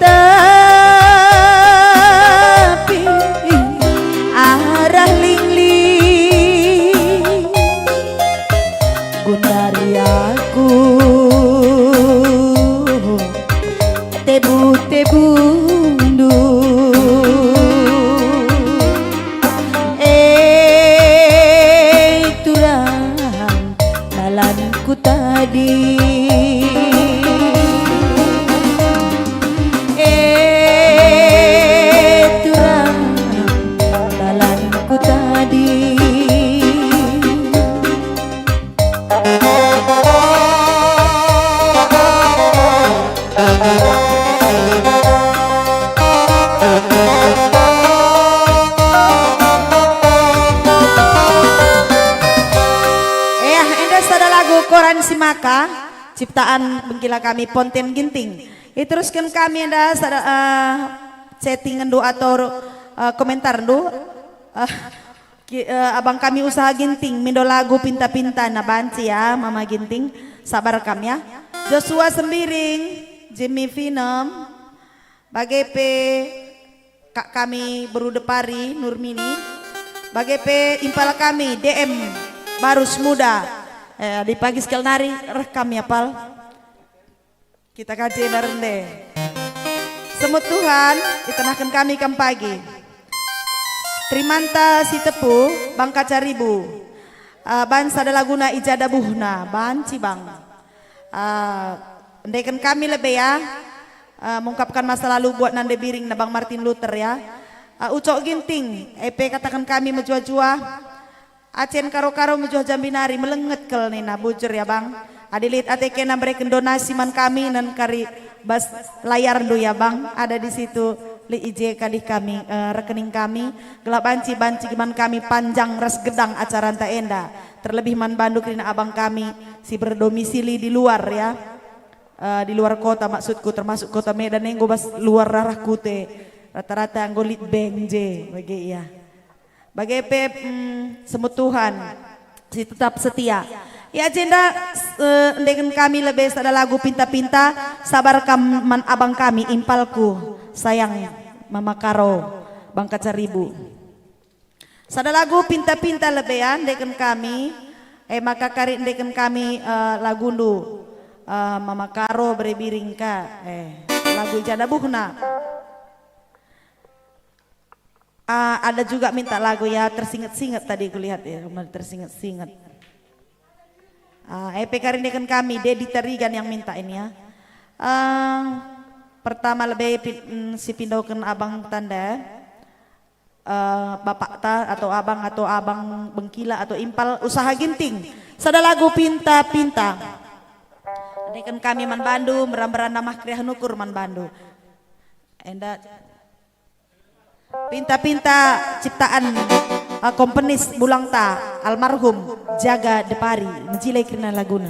tapi arah lingling gundari aku. Tebu-tebundu, e turang dalanku tadi, e turang dalanku tadi. Eh, enda sada lagu Koran Simaka, ciptaan bengkila kami Ponten Ginting. Iterusken kami enda sada, eh, chattingenndu atau, eh, komentarndu. Eh, Ki-, eh, abang kami Usaha Ginting, mindo lagu Pinta-pinta na banci ya, Mama Ginting, sabar kam ya. Joshua Sembiring, Jimmy Finem, bage pe kak kami Beru Depari, Nurmini, bage pe impal kami D M Barus Muda, eh, di pagi sekali nari reh kami apal. Kita kaji enda rende. Semut Tuhan, itenahken kami kam pagi. Terimanta Sitepu, Bang Kacaribu. Ah, ban sada laguna I ja dabuhna, banci Bang. Ah, endeken kami lebe ya. Ah, mengungkapkan masa lalu buat nande biringna Bang Martin Luther ya. Ah, Ucok Ginting, e pe kataken kami mejuah-juah. Acen Karo-karo mejuah jambi nari, melenget kal nina, bujur ya Bang. Adi lit ate kena mereken donasi man kami nen kari bas layarndu ya Bang, ada di situ lit i je kadih kami, eh, rekening kami, gelah banci-banci man kami panjang ras gedang acaranta enda, terlebih man bandu kerina abang kami si berdomisili di luar ya, eh, di luar kota maksudku, termasuk kota Medan enggo bas luar rarah kute, rata-rata enggo lit bank je, bage ya. Bage pe, mm, Semut Tuhan si tetap setia. Ya, jenda, eh, endeken kami lebe sada lagu Pinta-pinta, sabar kam man abang kami, impalku, sayang Mama Karo, Bang Kacaribu. Sada lagu Pinta-pinta lebe ya, endeken kami, eh, maka kari endeken kami, eh, lagundu, eh, Mama Karo bere biring ka, eh, lagu I ja dabuhna. Ah, ada juga minta lagu ya, tersinget-singet tadi kulihat ya, kemarin tersinget-singet. Ah, E P K rindiken kami, Dedi Tarigan yang minta ini ya. Ah, pertama lebe pi-, mm, si pindoken abang tanda, eh, bapak ta atau abang atau abang bengkila atau impal Usaha Ginting. Sada lagu Pinta-pinta. Rindiken kami man bandu, mera-mera namah keriahen ukur man bandu. Enda Pinta-pinta ciptaan, eh, komponis bulangta almarhum Jaga Depari, njilai kerina laguna.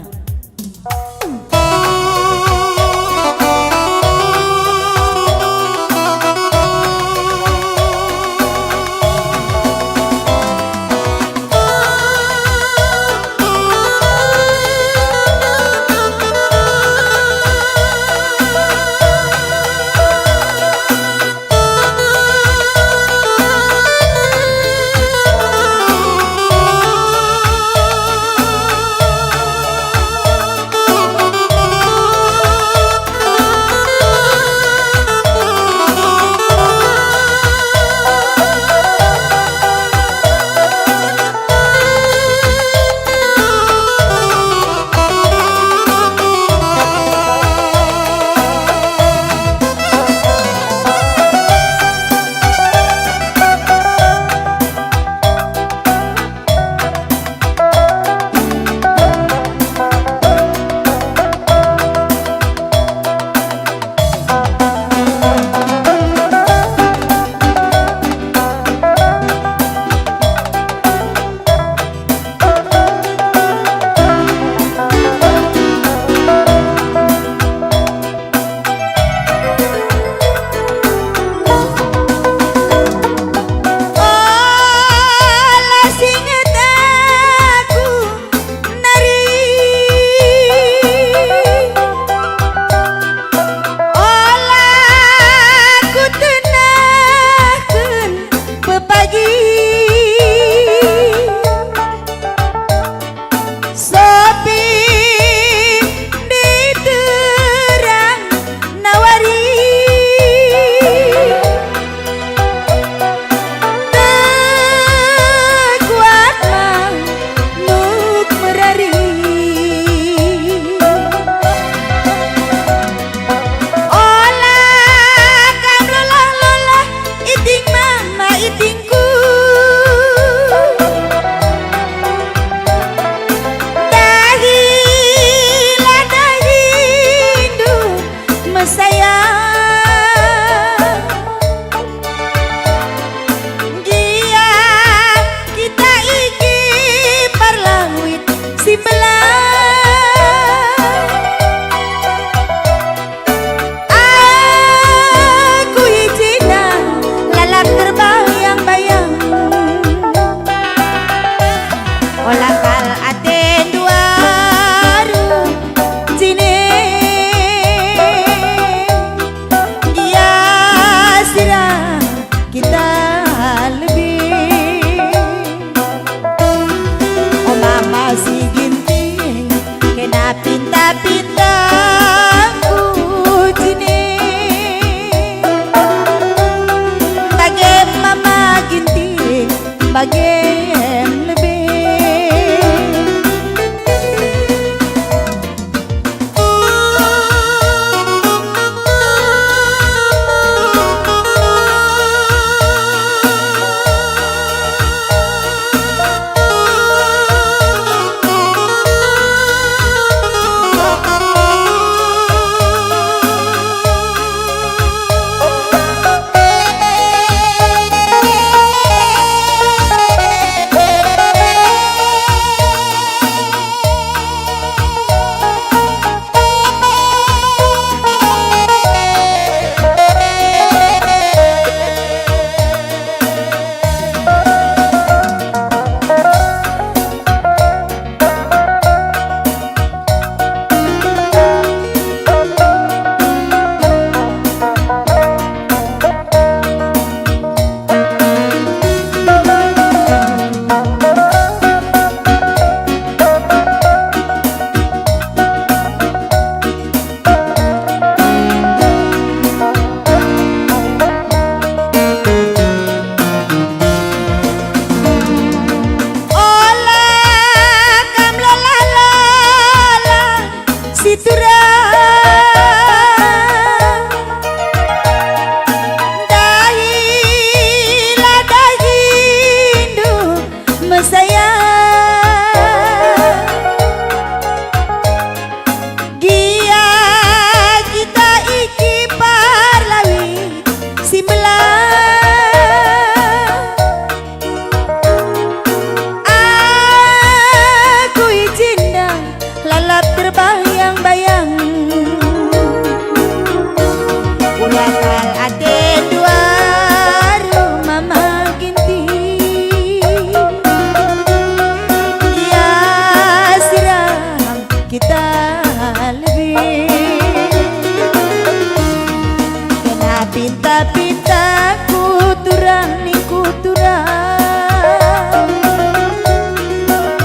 Tapi tak kuturang ningku turang.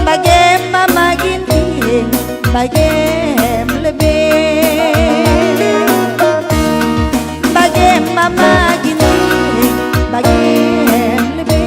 Bage Mama Ginting, bage lebe. Bage Mama Ginting, bage lebe.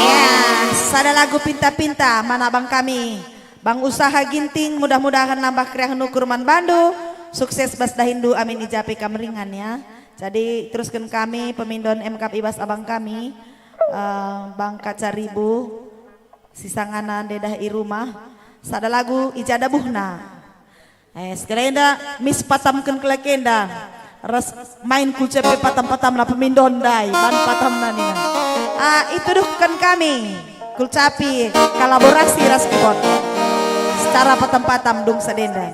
Ya, sada lagu pinta-pinta man abang kami, Bang Usaha Ginting, mudah-mudahan nambah keriahen ukur man bandu, sukses bas dahinndu, amin, i ja pe kam ringan, ya. Jadi, terusken kami pemindon emkap i bas abang kami, eh, Bang Kaca Ribu. Sisangana ndedah i rumah, sada lagu i ja dabuhna. Eh, sekalenda mis patamken kelek enda ras main kulcapi patam-patamna pemindon ndai, ban patamna nina. Ah, ituduhken kami kulcapi kolaborasi ras keyboard secara patam-patam dung sadenda.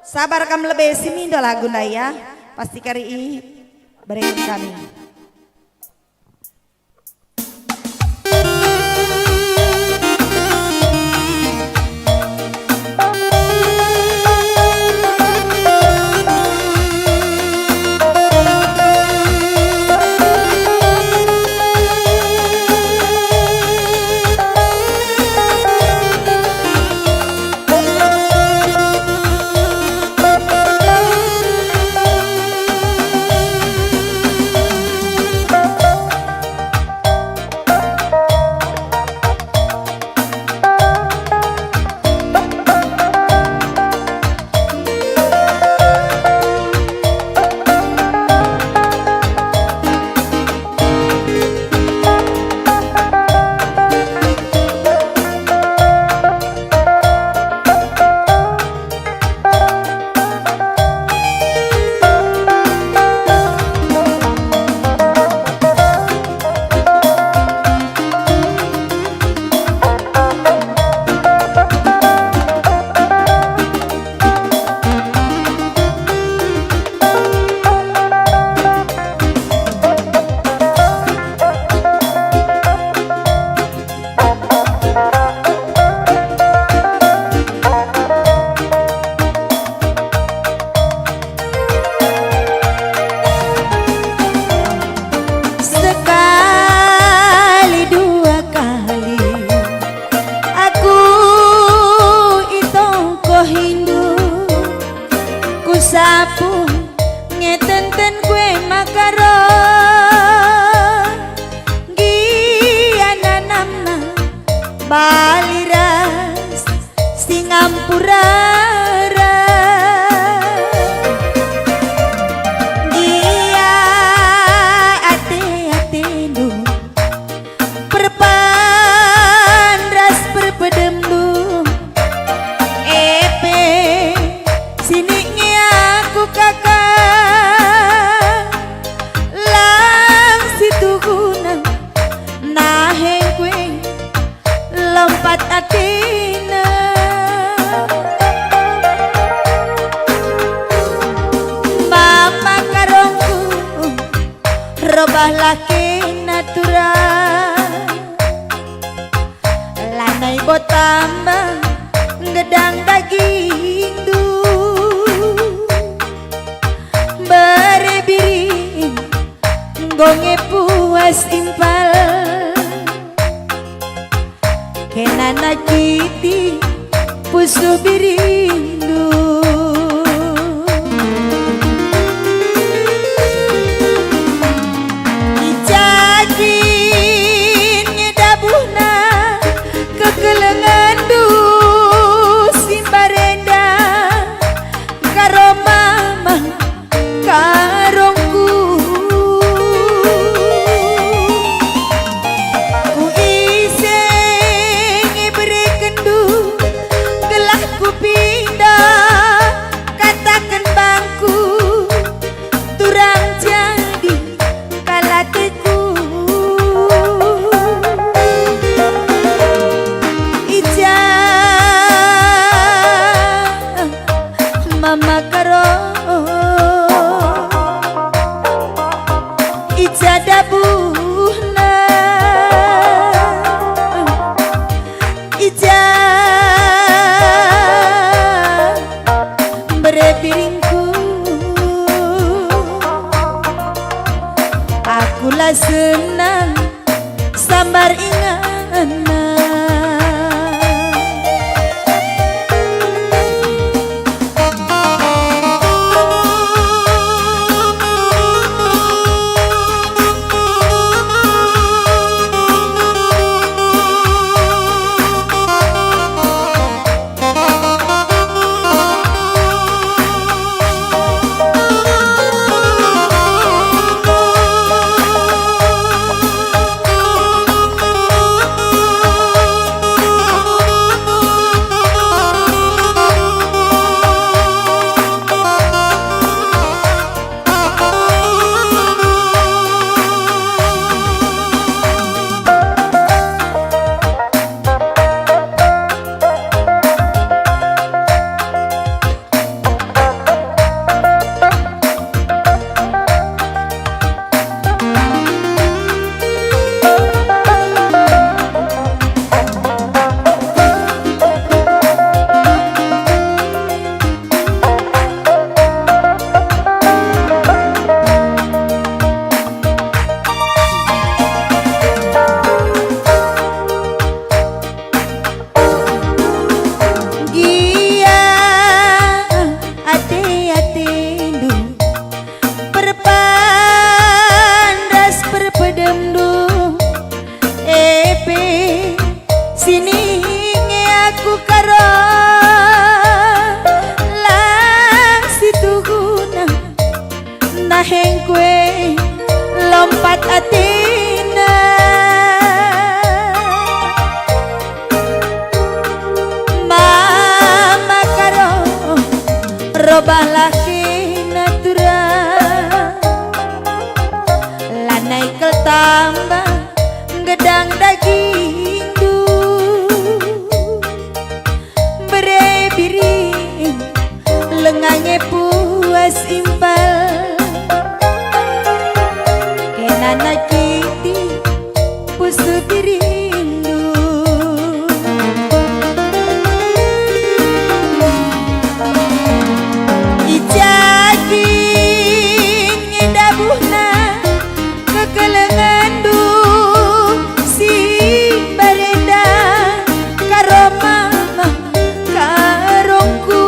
Sabar kam lebe si mindo lagu ndai ya. Pasti kari i bereken kami. Sekali dua kali aku itongkohindu, kusapu nge tenten kue makaron. Gia nanamna bali ras si ngampurara. Gia ate-atendu perpan ras perpedemndu. Epe sinik nge aku kaka lang situhuna, nahe kue lompat atina. Mama karongku, robahlah kena turang. Lanai bo tambah gedang dagingndu. Bere biring enggo nge puas impal. Kena nakiti pusuh biringndu. I ja kin nge dabuhna kekelengenndu si mbarenda, karo mama karongku. Ku ise nge berekenndu gelah kupinda atina. Mama Karo, robahlah kena tura. Lanai kal tambah gedang dagingndu. Bere biring, lenga nge puas impal. Kena nakiti pusu dirindu. I ja kin nge dabuhna kekelengenndu si mbarenda Karo Mama Karongku.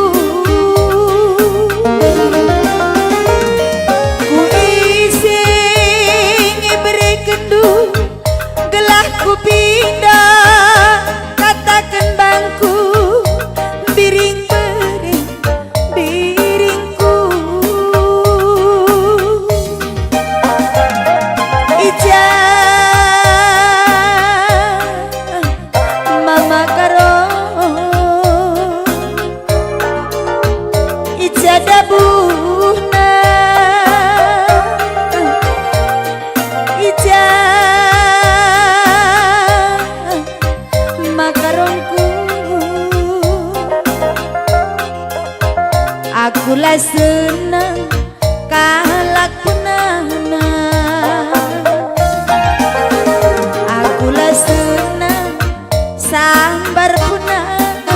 Ku ise nge berekenndu gelah kupindah kataken bangku, biring bere biringku. I ja Mama Karo, i ja dabuhna, i ja Mama Karongku. Aku la senang kalak punana. Aku la senang sambar punana.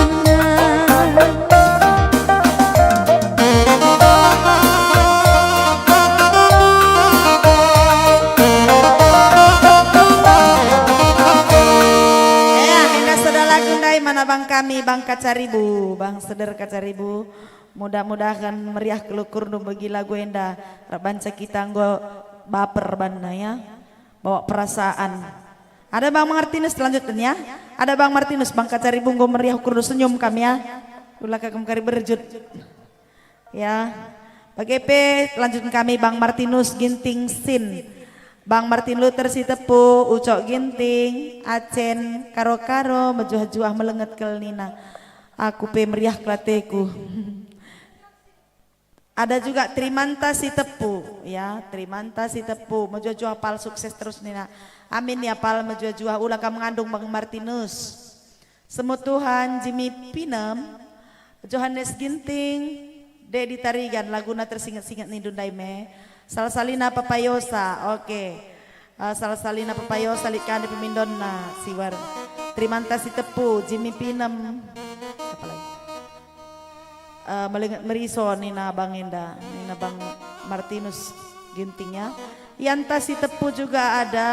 Ya, enda sada lagu ndai man abang kami, Bang Kacaribu, Bang Seder Kacaribu. Mudah-mudahan meriah kal ukurndu bagi lagu enda, rap banca kita enggo baper banna, ya. Bawa perasaan. Ada Bang Martinus, lanjutken, ya. Ada Bang Martinus, Bang Kacaribu enggo meriah ukurndu, senyum kam, ya. Ula ka kam kari berjut. Ya. Bage pe lanjutken kami Bang Martinus Ginting Sin. Bang Martin Luther Sitepu, Ucok Ginting, Acen, Karo-karo, mejuah-juah melenget kal nina. Aku pe meriah kal ateku. Ada juga Trimanta Sitepu, ya, Trimanta Sitepu, mejuah-juah pal sukses terus nina. Amin ya pal, mejuah-juah, ula kam ngandung Bang Martinus. Semut Tuhan, Jimmy Pinem, Johannes Ginting, Dedi Tarigan, laguna tersinget-singet nindu ndai me. Salsalina Papayosa, oke. Eh, Salsalina Papayosa, lit kande pemindonna, siwar. Trimanta Sitepu, Jimmy Pinem. Siapa lagi? Eh, melenget meriso nina Bang enda, nina Bang Martinus Ginting, ya. Yanta Sitepu juga ada,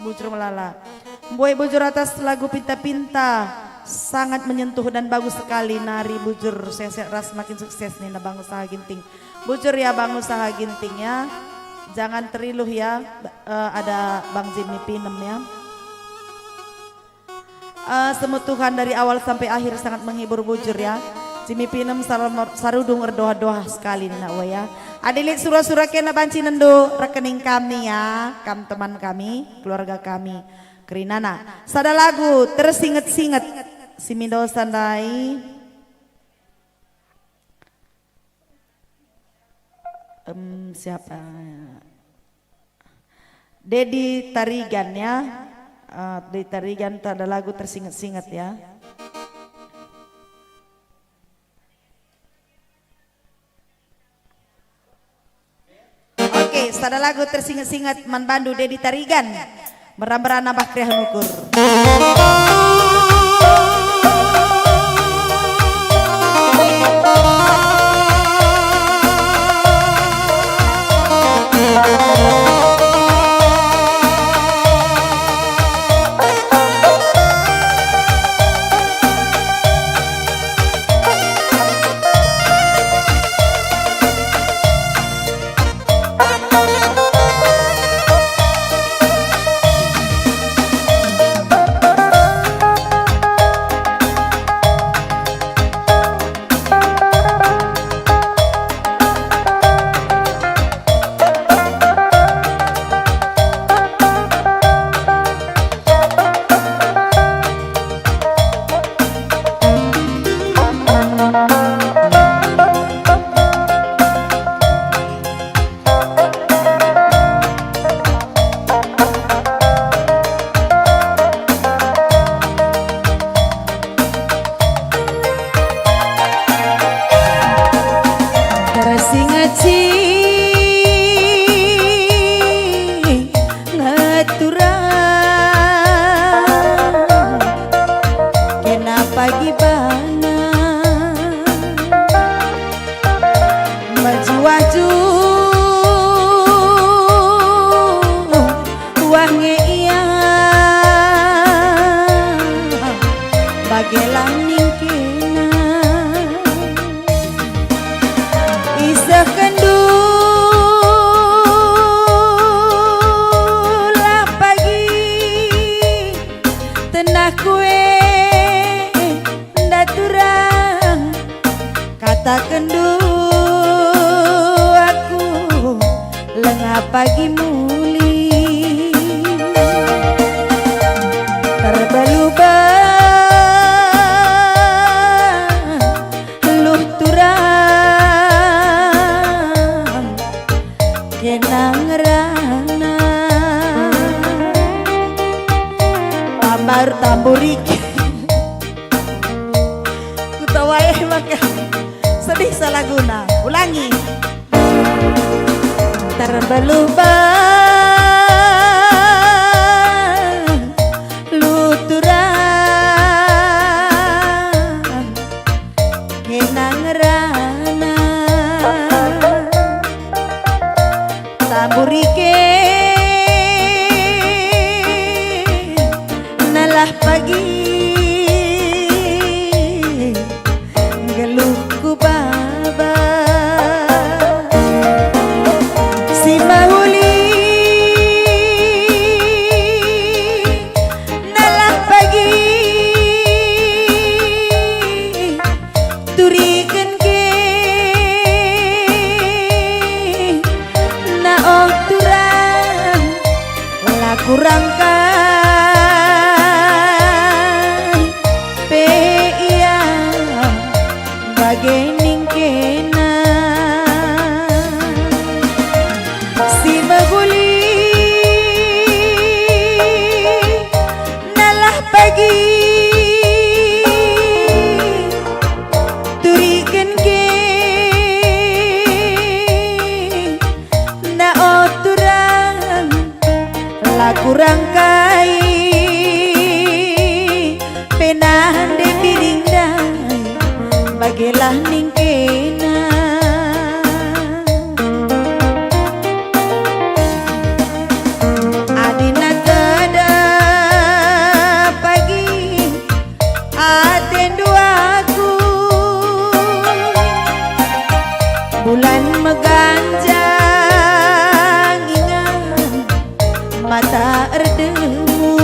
bujur melala. Mbue bujur atas lagu pinta-pinta, sangat menyentuh dan bagus sekali, nari bujur sehat-sehat ras makin sukses nina Bang Usaha Ginting. Bujur ya Bang Usaha Ginting ya. Jangan teriluh ya, eh, ada Bang Jimmy Pinem ya. Eh, semua Tuhan dari awal sampai akhir sangat menghibur bujur ya. Jimmy Pinem sar-, sarudung erdoha-doha sekali nina ua ya. Adi lit sura-sura kena banci nendo rekening kami ya, kam teman kami, keluarga kami. Kerinana. Sada lagu tersinget-singet si mindo sandai. Em, siapa? Dedi Tarigan ya. Eh, Dedi Tarigan, sada lagu tersinget-singet ya. Oke, sada lagu tersinget-singet man bandu Dedi Tarigan. Mera-mera nambah keriahen ukur. Nah kue nda turang, katakenndu aku langa pagi muli. Terbelubang luh turang kena ngerana. Tambar tambur iki. Kutawa e maka sedih salah guna. Ulangi. Terbelubang luh turang kena ngerana. Tambur ike nalah pagi nggeluhku baba. Si mehuli nalah pagi turiken ke. Na oh turang, la kurang kai pe ia bage ningkena. Si mehuli nalah pagi turiken ke. Na oh turang, la kurang kai pe nande biring ndai, bagelah ningkena. Adina tedep pagi atendu aku, bulan meganjang ingan mata erdemu.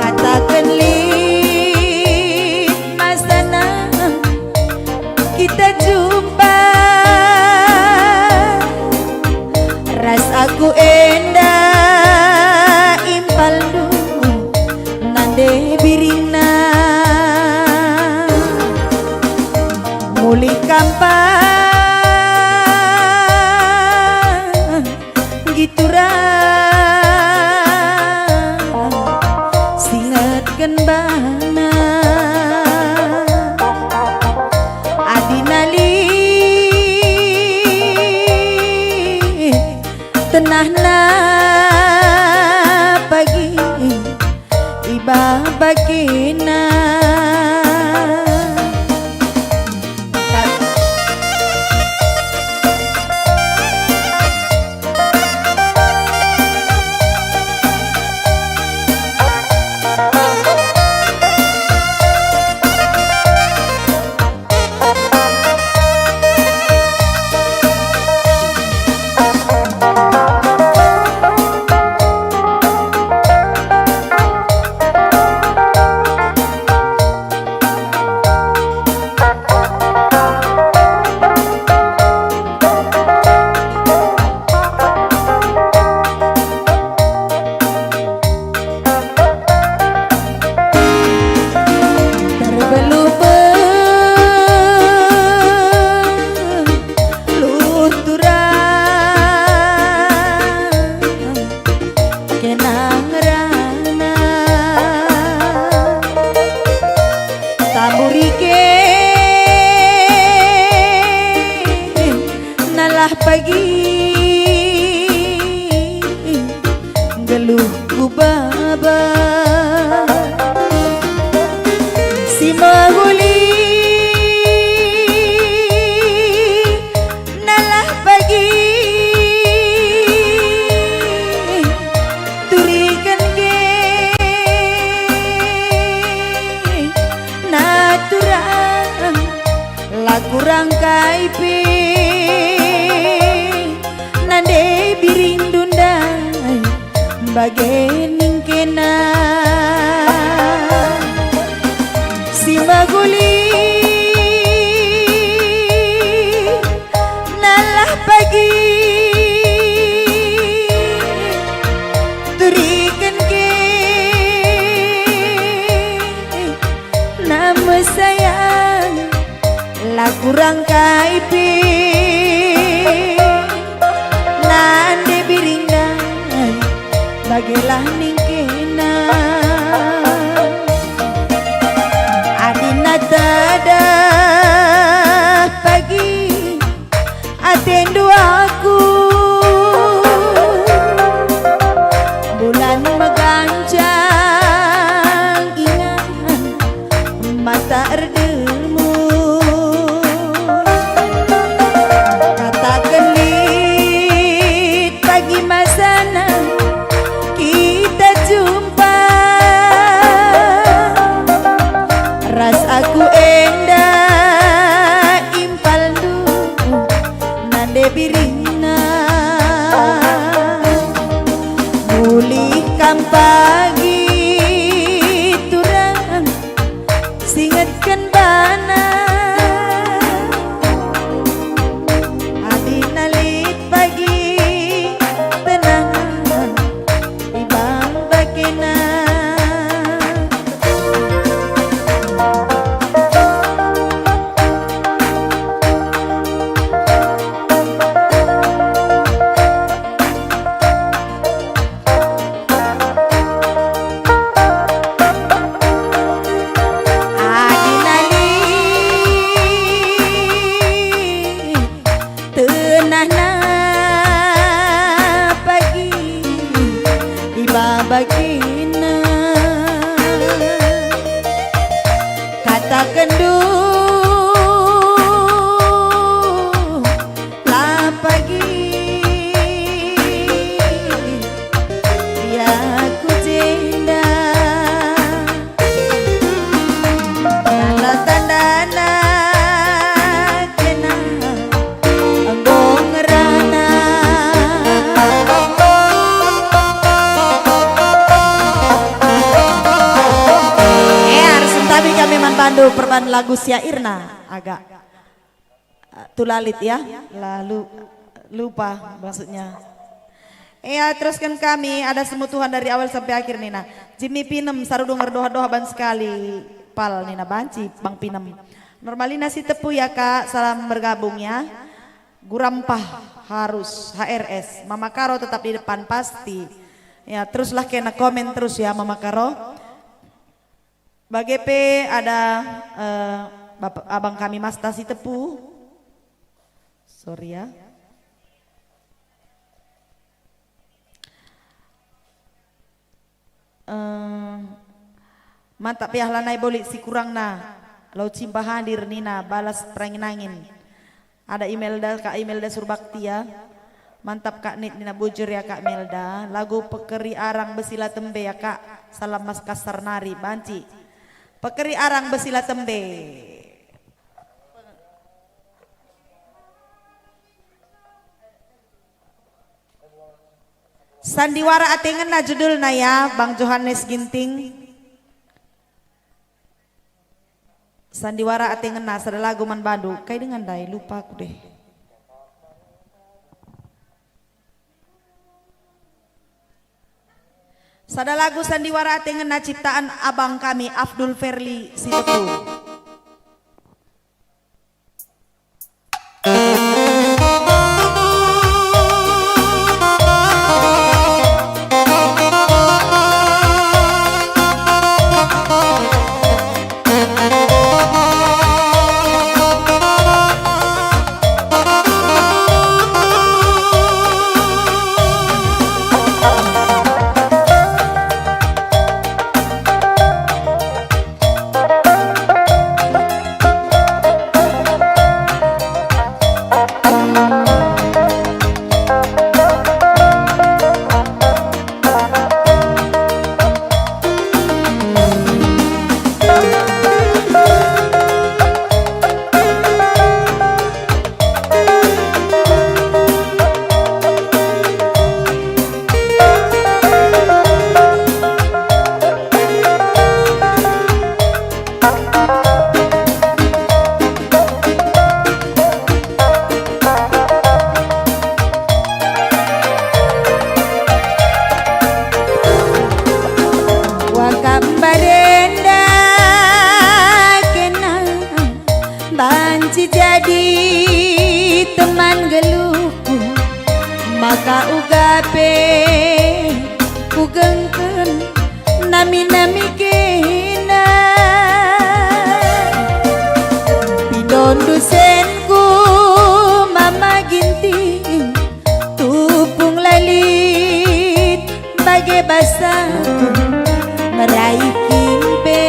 Kataken lit masana kita jumpa ras aku enda impalndu nande biringna. Mulih kam pagi turang singetken bana. Adina lit tenahna pagi ibabakena. Terbelubang luh turang kena ngerana. Tambur ike nalah pagi nggeluhku baba. Si mehuli nalah pagi turiken ke. Na turang, la kurang kai pe, nande biringndu ndai bage ning Si mehuli nalah pagi turiken ke. Name sayang, la kurang kai pe. Nande biringna, bagelah ningkena. Adina tadah pagi, atendu aku. Bulan meganjang ingan mata erdemu. Kataken lit pagi masana kita jumpa. Ras aku enda impalndu nande biringna. Mulih kam pagi turang, singetken bana. Adina lit pagi tenang, ibang bakena. Adina lit tenahna pagi ibabakina. Katakenndu la pagi ia ku jenda. Tanda-tandana kena enggo ngerana. Eh, arus sentabi kami man bandu perban lagu syairna agak. Eh, tulalit ya, lalu lupa maksudnya. Ya, terusken kami, ada semu Tuhan dari awal sampai akhir nina. Jimmy Pinem, Sarudung erdoha-doha ban sekali, pal nina banci, Bang Pinem. Normalina Sitepu ya, Kak, salam bergabung ya. Gurampah harus, H R S. Mama Karo tetap di depan, pasti. Ya, teruslah kena komen terus ya, Mama Karo. Bage pe ada, eh, Bap-, abang kami Masta Sitepu. Sorry ya. Eh, mantap ya, lanai bo lit si kurangna. Lau Cimba hadir nina, balas perangin-angin. Ada Imelda, Kak Imelda Surbakti ya. Mantap Kak Nit nina, bujur ya Kak Melda. Lagu Pekeri Arang Besi La Tembe ya Kak. Salam Makassar nari, banci. Pekeri Arang Besi La Tembe. Sandiwara Ate Ngena judulna ya, Bang Johannes Ginting. Sandiwara Ate Ngena, sada lagu man bandu. Kai dengan ndai? Lupa aku deh. Sada lagu Sandiwara Ate Ngena ciptaan abang kami, Abdul Ferli Sitepu. Ka uga pe kugengken nami-nami kena. Pindondu senku Mama Ginting, tupung la lit bage basaku, meraih kin pe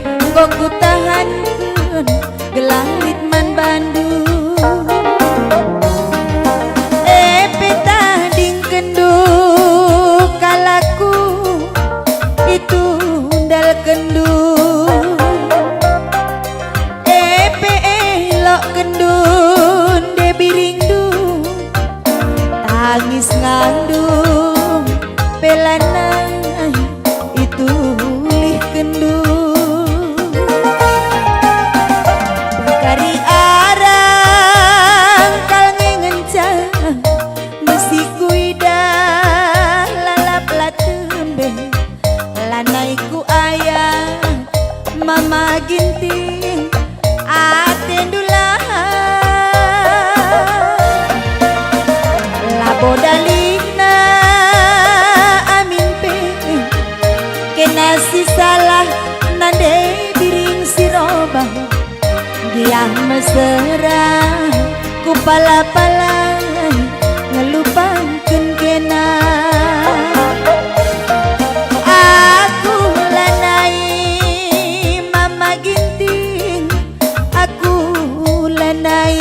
enggo kutahanken gelah lit man bandu. Epe tadingkenndu kalakku, itundalkenndu. Epe elokenndu nde biringndu, tangis ngandung pe lanai itulihkenndu. Pakari arang kal nge ngenca, besiku idah lalap la tembe, lanai ku ayah Mama Ginting atendu lah. Labo dalihna amin pe kena si salah nande biring si robah. Giah mesera ku pala-pala ngelupangken kena. Aku lanai Mama Ginting, aku lanai,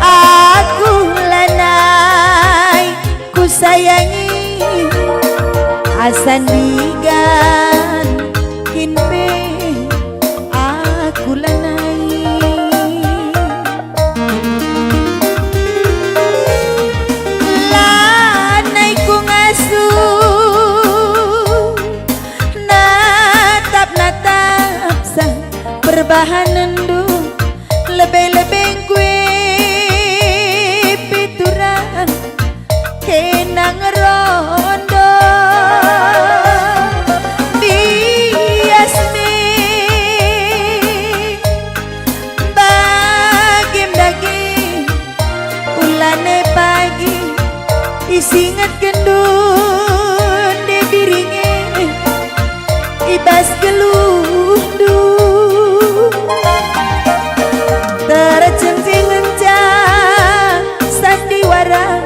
aku lanai kusayangi, asa ndigan kin pe aku lanai. Lanai ku ngasup natap-natap sa perbahanenndu, lebe-lebe ngkue pe turang kena ngerondo. Bias me bage-bage ulane pagi isingetkenndu nde biringe. I bas geluhndu tercengjing ngenca sandiwara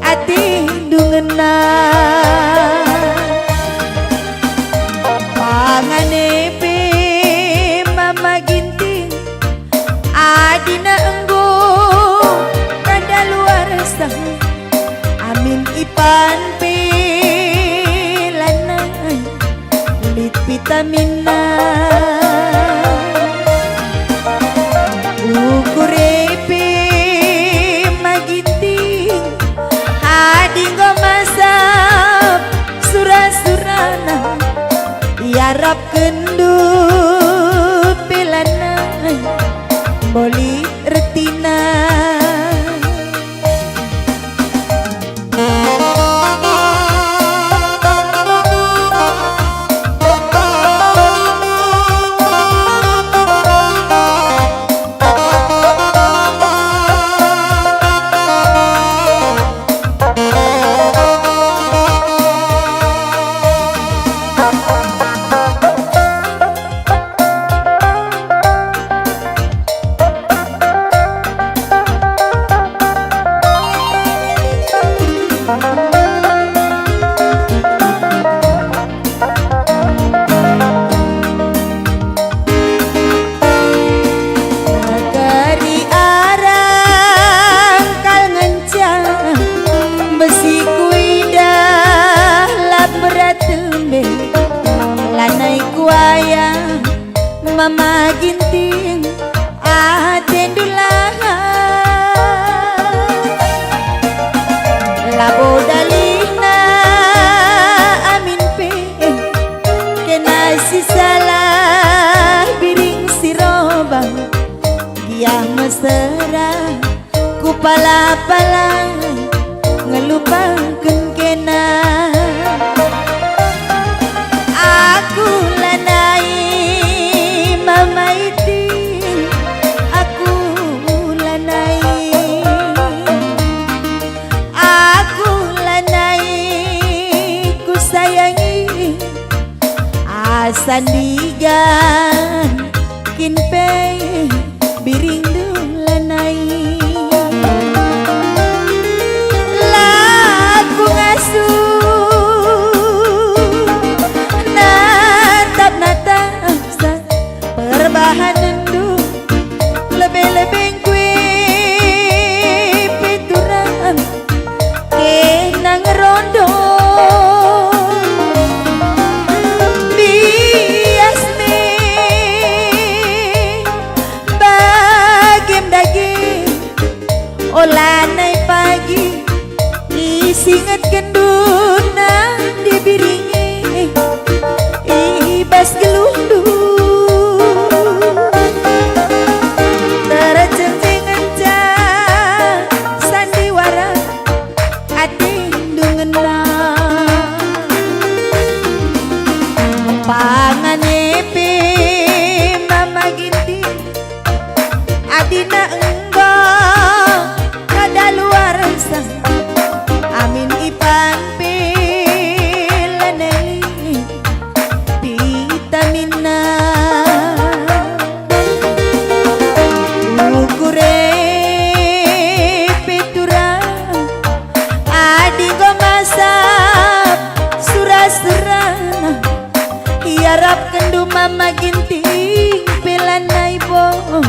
atendu ngena. Pangane pe Mama Ginting, adina enggo tanda luar sah, amin ipan pe lanai lit vitaminna. Ukur e pe Mama Ginting, adi enggo masap sura-surana, iarapkenndu pe lanai mboli ertina. Sandigan kin pe biringndu lanai. Laku ngasup natap-natap sa perbahanenndu, lebe-lebe ngkue pe turang kenang rondo. Bias me bagem dage, olanai pagi isingetkenndu nande biringi i bas geluhndu. Tercenjing ngenca sandiwara atendu ngena. Pangan e pe Mama Ginting, adina enggo kadaluarsa, amin ipan pe lanai lit vitaminna. Ukur e pe turang, adi enggo masap sura-sura, iarapkenndu Mama Ginting pe lanai bo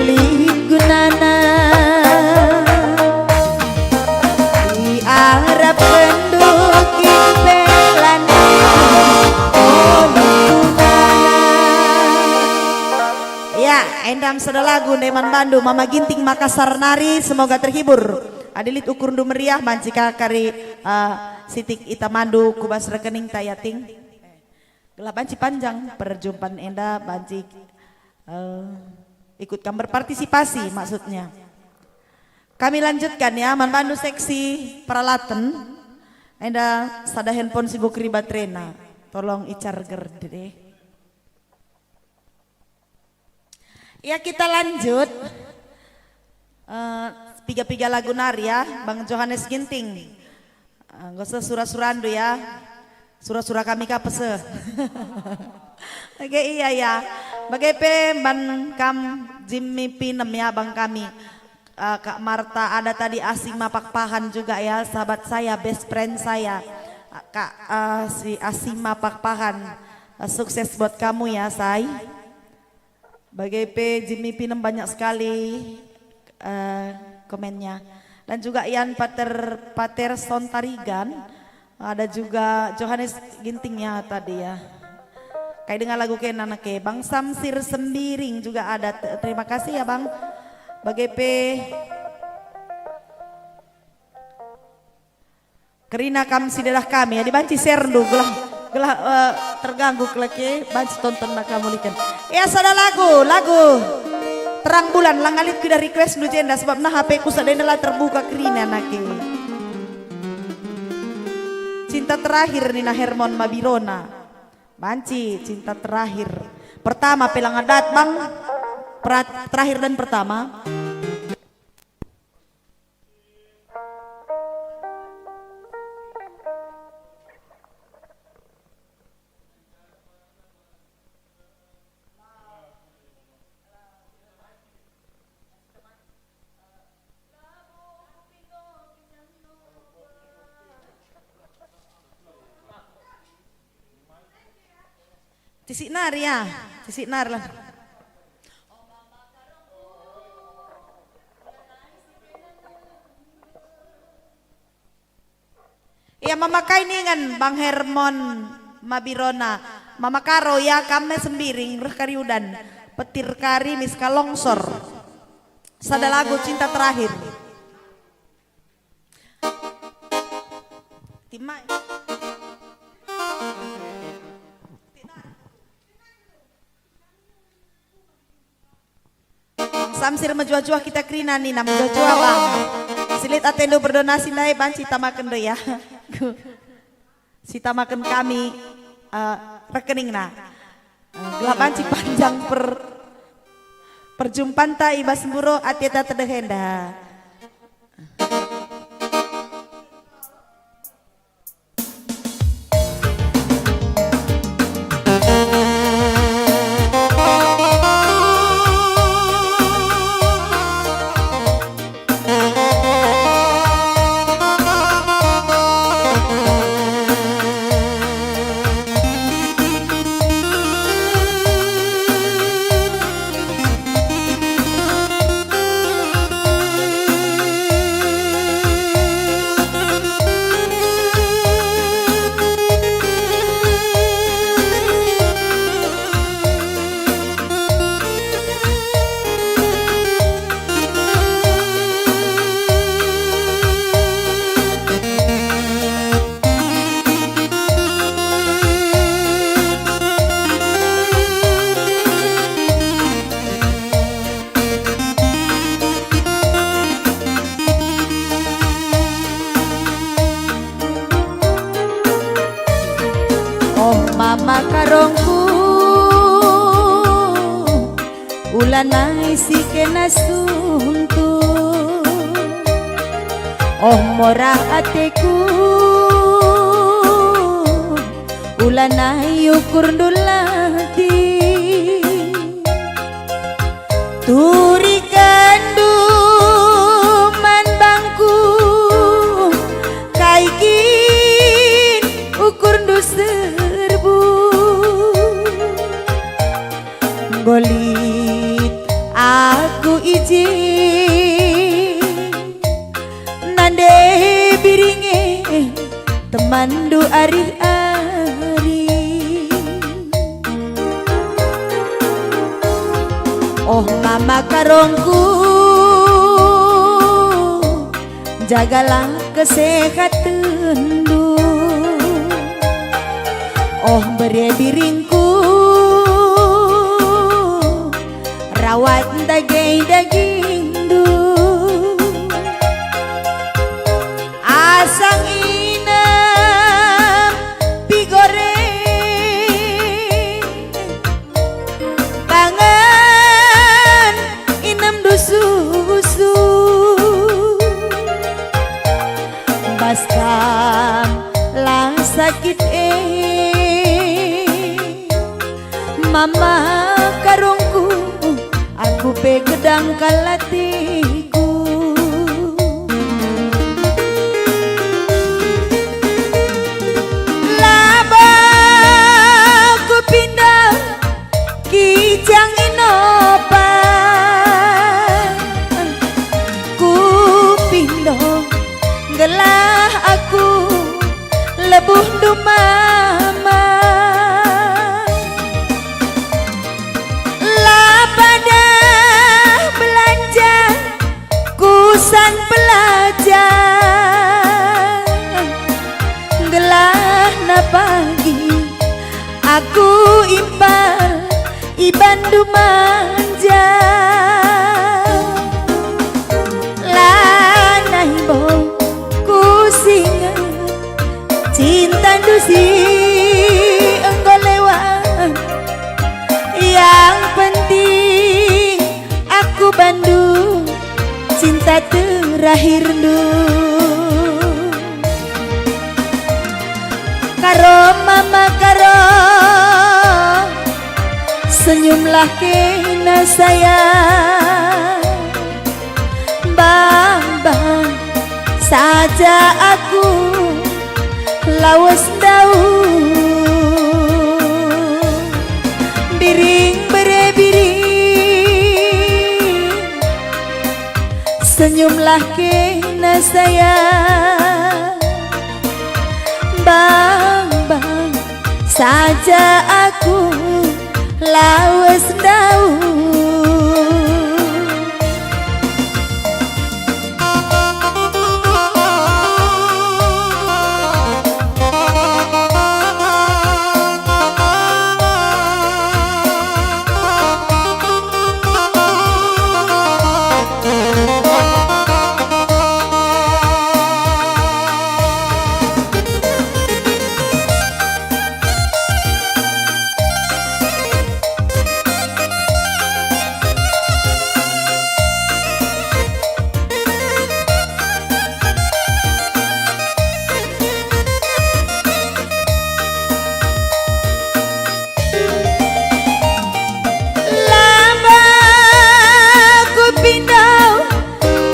lit gunana. Iarapkenndu kin pe lanai bo lit gunana. Ya, enda me sada lagu ndai man bandu, Mama Ginting Makassar nari, semoga terhibur. Adi lit ukurndu meriah, banci ka kari, eh, sitik itamandu ku bas rekeningta, ya, Ting. Gelah banci panjang perjumpaan enda, banci, eh, ikut kam berpartisipasi, maksudnya. Kami lanjutkan, ya, man bandu seksi peralatan. Enda sada handphone si enggo keri baterena. Tolong i-charger deh. Ya, kita lanjut. Eh, piga-piga lagu nari ya, Bang Johannes Ginting. Eh, nggak usah sura-surandu ya. Sura-sura kami ka pese. Oke, iya ya. Bage pe man kam Jimmy Pinem ya, Bang kami. Eh, Kak Marta ada tadi, Asima Pakpahan juga ya, sahabat saya, best friend saya. Kak, eh, si Asima Pakpahan. Eh, sukses buat kamu ya, say. Bage pe Jimmy Pinem banyak sekali, eh, komennya. Dan juga Ian Pater, Pater Sontarigan, ada juga Johannes Ginting ya tadi ya. Kai denga lagu kena nake. Bang Samsir Sembiring juga ada. Te-, terima kasih ya, Bang. Bage pe kerina kam si dadah kami, adi banci share-ndu, gelah, gelah, eh, terganggu keleke, banci tonton maka muliken. Ya, sada lagu, lagu Terang Bulan, langa lit kuidah request-ndu jenda, sebab nah H P-ku sada enda la terbuka kerina nake. Cinta Terakhir nina Hermon Mabirona. Banci, cinta terakhir. Pertama pe langa dat, Bang. Pra-, terakhir dan pertama. Cisik nari ya, cisik nari lah. Ia mama kai ningen, Bang Hermon Mabirona, mama Karo, ia kam me Sembiring reh kari udan, petir kari miska longsor. Sada lagu cinta terakhir. Timai. Bang Samsir, mejuah-juah kita kerina nina, mejuah-juah, Bang. Si lit atendu berdonasi ndai banci tamaken doi ya. Sitamaken kami, eh, rekeningna. Eh, gelah banci panjang per-, perjumpanta i bas mburo ateta tedeh enda. Makarongku, ulanai si kena suntuk. Oh, morah ateku, ulanai ukurndu latih. Turikenndu man bangku, kai kin ukurndu serbu. Enggo lit aku i je, nande biring e temanndu arih-arih. Oh, mama karongku, jagalah kesehatenndu. Oh, mbere biringku, rawat ndage dagingndu. Asang inem pi goreng, pangan inemndu susu. Bas kam la sakit e, mama karongku, aku pe gedang kal ateku. Labo kupindo kijang inopat, kupindo gelah aku lebuhndu mama. La padah belanja kusan pelajar, gelahna pagi aku impal ibanndu manja. Lanai bo kusinget cintandu si enggo lewat. Yang penting aku banndu cinta terakhirndu. Karo mama karo, senyumlah kena sayang. Bang, bang saja aku lawes ndauh, biring bere biring, senyumlah kena sayang. Bang, bang saja aku lawes ndauh. Labo kupindo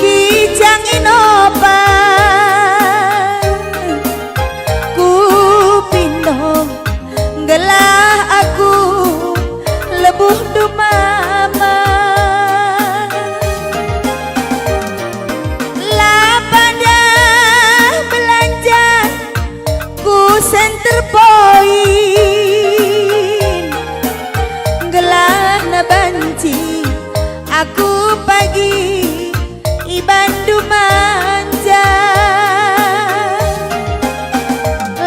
kijang inopat, kupindo gelah aku lebuhndu mama. La padah belanja ku senter poin, gelahna banci aku pagi ibanndu manja.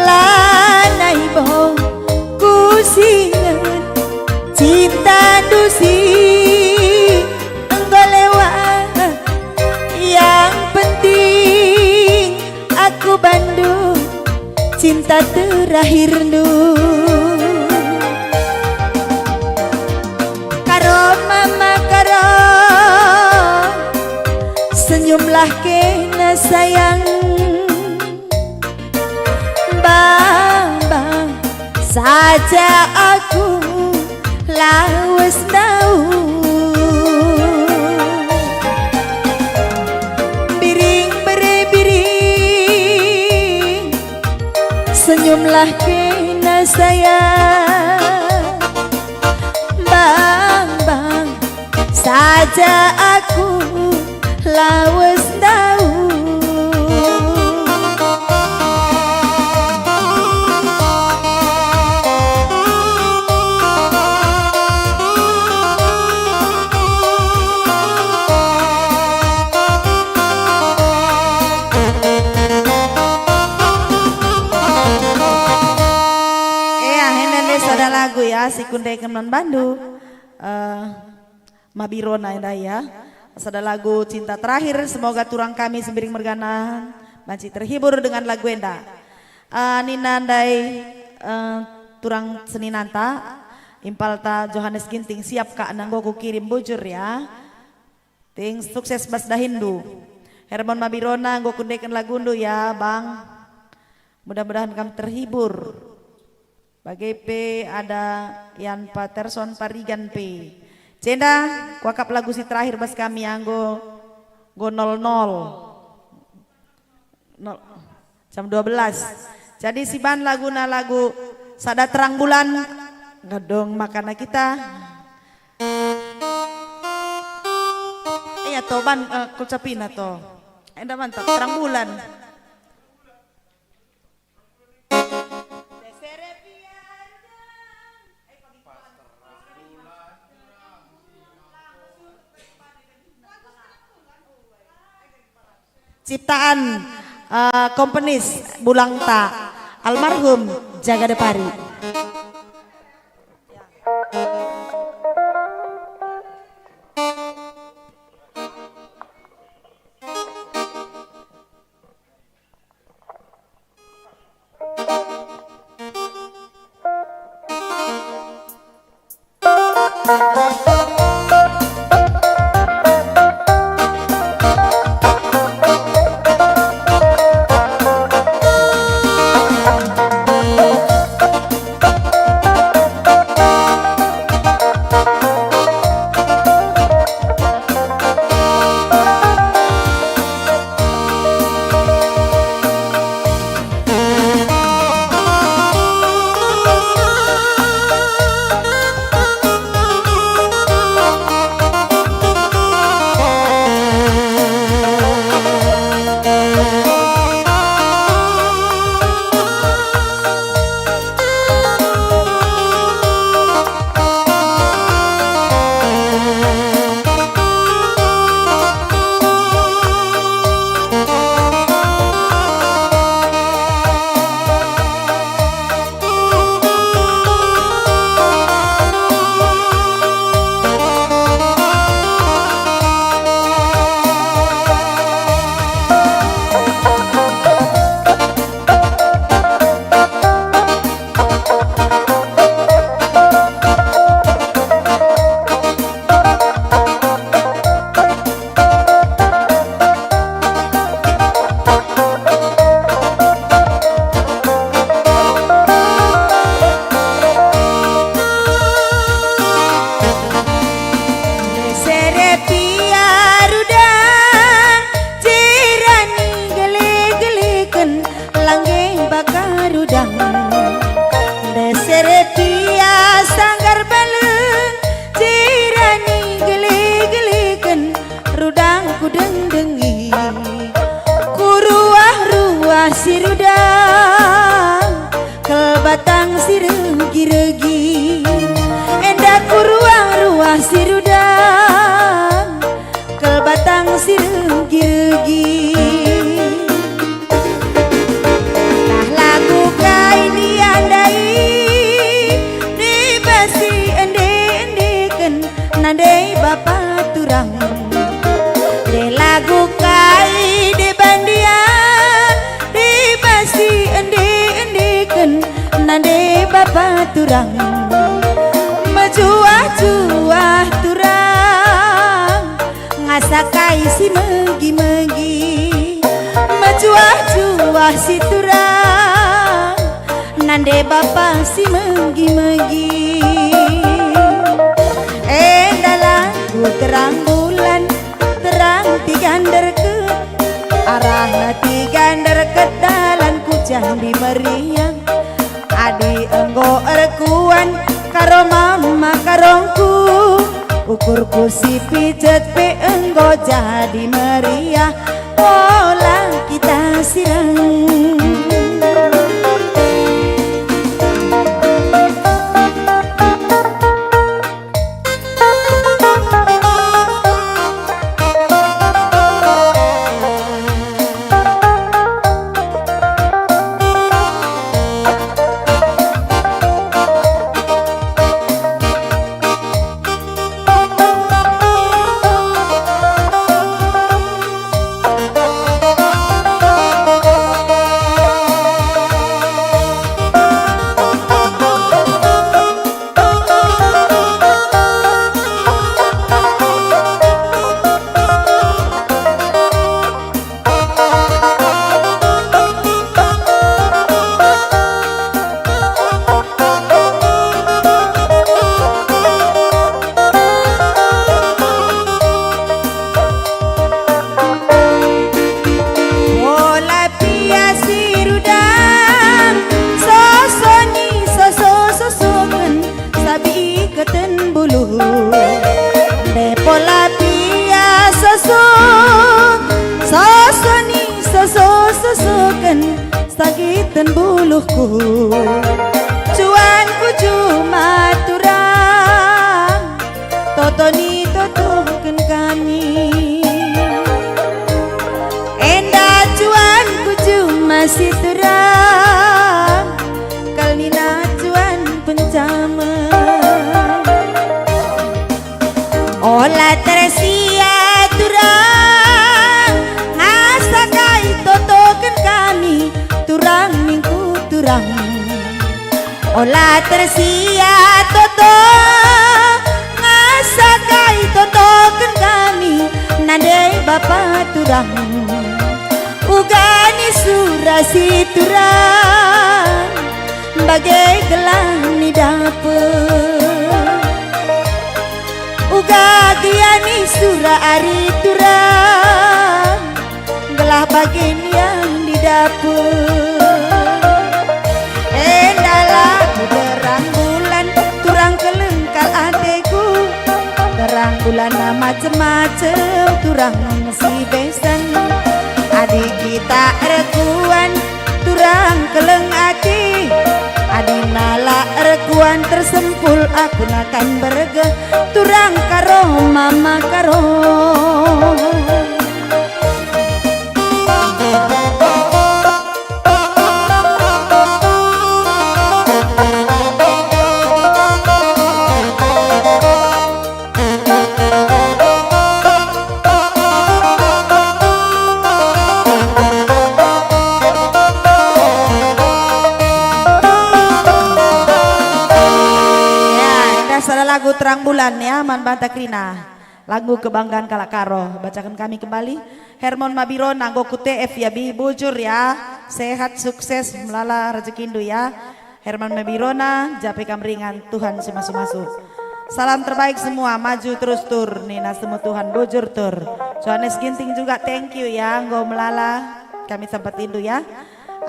Lanai bo kusinget cintandu si enggo lewat. Yang penting aku banndu cinta terakhirndu. Senyumlah kena sayang, Bang, Bang, saja aku lawes ndauh. Biring bere biring, senyumlah kena sayang, Bang, Bang, saja aku lawes ndauh. Eh, enda nde sada lagu ya, si kundeken man bandu. Eh, Mabirona enda ya. Sada lagu cinta terakhir, semoga turang kami si Biring mergana banci terhibur dengan lagu enda. Eh, nina ndai, eh, turang seninanta, impalta Johannes Ginting, siap kak, enggo kukirim bujur ya. Ting sukses bas dahinndu. Hermon Mabirona enggo kundeken lagundu ya, Bang. Mudah-mudahan kam terhibur. Bage pe ada Yan Paterson Parigan pe. Cenda, kuakap lagu si terakhir bas kami anggo, nggo nol nol. Nol, jam dua belas. Jadi siban laguna lagu sada terang bulan, gedung makana kita. Iya to, ban, eh, kulcapina to. Enda mantap, terang bulan. Ciptaan, eh, komponis bulangta almarhum Jaga Depari. Sere piaru dan jerani gele-geleken langge baka rudang. Ndeser pia sanggar balen, jerani gele-geleken rudang kudengdengi. Kuruah-ruah si rudang, kal batang si regi-regi. Enda kuruah-ruah si rudang, kal batang si regi-regi. Tah lagu kai niandai, deba si ende-endeken nandai bapa turang. De lagu kai deba ndia, deba si ende-endeken nandai bapa turang. Mejuah-juah turang. Sakai si megi-megi, mejuah-juah si turang, nande bapa si megi-megi. Enda lagu terang bulan, terang tiga nderket, arahna tiga nderket dalan ku Candi Meriah. Adi enggo erkuan karo mama karongku, ukurku si pijet pe enggo jadi meriah. Ola kita sirang. Ola pia si rudang, sosoni soso-sosoken, sabi iketen buluh. Nde pola pia soso, sosoni soso-sosoken, sagiten buluhku. Cuanku juma turang, toto ni totoken kami. Enda cuanku juma si turang, kal nina cuan pencamen. Ola tersia turang, ngasa kai totoken kami, turang ningku turang. Ola tersia toto, ngasa kai totoken kami, nande bapa turang. Uga ni sura si turang, bage gelah ni dapet. Uga gia ni sura ari turang, gelah bage niang di dapet. Enda lagu terang bulan, turang keleng kal ateku. Terang bulan macem-macem, turang si besen. Adi kita erkuan, turang keleng ati. Adi nala erkuan tersempul, aku nakan bergeh, turang karo mama karo. Ya, enda sada lagu terang bulan ya, man banta kerina. Lagu kebanggaan kalak Karo. Bacaken kami kembali. Hermon Mabirona, enggo ku T F ya, Bi, bujur ya. Sehat, sukses, melala rejekindu ya. Herman Mebirona, J P Kamringan, Tuhan si masu-masu. Salam terbaik semua, maju terus Tur, nina semu Tuhan bujur Tur. Johannes Ginting juga, thank you ya, enggo melala kami sempat indu ya.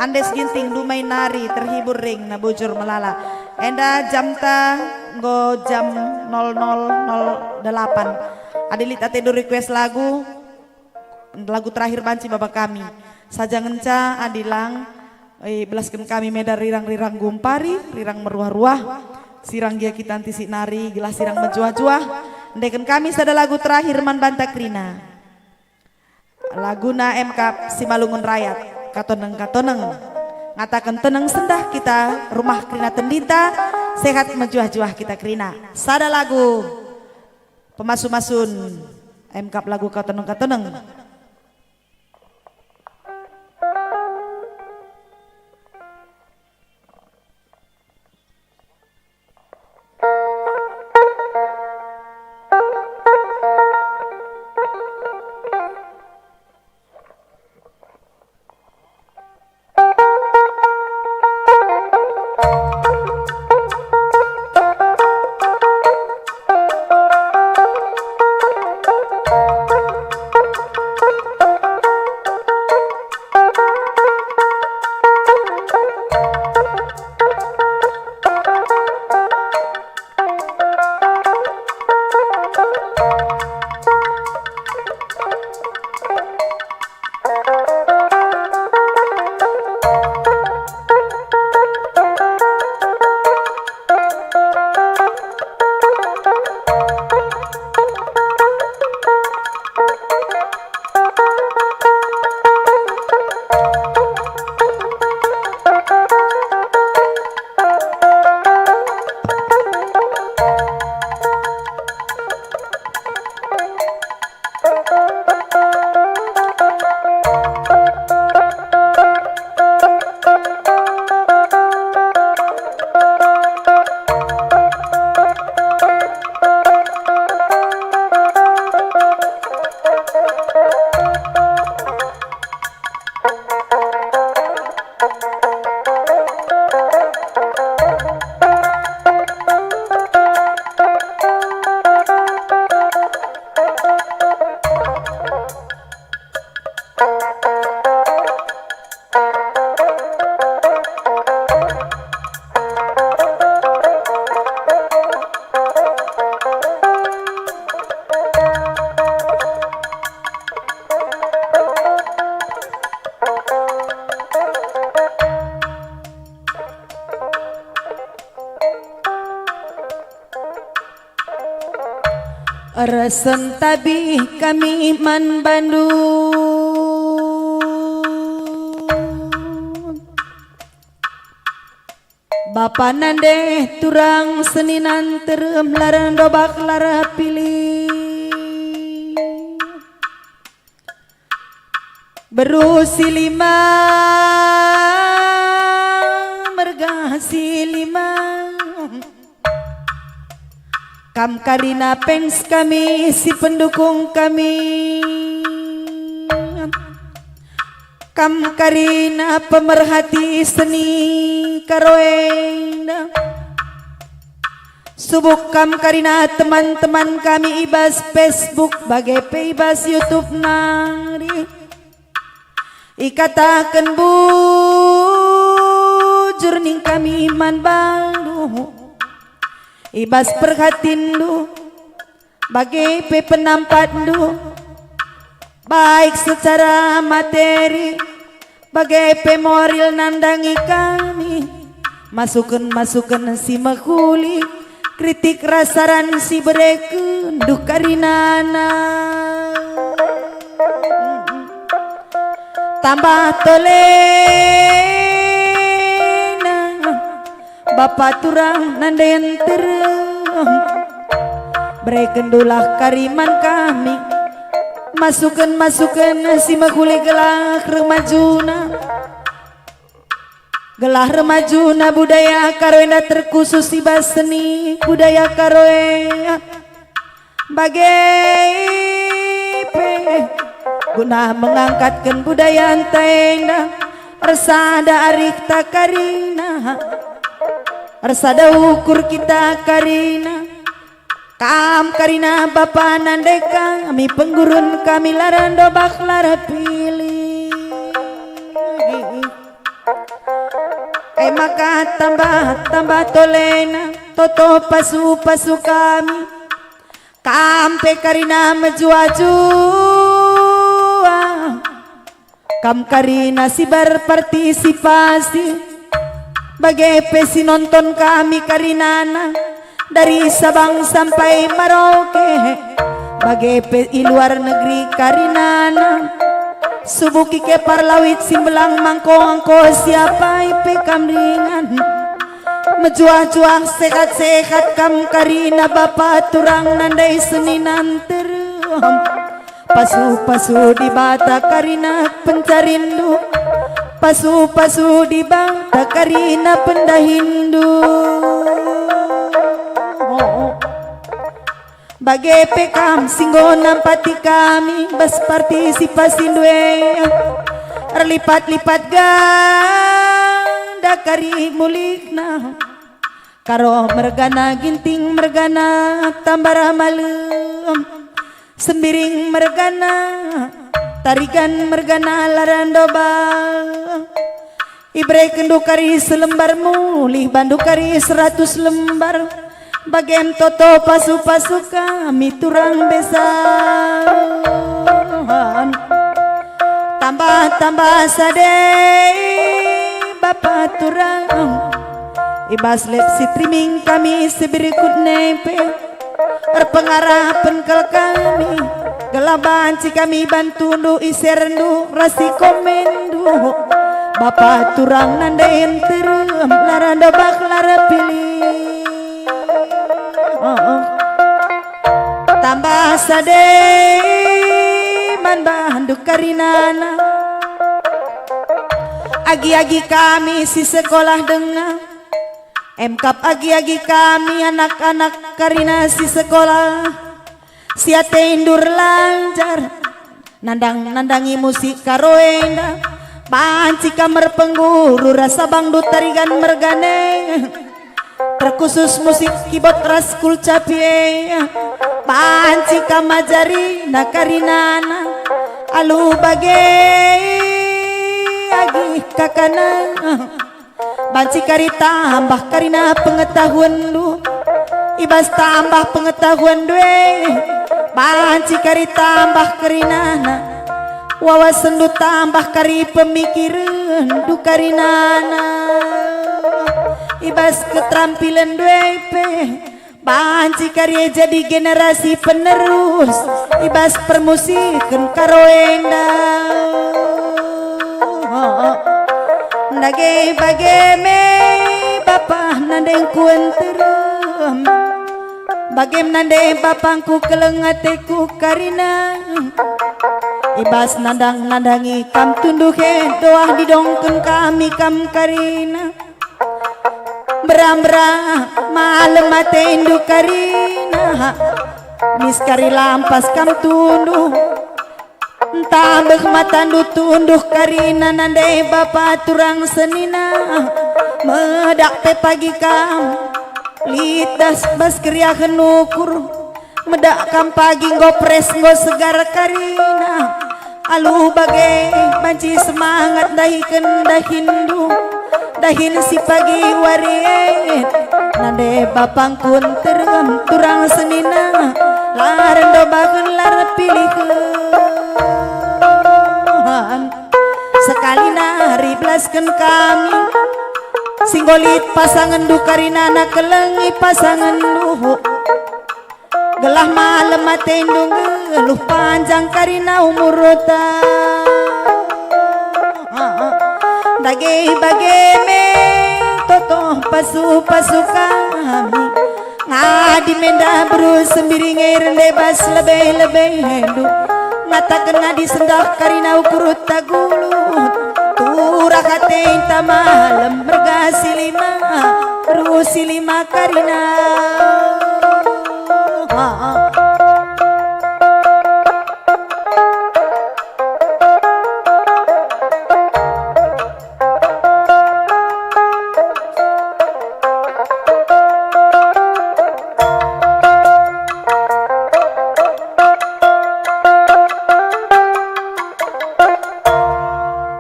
Andes Ginting, dumai nari terhibur ring na bujur melala. Enda jamta enggo jam nol nol nol delapan. Adi lit atendu request lagu, lagu terakhir banci baba kami. Saja ngenca adi lang, eh, belasken kami meda rirang-rirang gumpari, rirang meruah-ruah, sirang gia kita ntisik nari, gelah sirang mejuah-juah. Endeken kami sada lagu terakhir man banta kerina. Laguna M K Simalungun Rayat, Katoneng-katoneng. Ngataken teneng sendah kita rumah kerina tendinta, sehat mejuah-juah kita kerina. Sada lagu. Pemasu-masun, M K lagu Katoneng-katoneng. Ersentabih kami man bandu. Bapa nande turang senina nterem, lara ndobak lara pilih. Beru si lima, merga si lima. Kam karina fans kami, si pendukung kami. Kam karina pemerhati seni Karo enda. Subuk kam karina teman-teman kami i bas Facebook, bage pe i bas YouTube nari. Ikataken bujur ning kami man bandu, i bas perhatinndu, bage pe penampatndu, baik secara materi, bage pe moral nandangi kami. Masuken-masuken si mehuli, kritik ras saran si bereken, duh karinana. Tambah tolena, Bapa turang nande nterem, berekendulah kari man kami. Masuken-masuken si mehuli gelah remajuna. Gelah remajuna budaya Karo enda terkhusus i bas seni budaya Karo e. Bage pe guna mengangkatken budayanta enda, ersada arihta karina, ersada ukur kita karina. Kam karina bapa nande kami, penggurun kami, lara ndobak lara pilih. E maka tambah-tambah tolena, toto pasu-pasu kami. Kam pe karina mejuah-juah. Kam karina si berpartisipasi, bage pe si nonton kami karinana, dari Sabang sampai Merauke, bage pe i luar negeri karinana. Subuk i Kepar Lawit Simbelang, Mangko-angko, siapai pe kam ringan. Mejuah-juah, sehat-sehat kam karina bapa turang nande senina nterem. Pasu-pasu Dibata karina pencarinndu, pasu-pasu Dibata karina pendahinndu. Bage pe kam si enggo nampati kami bas partisipasindu e, erlipat-lipat ganda kari mulihna. Karo mergana, Ginting mergana, Tambar malem, Sembiring mergana, Tarigan mergana, lara ndobak. Iberekenndu kari selembar, mulih bandu kari seratus lembar. Bagem toto pasu-pasu kami turang besan. Tambah-tambah sadei bapa turang. I bas live streaming kami si berikut nepe. Erpengarapen kal kami, gelah banci kami bantundu i share-ndu ras i komen-ndu. Bapa turang nande nterem, lara ndobak lara pilih. Oh, oh. Tambah sadei man bandu karinana. Agi-agi kami si sekolah denga, emkap agi-agi kami anak-anak karina si sekolah, si atendu erlanjar, nandang-nandangi musik Karo enda. Banci kam erpengguru ras abangndu Tarigan mergana, terkhusus musik keyboard ras kulcapi e. Banci kam ajarina karinana, alu bage agi kakana. Banci kari tambah karina pengetahuanndu. I bas tambah pengetahuanndu e, banci kari tambah karinana wawasenndu, tambah kari pemikirenndu karinana. I bas keterampilandu e pe, Banci kari e jadi generasi penerus i bas permusiken Karo enda. Ndage bage me bapa nandengku nterem. Bage me nande bapangku keleng ateku karina. I bas nandang-nandangi kam tunduh e doah didongken kami kam karina. Mbera-mbera malem atendu karina. Mis kari lampas kam tunduh. Ntambeh matandu tunduh karina nande bapa turang senina. Medak pe pagi kam lit das bas keriahen ukur. Medak kam pagi enggo pres enggo segar karina. Alu bage banci semangat ndahiken dahinndu. Dahin si pagi wari e. Nande bapangku nterem turang senina. Lar endo bagen lar pilihen. Sekali nari belasken kami. Si enggo lit pasangenndu karina na kelengi pasangenndu. Gelah malem atendu nggeluh panjang karina umurta. Ndage bage me toto pasu-pasu kami. Ngadi me ndah beru sembiri nge rende bas lebe-lebendu. Ngataken ngadi sendah karina ukur tagulu. Turah atenta malem merga si lima. Beru si lima karina.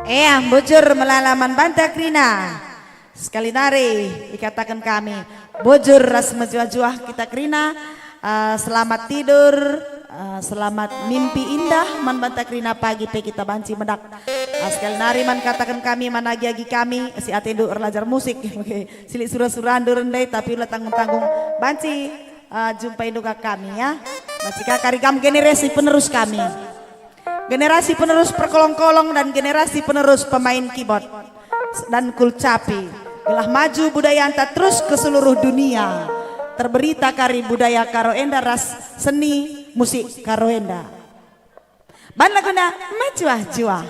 Ea, bujur melala man banta kerina. Sekali nari ikataken kami, bujur ras mejuah-juah kita kerina, eh, selamat tidur, eh, selamat mimpi indah man banta kerina pagi pe kita banci medak. Eh, sekali nari man kataken kami, man agi-agi kami, si atendu erlajar musik, oke, silik sura-surandu rende, tapi ula tanggung-tanggung banci, eh, jumpaindu ka kami, ya. Banci ka kari kam generasi penerus kami. Generasi penerus perkolong-kolong dan generasi penerus pemain keyboard dan kulcapi. Gelah maju budayanta terus ke seluruh dunia. Terberita kari budaya Karo enda ras seni musik Karo enda. Ban laguna mejuah-juah.